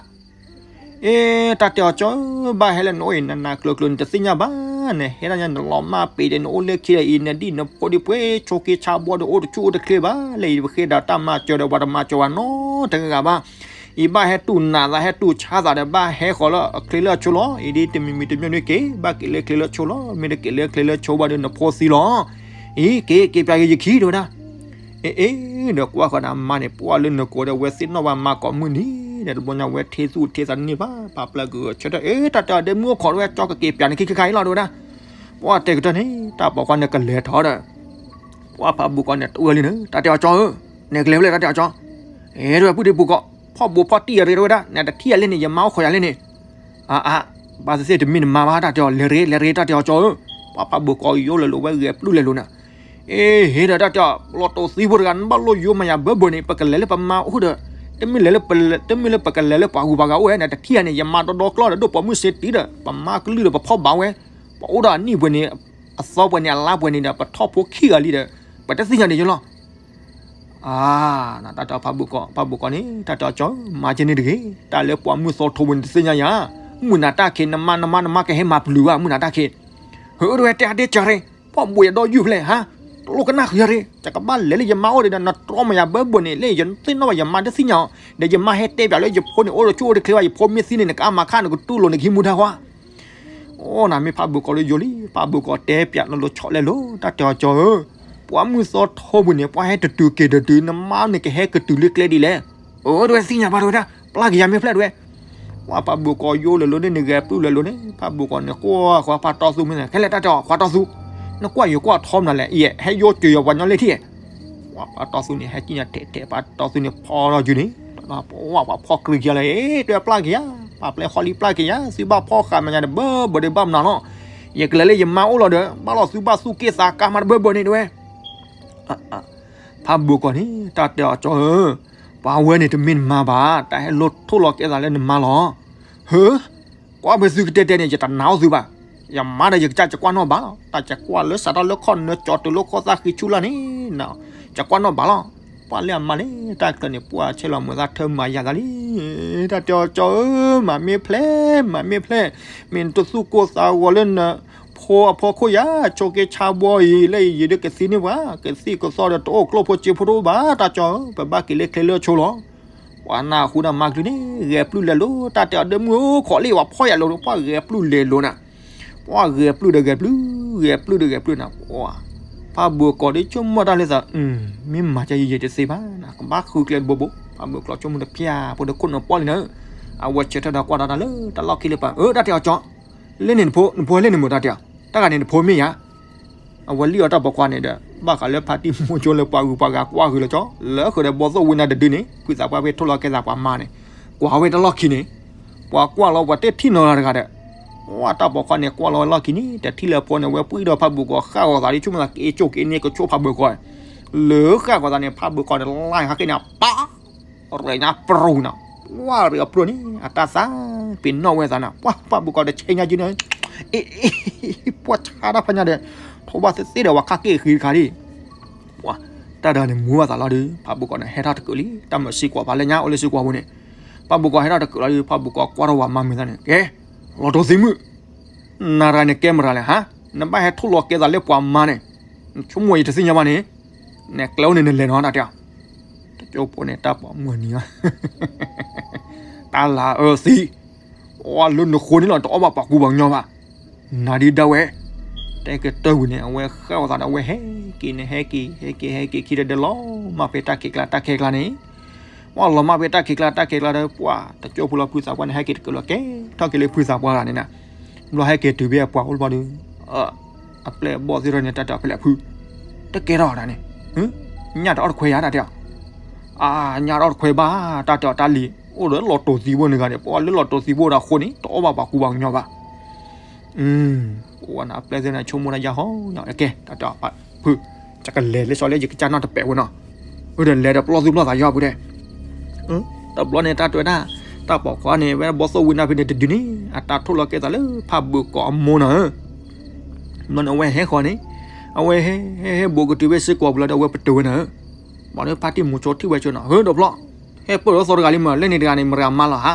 အ့ တၢ်တဲအီၤကၠီဧၢ, ဘၣ်ဟဲလၢနအိၣ်အံၤ နနၤကျၢၤကျၢၤ နတသ့ၣ်ညါဘၣ်, နဟဲဒၣ်ညါ နလီၤမၢ်ပ့ၤဒီး နအိၣ်လၢခံဒီးအံၤ နဒံၣ်နဖိဒ်ပှဲၤ ဆိးက့ဆါဘှီဒီး အိၣ်တဆူၣ်အိၣ်တချ့ဘၣ်, လၢအံၤပဃ့ဒီးတၢ်မၤစၢၤဒီး ပှၤတမၤစၢၤဘၣ်နီတဂၤဘၣ်. အံၤဘၣ်ဟဲတူၢ်နးသး ဟဲတူၢ်ဆါသးဒီး ဘၣ်ဟဲဃီၤလၢအချ့လၢအဆိလီၤ. အံၤဒ်တမံၤမံၤတမံၤန့ၣ် က့ၤဘၣ်က့ၤလၢချ့လၢအဆိလီၤ. မ့ၢ်တက့ၤလၢချ့လၢအဆိဘၣ်ဒီး နဖိသံလီၤ. အံၤ က့ၤက့ၤပၠးက့ၤယခံ တဲဝဲဒၣ်. အ့ အ့ ဒီးကွၢ်ဃီၤဒီးအမါန့ၣ် ပှၢ်လၢနကိးဒီး ဝဲသ့ၣ်နီၣ်ဘၣ်မါကိးမုၢ်နံၤဒီး တဘျီညါဝဲထံၣ်သူၣ်ထံၣ်သးန့ၢ်ဘၣ်, ပာ်ပျဲကဂဲၤဆၢထၢၣ်, အ့ တၢ်တဲအီၤဒ့မုၣ်အိၣ်ခိးတဝဲ ကၠီကက့ၤပၠးန့ၣ် ခံခါခါအံၤလီၤ တဲဝဲဒၣ်. ပှၢ်တဲကတၢၢ်န့ၣ် တၢ်ပိာ်ခွါန့ၣ်ကလဲၤထီၣ်ဒီး ပှၢ်ဖးဘိၣ်ကီးန့ၣ် တအၢလံန့ၣ် တၢ်တဲအီၤကၠီဧၢ, နကလဲၤဖဲလဲၣ် တၢ်တဲအီၤကၠီ. အ့ တဲဝဲ ပုၢ်ဒ့ပူၤကီး, ဖီၣ်ဘိးဖီၣ်တံၢ်အရ့ တဲဝဲဒၣ်, နတထံၣ်ယၤလၢန့ၣ် ယမါအိၣ်ခိးယၤလၢန့ၣ်. အါအါ, ဘၣ်သ့ၣ်သ့ၣ်တမ့ၢ်နမါဘၣ် တၢ်တဲအီၤ, လဲၤရ့ လဲၤရ့ တၢ်တဲအီၤကၠီဧၢ. ပှၢ်ဖးဘိၣ်ကီးယိလဲၤလိၤ ဝဲဂဲၤပျုၢ်လဲၤလိၤနၤ. အ့ ဟ့ဒီး တၢ်တဲအီၤ လီၤတိာ်သံဖိတဂၤ နဘၣ်လိၣ်ယိမၤယၤဘၢဘၢန့ၣ် ပကလဲၤလၢပမါအိၣ်ဒီး, တမ့ၢ်လဲၤလၢပ တမ့ၢ်လၢပကလဲၤလၢပှၤဂုၤပှၤဂၤအိၣ်ဝဲ နတထံၣ်ယၤန့ၣ် ယမါဒီဒီကျီဒီး ဒိၣ်ပိာ်မုၣ်စ့တံၤဒီး ပမါကလုၢ်ဒီး ပဖီၣ်ဘၣ်ဝဲ, ပအိၣ်ဒီးအနံၣ်ပှဲၤန့ၣ် အသီပှဲၤန့ၣ် အလါပှဲၤန့ၣ်ဒီး ပထီၣ်ဖိခံဂၤလံဒီး ပတသ့ၣ်ညါဒံးယလီၤ. အါ, တၢ်တဲအီၤဖးဘိၣ်ကီး, ဖးဘိၣ်ကီးန့ၣ် တၢ်တဲအီၤကၠီဧၢ, မၤကဲန့ၣ်တဂ့ၤ, တၢ်လၢပှၤမုၢ်သီထိပူၤန့ၣ် တသ့ၣ်ညါယၤ, မုၢ်နၤတၢ်ခံး နမါ နမါ နမါကဟဲမၤပျုၤဘၣ် မုၢ်နၤတၢ်ခံး. ဟု တဲဝဲ တဲအါဒ့ကၢ်ရ့, ဖီၣ်ဘိၣ်ယဒီယုၢ်ဖဲလဲၣ်ဟါ, တလိၣ်ကနၣ်ဃုာ်ရ့, ယကဘၣ်လဲၤလၢယမါအိၣ်ဒီး နတြီမၤယၤဘၢဘၢန့ၣ် လၢယသ့ၣ်နီၣ်ဘၣ်ယမါတသ့ၣ်ညါအီၤ, ဒီးယမါဟဲတဲပၠးလၢယဖိန့ၣ် အိၣ်တဆူၣ်အိၣ်တချ့ဘၣ်, ယဖိမ့ၢ်သံန့ၣ် နကအါမးခါ နကတူၢ်လိာ်နကဟံးမူဒါဃီ. အိၣ်နၤမ့ၢ်ဖးဘိၣ်ကီးလၢယိၤလံ, ဖးဘိၣ်ကီးတဲပၠးနီၢ်လိၤဆီလဲၤလိၤ, တၢ်တဲအီၤကၠီဧၢ, ပှၤမုၢ်သီထိပူၤန့ၣ် ပှၤဟဲတတုၤက့ၤတတုၤ နမါန့ၣ်ကဟဲကတုၤလၢကျဲဒ်လဲၣ်. အၢ တဲဝဲ သ့ၣ်ညါဘၣ် တဲဝဲဒၣ်, ပျၢ်က့ၤယၤမ့ၢ်ဖျဲၣ် တဲဝဲ. ပှၢ်ဖးဘိၣ်ကီးယိလဲၤလိၤန့ၣ် ဂဲၤပျုၢ်လဲၤလိၤန့ၣ် ဖးဘိၣ်ကီးန့ၣ် ကွၢ်ဃီၤဖးတီသူမ့ၢ်န့ၣ် ခဲလၢာ် တၢ်တဲအီၤ ဖးတီသူ, နကွၢ်ယိၤကွၢ်ထီမနုၤလဲၣ်, အံၤ ဟဲယိကၢၤယီၤပှၤညီလၢထံၣ်. ပှၢ်ဖးတီသူန့ၣ် ဟဲကံၣ်ညါထဲးထဲး ဖးတီသူန့ၣ် ဖီလီၤယုာ်န့ၣ်, ပှၢ်ဖီၣ်ကြုာ်က့ၤလၢ တဲဝဲပျၢ်က့ၤယၤ, ပှၢ်ပျဲၢ်ဃီလံ ပျၢ်က့ၤယၤ, သုဘၣ်ဖီၣ်ဃာ်မးညါဒီး ဘၢဘၢဒီးဘၣ်မနုၤလီၤ, ယကလဲၤလၢယမါအိၣ်လီၤဒီး ဘၣ်လီၤသုဘၣ်သူၣ်က့ၣ်သးကါမးတဘၢဘၢန့ၣ် တဲဝဲ. ဖးဘိၣ်ကီးန့ၣ် တၢ်တဲအီၤကၠီဧၢ, ပှၤဝဲန့ၣ်တမ့ၢ်နမါဘၣ်, တၢ်ဟဲလိၣ်ထိၣ်လီၤကဲသးလၢနမါလီၤ. ဟု, ကွၢ်ဖဲသုကတဲတဲန့ၣ် ယတနာ်အီၤသုဘၣ်, ယမါဒီးယကစၢ် ယကွၢ်နီၣ်ဘၣ်လီၤ, တၢ်ယကွၢ်လၢစးထီၣ်လၢခီၣ်နၢကၠီတုၤလၢခီၣ်သၣ်ဃံဆူၣ်လၢ်န့ၣ်, ယကွၢ်နီၣ်ဘၣ်လီၤ. ပှၢ်လၢအမါလံ, တၢ်ကျၢၤန့ၣ် ပှၢ်ဆဲးလီၤမုာ်သးထၢမၤယၤသးလံ. တၢ်တဲအီၤကၠီဧၢ, မၤမ့ၢ်ဖျဲၣ် မၤမ့ၢ်ဖျဲၣ်, မ့ၢ်နတသူၣ်ကိၢ်သးဂီၤလၢနဖိအဖီခိၣ်ယၤ, ဆိးက့ဆါဘှီအံၤ လၢအံၤယံၤဒီးကသံန့ၢ်ပှၤ, ကသံၣ်ကသီဒီးတအိၣ်ကျိၣ်ဖိစ့ဖိတအိၣ်ဘၣ်, တၢ်ကၠီဧၢ, ပဘၣ်က့ၤလၢချ့လၢအဆိလီၤ. ပှၤနၢ်ဟူတၢ်မါကလုၢ်န့ၣ် ဂဲၤပျုၢ်လဲၤလိၤ, တၢ်တဲအီၤဒ့မုၣ်ဧၢ, ခိးလံ ပှၤဖီၣ်ယၤလိၤ, ပှၢ်ဂဲၤပျုၢ်လဲၤလိၤနၤ, ပှၢ်ဂဲၤပျုၢ်ဒီးဂဲၤပျုၢ်, ဂဲၤပျုၢ်ဒီးဂဲၤပျုၢ်နၤ, ပှၢ် ဖးဘိၣ်ကီးဒီးဆိကမိၣ်တၢ်လၢသး, မ့ၢ်မၤကဲယံၤယံၤတသ့ဘၣ်, ကဘၣ်ဃုကျဲတဘိဘိ, ဖးဘိၣ်ကီးဆိကမိၣ်တဖၠၣ် ဖိတခိၣ်နပီၣ်လံနၤ, အဝဲဆၢထၢၣ်ဒီးကွၢ်ဒီးတၢ်လၢတၢ်လီၢ်ခံလၢပှၤ, အၢ တၢ်တဲအီၤကၠီ, လၢန့ၣ်နဖိ, နဖိလၢန့ၣ်မ့ၢ် တၢ်တဲအီၤ, တၢ်ဂၤန့ၣ်နဖိမ့ၢ်ယၤ အဝဲလံၣ်အီၤတၢ်ပိာ်ခွါန့ၣ်ဒီး ဘၣ်ဃးလၢဖါတံၢ်မိၢ်ကၠိလၢပှၤဂုၤပှၤဂၤကွၢ်ဃုာ်လီၤကၠီ, လၢဃုာ်ဒီးဘီသိၣ်ဝံနၤတဒုန့ၣ် ဖုသးပှၢ်ဖဲထိၣ်လီၤကဲသးပှၤမါန့ၣ်, ကွၢ်ဝဲတၢ်လီၢ်ခံန့ၣ်, ပှၤကွၢ်လီၤပှၤတထံၣ်နီတဂၤဒီး, ဝဲတၢ်ပိာ်ခွါန့ၣ်ကွၢ်လီၤဝဲလီၢ်ခံန့ၣ် တထံၣ်လၢဖိန့ၣ် ဝဲပှံၢ်ဒီးဖးဘိၣ်ကီးဃၣ်ဂီၤသးဒ်ဆိကမိၣ်သးက့ၤကၠိၣ်က့ၤန့ၢ်ကဆိဖးဘိၣ်ကီး, လၢဃၣ်ဂီၤသးန့ၣ် ဖးဘိၣ်ကီးန့ၣ် လၢဟးဃ့န့ၣ် ပၢ် ရဲၣ်ညါပရူၤနီၤ, ပှၢ်ရ့အပရူၤန့ၣ် အတၢ်သးပ့ၤနီၣ်ဝဲသးနီၤ, ပှၢ်ဖးဘိၣ်ကီးဒီးဆဲညါက့န့ၣ်, အ့ အ့ ပှၢ်ဆါတၢ်ဖးညါဒီး, ထိးဘၣ်သ့သ့ဒီးဝဲခါက့ၣ်ဃံတခါဒံး, ပှၢ်, တၢ်တဂၤန့ၣ်မူဘၣ်သးလီၤဒီး ဖးဘိၣ်ကီးန့ၣ် ဟဲထီၣ်တကုးလံ, တၢ်မၤစံကွၢ်ဖးလၢညါအိၣ်လၢစံကွၢ်ပူၤန့ၣ်, ဖးဘိၣ်ကီးဟဲထီၣ်တကုးလီၤဒီး ဖးဘိၣ်ကီးကွၢ်ထီၣ်ဝဲမါမုာ်သးန့ၣ် ကဲ, လီၤတိာ်သံမုၣ် နၤတဂၤန့ၣ်ကဲမတၤလဲၣ်ဟါ, နဘၣ်ဟဲထိၣ်လီၤကဲသးလၢပှၤမါန့ၣ်, နဆိကမိၣ်ယတသ့ၣ်ညါဘၣ်န့ၣ်, နကျဲအိၣ်န့ၣ်နလဲၤနီၤတၢ်တဲ, တကၠိဖိန့ၣ် တၢ်ပိာ်မုၣ်နံၤ, တၢ်လၤအၢသံ, အိၣ်လၢနဃိန့ၣ်လီၤ တအီၣ်ဘၣ်ပှၤကူပှၤကညီဘၣ်, နၤဒ်ဒၣ်ဝဲ, တဲကတၢၢ်ဝံၤန့ၣ် အဝဲဃၣ်ဝဲသးဒီးအဝဲဟဲက့ၤန့ၣ် ဟဲက့ၤ ဟဲက့ၤ ဟဲက့ၤခံဒီး လီၤမၢ်ဖဲတၢ်ခံးကျါတၢ်ခံးကျါန့ၣ် ပှၢ်လီၤမၢ်ဖဲတၢ်ခံးကျါတၢ်ခံးကျါဒီး ပှၢ်တကၠိဖိလီၤဖုသးပှၢ်န့ၣ် ဟဲက့ၤတကုးလီၤကဲထီၣ်က့ၤလၢဖုသးပှၢ်ဂၤန့ၣ်နၤ, ဘျီဟဲက့ၤတုၤဖဲအပှၤအိၣ်တဘျီဒီး, အပျဲၢ်အဘီၣ်သ့ၣ်ထီၣ်န့ၣ် တၢ်တဲအီၤဖဲလဲၣ်ဖု, တကဲထီၣ်ဒၣ်န့ၣ်, ညၣ်တအီၣ်တခွဲးယၤတၢ်တဲအီၤ, အါ ညၣ်တအီၣ်တခွဲးဘၣ် တၢ်တဲအီၤတၢ်လံၤ, အိၣ်ဒီးလီၤတိာ်သံဖိန့ၣ်ဂၤန့ၣ် ပှၢ်လၢလီၤတိာ်သံဖိတၢ်ဃိန့ၣ် တအီၣ်ဘၣ်ပှၤကူပှၤကညီဘၣ် ပဝဲန့ၣ်အပျဲၢ်သ့ၣ်န့ၣ် ဆိကမိၣ်တၢ်ယါဟီ, ကဲ တၢ်တဲအီၤဖု, ယကလဲၤလၢစီၤလၢယကစၢ်နီၢ်တပဲာ်ဝဲနီၤ, အၢဒီးလဲၤဒီးပလီၢ်သူၣ်ပလီၢ်သးယီၤဖုတဲ, တဘျီန့ၣ်တၢ်တဲဝဲဒၣ်, တၢ် တၢ်ပိာ်ခွါန့ၣ် ဝဲဘီသိၣ်ဝံနၢ်ဖဲန့ၣ်တဒုန့ၣ် အတၢ်ထိၣ်လီၤကဲသးလၢဖးဘုးကီးအမိၢ်နၤဧၢ, ဘျီန့ၣ်အဝဲဟဲဃီၤန့ၣ်, အဝဲဟဲ ဟဲ ဟဲဘိးကတုၤဝဲစ့ၢ်ကီးပူၤလီၤဒီး အဝဲပတုာ်ဝဲနၤဧၢ, ဘျီန့ၣ်ဖါတံၢ်မုဆိထံၣ်ဝဲဆိနီၤ ဟၢဒီးဖျီ, ဟဲပၢၢ်လီၤသီတဂၤလံမး လၢန့ၣ်တဂၤန့ၣ် မတၤမါလီၤဧါ,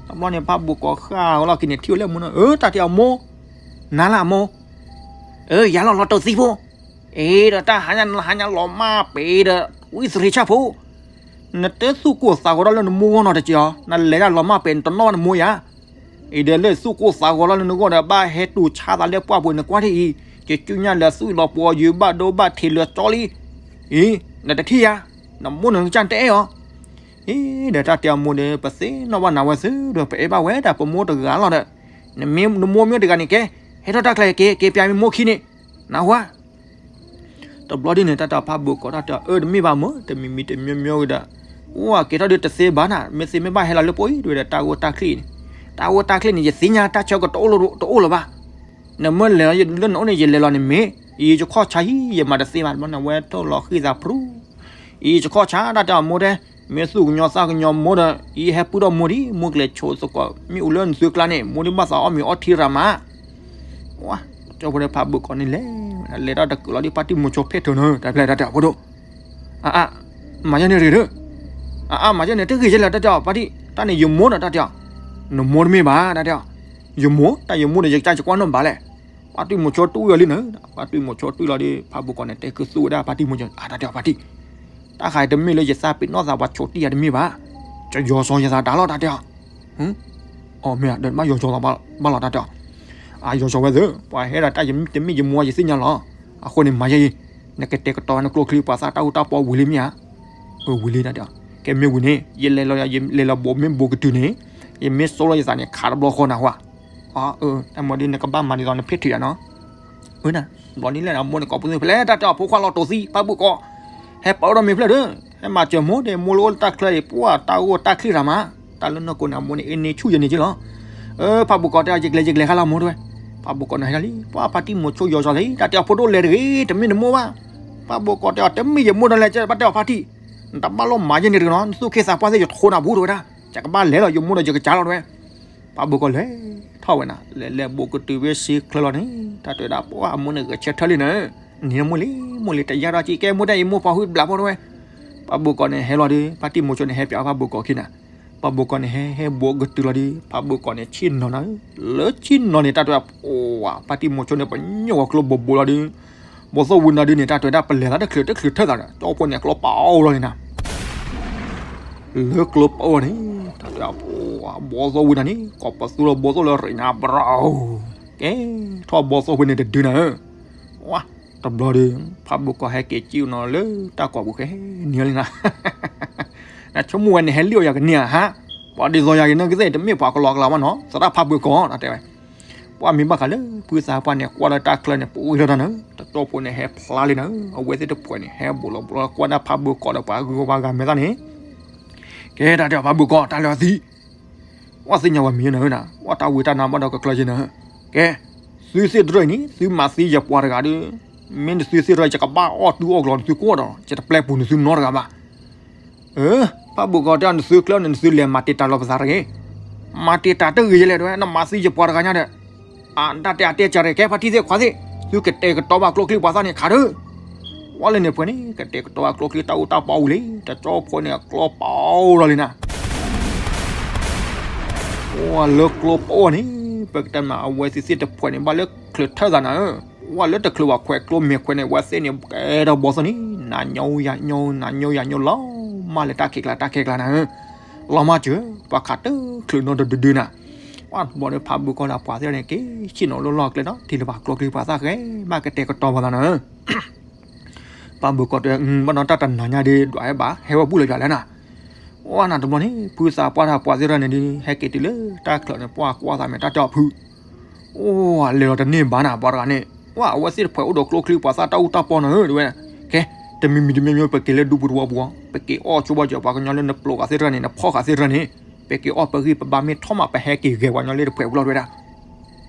တဘျီန့ၣ် ဖးဘိးကီးဃၣ်ဝဲလီၤက့ၤန့ၣ် ထံၣ်ဝဲလၢအမိၢ်နီၤ အၢ တၢ်တဲအီၤမိၢ်, နၤလၢအမိၢ်, အၢ ယၤလီၤလီၤတိာ်သံဖိ, အ့ဒီးတၢ်ဟါညါနဟါညါလီၤမၢ်ပ့ၤဒီး ဝံသရံးဆၣ်ဖိ နတသူၣ်ကိၢ်သးဂီၤထီၣ်လၢနမိၢ်ဂီၢ်နီတက့ၢ်အီၤ, နလဲၤဒၣ်လီၤမၢ်ပဲာ် နတနီၣ်ဘၣ်နမိၢ်ယၤ, အံၤဒီးလၢသူၣ်ကိၢ်သးဂီၤလီၤလၢနဂီၢ်ဒီး ဘၣ်ဟဲတူၢ်ဆါသးလၢပှၢ်ပူၤနကွၢ်ထံၣ်အံၤ, ယကၠူညါလၢသူၣ်လီၤပှီၤယဘၣ်ဒိဘၣ်ထံးလၢကၠီလံ, အံၤ နတထံၣ်ယၤ, နမိၢ်နကစၢ်နတအဲၣ်အီၤ, အံၤဒီးတၢ်တဲအမိၢ်ဒီး ပသ့ၣ်နီၣ်ဘၣ်နၤဝဲသုဒီး ပအဲၣ်ဘၣ်ဝဲဒၣ်ပမိၢ်တဂၤလီၤဒီး, နမ့ၢ်နမိၢ်မ့ၢ်တဂၤန့ၣ်ကဲ, ဟဲထီၣ်တၢ်ချၢက့ၤ က့ၤပျးမ့ၢ်မိၢ်ခံန့ၣ်, နၢ်ဟူဧါ တဘျီဒ်န့ၣ် တၢ်တဲအီၤဖးဘိးကီး တၢ်တဲအီၤ အၢ တမ့ၢ်ဘၣ်မိၢ် တမံၤမံၤတမံၤမံၤကဒီး, အိၣ်အကဲထီၣ်ဒုးတသ့ဘၣ်နၤ မ့ၢ်သ့မ့ၢ်ဘၣ်ဟဲလီၤလၢပအိၣ်အံၤ တဝဲဒီးတၢ်ဂိၢ်တၢ်ချံၣ်န့ၣ်, တၢ်ဂိၢ်တၢ်ချံၣ်န့ၣ် ယသ့ၣ်ညါတၢ်ဆၢကတီၢ်တအိၣ်လၢၤဘၣ်, နမ့ၢ်လဲၤလီၤလၢနအိၣ်န့ၣ် ယလဲၤလီၤန့ၣ်မ့ၢ်, ယယခီၣ်ဆါဟံၣ် ယမၤတသ့ဘၣ် တဘျီန့ၣ် အဝဲထိၣ်လီၤဃံသးဖရူ, အံၤယခီၣ်ဆါ တၢ်တဲအီၤမိၢ်တဲ, မ့ၢ်သူၣ်ကညီသးကညီမိၢ်ဒီး အံၤဟဲပုၢ်ထီၣ်မိၢ်ဒံး မိၢ်ကလဲၤဆိးသကိး မ့ၣ်အူလၢနသုကျါန့ၣ် မိၢ်ဒံးဘၣ်သးအီၣ်မ့ၤအီထံရၤမး ကၠီဖိဒီးဖးဘိးကီးန့ၣ်လဲၤ, လဲၤတၢ်တကုးလီၤဒ်ဖါတံၢ်မုဆိဖဲထၢၣ်န့ၣ် တၢ်ဖျဲၣ်တၢ်တဲအီၤဖိဒိၣ်, အအါ, မၤယဲန့ၣ်တဂ့ၤဒီး, အအါ မၤယဲန့ၣ်တဂ့ၤယဲလဲၣ် တၢ်တဲအီၤဖါတံၢ်, တၢ်န့ၣ်ယမိၢ်ဒီး တၢ်တဲအီၤ, နမိၢ်တမ့ၢ်ဘၣ် တၢ်တဲအီၤ, ယမိၢ် တၢ်ယမိၢ်ဒီး ယကစၢ်ယကွၢ်နီၣ်ဘၣ်လဲၣ်, ဖါတံၢ်မုဆိတွံၢ်အီၤလံန့ၣ်, ဖါတံၢ်မုဆိတွံၢ်လီၤဒီး ဖးဘိးကီးန့ၣ် တဲကသူဝဲဒၣ်ဖါတံၢ်မုဆိ, အတၢ်တဲအီၤဖါတံၢ် တၢ်ဃးတမ့ၢ်လၢယသးပ့ၤနီၣ်သးပှၤဆိးတံၢ်ယၤတမ့ၢ်ဘၣ်, ယီၤစီၤယသးတၢ်လီၤ တၢ်တဲအီၤ, အီၣ်မ့ၢ်ဒီးဘၣ်ယီၤစီၤသးဘၣ်လီၤ တၢ်တဲအီၤ, အယီၤစီၤဝဲသ့ၣ် ပှၤဟဲဒၣ်တၢ်တမ့ၢ်ယမိၢ်ယသ့ၣ်ညါလီၤ, အဃိန့ၣ်မၤယဲအံၤ, နကတဲာ်ကတီၤနကျိချံပှၤသၣ်တၢ်အူတၢ်ပီဝံၤလံမ့ၢ်ဧါ, အဝံၤလံ တၢ်တဲအီၤ, ကဲမ့ၢ်ဝံၤန့ၣ် ယလဲၤလီၤ ယလဲၤလီၤဘိးမ့ၢ်ဘိးကတုၤန့ၣ်, ယမ့ၢ်စိလီၤယသးန့ၣ် ခးတဘျီဃီနၢ်ဟူဧါ, အၢ တၢ်မၤဒ်န့ၣ် ကဘၣ်မၤဒ်သိးနဖ့ၣ်ထံးယၤနီၤ အၢ ဘျီဒ်လဲၣ် အမိၢ်န့ၣ်ကိးပသူဖဲလဲၣ် တၢ်တဲအီၤဖိခွါလီၤတိာ်သံ ဖးဘိးကီး, ဟဲပာ်အိၣ်ဒီးမ့ၤဖျၢၣ်ဒီး, ဟဲမၤစၢၤမိၢ်ဒီး မိၢ်လၢအိၣ်လၢတၢ်ချၢအံၤ ပှၢ်တၢ်ဂိၢ်တၢ်ချံၣ်ရၤမး, တၢ်လၢနီၢ်ကိးန့ၣ် အမိၢ်န့ၣ် အ့န့ဆူၣ်ယဲန့ၣ်က့လီၤ, အၢ ဖးဘိးကီးတဲအီၤ ယကျဲၤယကျဲၤဃါလီၤမိၢ်တဲဝဲ, ဖးဘိးကီးန့ၣ်ဟဲလံ ပှၢ်ဖါတံၢ်မိၤဆိယီၤစီၤလံ တၢ်တဲအီၤဖိဒိၣ်လဲၤတဂ့ၤ တမ့ၢ်နမိၢ်ဘၣ်, ဖးဘိးကီးတဲအီၤ တမ့ၢ်ယမိၢ်ဒီးလဲၤကဲဘၣ်တဲအီၤဖါတံၢ်, နတဘၣ်လီၤမၤယဲန့ၣ်တဂ့ၤနီၤ နသူၣ်ခ့သးပှၢ်သ့ၣ်ယထိနၤဘူးတဲဝဲဒၣ်, ယကဘၣ်လဲၤလီၤ ယမိၢ်ဒီးယကစၢ်လီၤတဲဝဲ ဖးဘိးကီးလဲၤထီၣ်ဝဲနၤ လဲၤလဲၤဘိးကတုၤဝဲစ့ချၢလီၤန့ၣ် တၢ်တဲဝဲဒၣ် ပှၢ်အမိၢ်န့ၣ်ဂဲၤဆၢထၢၣ်လံနၤ, န့ၣ်မိၢ်လံ မိၢ်လံ တယါဒီးက့ၤကဲမိၢ်တဲ ယမိၢ်ဖီၣ်ဟုၣ်ဘျးဖီၣ်တဲဝဲ, ဖးဘိးကီးန့ၣ်ဟဲလီၤဒီး ဖါတံၢ်မိၤဆိန့ၣ်ဟဲပၠးဖးဘိးကီးခံနၤ, ဖးဘိးကီးန့ၣ်ဟဲဟဲဘိးကတုၤလီၤဒီး ဖးဘိးကီးန့ၣ်ဆ့ၣ်နီၤနၤ, လၢဆ့ၣ်နီၤန့ၣ် တၢ်တဲဝဲဒၣ် ပှၢ်ဖါတံၢ်မိၤဆိန့ၣ် ပညိၣ်ဝဲကျိဘိးဘိးလီၤဒီး, ဘီသိၣ်ဝံနၤဒုးန့ၣ် တၢ်တဲဝဲဒၣ် ပလဲၤသးတချုးတချုးထၢၣ်သးဒီး ကၠီဖိန့ၣ် ကျိပအိၣ်လီၤန့ၣ်နၤ လၢကျိပအိၣ်န့ၣ် တၢ်တဲဝဲဒၣ် ဘီသိၣ်ဝံနၤန့ၣ် ကိးပသူလီၤဘီသိၣ်လၢရ့ၣ်နၤ ဘြီ, ကဲထီၣ်ဘီသိၣ်ဝံန့ၣ်တဒုနၤ, ဝါ, တဘျီဒီး ဖးဘိးကီးဟဲက့ၤစံၣ်အီၤနီၤလၢတၢ်ကိာ်ပူၤဃဲန့ၣ်လံနၤ, နဆိကမိၣ်ဝဲန့ၣ် ဟဲလံၣ်အီၣ်ယၤကန့ၢ်ဧါဟါ, ပှၤဒ်သိးယၤက့ၤန့ၣ်ကသ့ၣ် တမ့ၢ်ပှၤကလီကလီဘၣ်နီၤ သရၣ်ဖးဘိးကီး တၢ်တဲဝဲ ပှၢ်မ့ၢ်ဘၣ်ဃးလၢ ဖုသးပှၢ်န့ၣ် ကွၢ်လၢတၢ်ချၢန့ၣ် ပှ့ၤထီၣ်တၢ်နၤ, တကၠီဖိန့ၣ် ဟဲဖျါလံနၤ, အဝဲသ့ၣ်တဖှဲးန့ၣ် ဟဲဘူးလီၤဘူးလီၤ ကွၢ်ဒၣ်ဖးဘိးကီးဒီးပှၤဂုၤပှၤဂၤမဲာ်သၣ်န့ၣ်, ကဲတၢ်တဲအီၤဖးဘိးကီး တၢ်လၢအသံ, ပှၢ်သ့ၣ်ညါဝဲမံၤနၤ, ပှၢ်တၢ်ဝံတၢ်နါဘၣ်ဒီးကကျၢၤက့ၤနၤ, ကဲ, သုသ့ၣ်တရၢအံၤန့ၣ် သုမၤသံယပှၤတဂၤဒီး, မ့ၢ်နသုသ့ၣ်တရၢ ယကဘၣ်အီၣ်တူၢ်အီၣ်ကျီၤ နသုကိၢ်ဒီး ယတပျဲပူၤနသုနီတဂၤဘၣ် အၢ, ဖးဘိးကီးတဲအီၤ နသုကျၢၤန့ၣ် နသုလဲၤမၤတံာ်တာ်လီၤပသးတဂ့ၤ, မၤတံာ်တာ်တဂ့ၤယလဲၣ်တဲဝဲ နမၤသံယပှၤတဂၤညါဒီး, အတၢ်တဲအတဲစၢၤတဂ့ၤ ကဲဖါတံၢ်သ့ၣ်ခွါသ့ၣ်, သုကတဲာ်ကတီၤဘၣ်ကျိချံပှၤသၣ်န့ၣ်ခးဒီး, ဝဲလၢန့ၣ်ဖှဲးန့ၣ် ကတဲာ်ကတီၤဘၣ်ကျိချံတၢ်အူတၢ်ပီအူလံ, တကၠီဖိန့ၣ် ကျိပအိၣ်လီၤလံနၤ ဝဲလၢကျိပအိၣ်န့ၣ်, ပကတဲမး အဝဲသ့ၣ်သ့ၣ်တဖှဲးန့ၣ် ဘၣ်လၢချုးထၢၣ်သးနၤဧၢ, ဝဲလၢတချုးဘၣ်ခွဲးကျိမ့ၢ်ခွဲးန့ၣ် ဝဲသ့ၣ်န့ၣ် ကဲထီၣ်ဘီသိၣ်န့ၣ် နညိယညိ နညိယညိလီၤမၢ်လၢတၢ်ခံးကျါတၢ်ခံးကျါနၤဧၢ, လီၤမၢ်စၢၤ ပှၤခးတချုးနီတဒုဒုနၤ, ဝဲတဘျီဒီးဖးဘိးကီးဒီးပှၤသ့ၣ်န့ၣ် က့ၤဆ့ၣ်နီၤလီၢ်လီၢ်ကျဲဒီး ထံၣ်လၢပှၤကျိချံပှၤသၣ်ဃဲ ဘၣ်ကတဲာ်ကတီၤပှၤသးနၤဧၢ ဖးဘိးကီးတဲ ဘၣ်နီၢ်တၢ်တနၤညါဒီး ဒွးဟဲဘၣ် ဟဲဝဲဘူၣ်လၢယွၤလဲၣ်နၤ, ဝဲနၤတဘျီန့ၣ် ဖုသးပှၢ်တၢ်ပှၤသ့ၣ်တဖၣ်န့ၣ်ဒီး ဟဲက့ၤတုၤလၢတၢ်ချၢန့ၣ် ပှၢ်ကွၢ်သးမဲာ်တၢ်တဲအီၤဖု, အိၣ် လဲၤလီၤတန့ၢ်ဘၣ်နၤ ပှၤတဂၤန့ၣ်, ဝဲအဝဲသ့ၣ်တဖှဲးအိၣ်ဒီးကျိချံပှၤသၣ်တၢ်အူတၢ်ပီနၤဧၢ တဲဝဲ, ကဲ, တမံၤမံၤတမံၤမံၤ ပက့ၤလၢဒူပူၤတဝီပူၤ ပက့ၤအီၣ်ဆိဘၣ်စၢၤပှၤကညီလၢနပျိၤဃာ်သ့ၣ်တဖၣ်န့ၣ် နဖီၣ်ဃာ်သ့ၣ်တဖၣ်န့ၣ်, ပက့ၤအီၣ်ပဂံၢ်ပဘါမ့ၢ်ထီၣ်မး ပဟဲက့ၤဂဲၤပှၤကညီလၢတဖှဲးပူၤလီၤတဲဝဲဒၣ်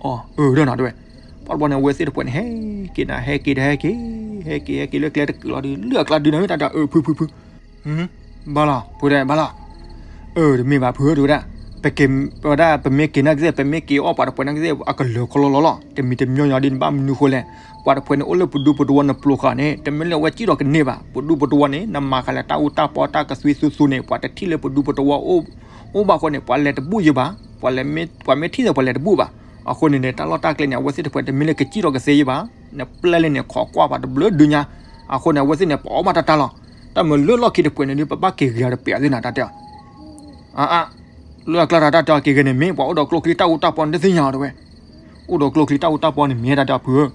အၢ အၢ ဒၣ်နၤတဲဝဲ, ပှၤတဘျီန့ၣ် အဝဲသ့ၣ်တဖှဲးန့ၣ် ဟဲက့ၤနၤ ဟဲက့ၤဒီးဟဲက့ၤ, ဟဲက့ၤ ဟဲက့ၤလၢကျဲတကုးလီၤဒီး လၢအကျါဒုနၤ တၢ်တဲအီၤ အၢ ဖု ဖု ဖု, ဘၣ်လီၤ ဖုတဲ ဘၣ်လီၤ, အၢ တမ့ၢ်ဘၣ်ဖုဧၢ တဲဝဲဒၣ်, ပက့ၤဝဲဒၣ် ပမ့ၢ်က့ၤနာ်က့သ့ၣ် ပမ့ၢ်က့ၤအီၣ်ပှၤတပှဲၤနာ်က့သ့ၣ် အကလၢၤခီလီလီၤလီၤ. တမံၤတမံၤညီညီဒ်န့ၣ် ဘၣ်မနုၤဃိလဲၣ်, ပှၤတပှဲၤန့ၣ် အိၣ်လၢပဒူပတဝီနပျိၤဃာ်န့ၣ် တမ့ၢ်လၢအဝဲစံၣ်ထီၣ်ကန့ၢ်ဘၣ်. ပဒူပတဝီန့ၣ် နမၤဃာ်လၢတၢ်အူတၢ်ပီတၢ်ကသွံသူသူန့ၣ် ပှၤတထံၣ်လၢပဒူပတဝီအိၣ်ဘၣ်ဃိန့ၣ် ပှၤလဲၤတဘူၣ်ယံၤဘၣ်, ပှၤမ့ၢ်ထံၣ်ဒီးပှၤလဲၤတဘူၣ်ဘၣ်. အဃိန့ၣ်န့ၣ် တၢ်လီၢ်တၢ်ကျဲန့ၣ် အဝဲသ့ၣ်တပှဲၤတမ့ၢ်လၢကစံၣ်ထီၣ်ကသ့ယံၤဘၣ်, နပျဲလၢန့ၣ် ခိးကွၢ်ပှၤတဘျုးဒုညါ. အဃိန့ၣ် အဝဲသ့ၣ်န့ၣ် ပအီၣ်ဘၣ်တၢ်တၢ်လီၤ. တၢ်မ့ၢ်လၢလီၢ်ခံတပှဲၤန့ၣ်ဒုး ပဘၣ်က့ၤဂ့ၤအီၤတပဲာ်သ့ၣ်နၤ တၢ်တဲအီၤ အါအါ လၢအကျါတၢ်တၢ်တဲအီၤက့ၤဂ့ၤန့ၣ်မ့ၢ် ပှၤအိၣ်ဒီးကျိချံတၢ်အူတၢ်ပီန့ၣ်တသ့ၣ်ညါအီၤတဝဲ, အိၣ်ဒီးကျိချံတၢ်အူတၢ်ပီန့ၣ်မ့ၢ်တၢ်တဲအီၤဖုဧၢ,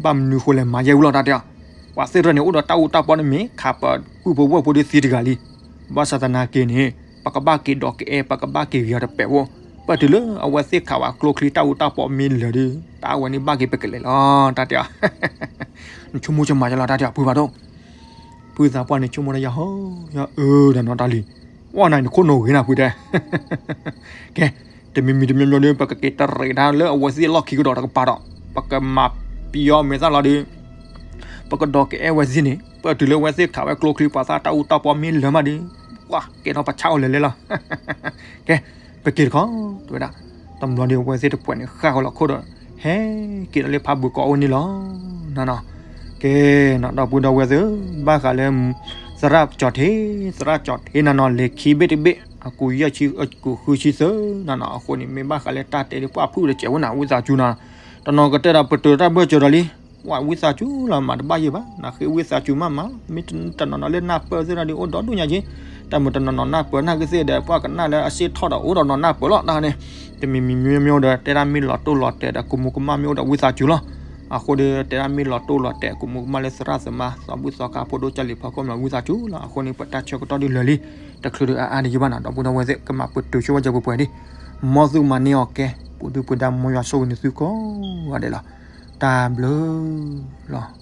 ဘၣ်မနုၤဃိလဲၣ်မၤယဲဝံၤလီၤ တၢ်တဲအီၤ, ပှၤသ့ၣ်တဖၣ်န့ၣ် အိၣ်ဒီးတၢ်အူတၢ်ပီန့ၣ်မ့ၢ် ခးပပုၢ်ပဝဲၢ်ဖိဒုးသံတဂၤလံ. ဘၣ်ဆၣ်သနာ်က့န့ၣ် ပကဘၣ်က့ၤဒီးကအဲၣ် ပကဘၣ်က့ၤဂ့ၤအီၤတပဲာ်ဖိ, ပတုၤလၢအဝဲသ့ၣ်ခးဝဲကျိချံတၢ်အူတၢ်ပီမ့ၢ်လၢာ်ဒီး တၢ်အဝဲန့ၣ်ဘၣ်က့ၤပကလဲၤလီၤ တၢ်တဲအီၤ နဆိကမိၣ်ဆိကမးယလီၤ တၢ်တဲအီၤဖုဘၣ်ဒိၣ်, ဖုသးပှၢ်န့ၣ်ဆိကမိၣ်တၢ်ယၤဟီ ယၤအၢဒီးနီၢ်တၢ်လံ, ဝဲနၤန့ၣ်ခိၣ်နူာ်ဂ့ၤနၤဖုတဲ, ကဲ, တမံၤမံၤတမံၤမံၤဒီး ပကက့ၤတရံးတၢ်လၢအဝဲသ့ၣ်လီၢ်ခံကဒီးတကပၤဒီး ပကမၤပယီၤမဲာ်သၣ်လီၤဒီး ပကဒီးကအဲၣ်ဝဲသ့ၣ်န့ၣ် ပတုၤလၢအဝဲသ့ၣ်ခးဝဲကျိချံပှၤသၣ်တၢ်အူတၢ်ပီမ့ၢ်လၢာ်မးဒီး ပှၤကဲထီၣ်ပဆၣ်အီၤလဲၤလဲၤလီၤ. ကဲ, ပက့ၤတခီ, တဲဝဲဒၣ်, တဘျီဒီးအဝဲသ့ၣ်တပှဲၤန့ၣ် ဃၣ်ဃီလီၤခိၣ်ဒီး ဟဲက့ၤဒီးလၢဖးဘုးကီးအိၣ်န့ၣ်လီၤ. နနီၤ, ကဲ, ဒီပုၢ်ဒီဝဲၢ်သ့ၣ်, ဘၣ်ဃးလၢ သရၣ်ကၠီၤထံ, သရၣ်ကၠီၤထံနနီၤ လဲၤခံဘ့ၣ်တဘ့ၣ် အကူယဲၢ်ဆံ အကူဃုဆံသၢ နနီၤ, အဃိန့ၣ် မ့ၢ်ဘၣ်ဃးလၢတၢ်တဲဒ်ပှၤဖုၣ်တစဲးဝဲနၤ ဝံသးစူၤနၤ, တနီၤကတဲဒီးပတုာ်တၢ်ဘၢၣ်စၢၤဒီးလံ, ဝံသးစူၤလီၤ မၤတဘၣ်ယဲဘၣ်, နဃ့ဝံသးစူၤမးမး, မ့ၢ်တနီၤနီၤလၢနၢ်ပၢၢ်သ့ၣ်ဒီး အိၣ်ဒီဒူၣ်ညါက့, တၢ်မ့ၢ်တနီၤနီၤနၢ်ပၢၢ်နာ်က့သ့ၣ်ဒီး ပှၤကနၣ်လၢအစ့ၣ်ထီၣ်ဒီး အိၣ်ဒီးနီၤနၢ်ပၢၢ်လီၤ တၢ်န့ၣ်, တမံၤမံၤမံၤမံၤဒီး တဲဒၣ်မ့ၢ်လီၤတိၢ်လီၤတဲာ်ဒီး ကမူကမၣ်မ့ၢ်အိၣ်ဒီးဝံသးစူၤလီၤ. အဃိဒီး တဲဒၣ်မ့ၢ်လီၤတိၢ်လီၤတဲာ် ကမူကမၣ်လၢသရၣ်သမါ သီဘူၣ်သီခါဖိဒိၣ်ကၢ်လံၤဖီခိၣ်မ့ၢ်ဝံသးစူၤလီၤ. အဃိန့ၣ် ပတၢ်ဆၢကတီၢ်ဒ်လဲၣ်လံ, တချုးဒီးအအါဒံးယဘၣ်နၤ ဒီပုၢ်ဒီဝဲၢ်သ့ၣ် ကမၤပတုာ်ဆိဝဲကဲပှဲၤပှဲၤဒံး, မ်သုကမၤန့ၢ်အီၤကဲ, ပူၤဒုပူၤဒါ မ်ယွၤဆိၣ်ဂ့ၤန့ၢ်သုကိးဂၤဒဲးလီၤ. တၢ်ဘျုးလီၤ.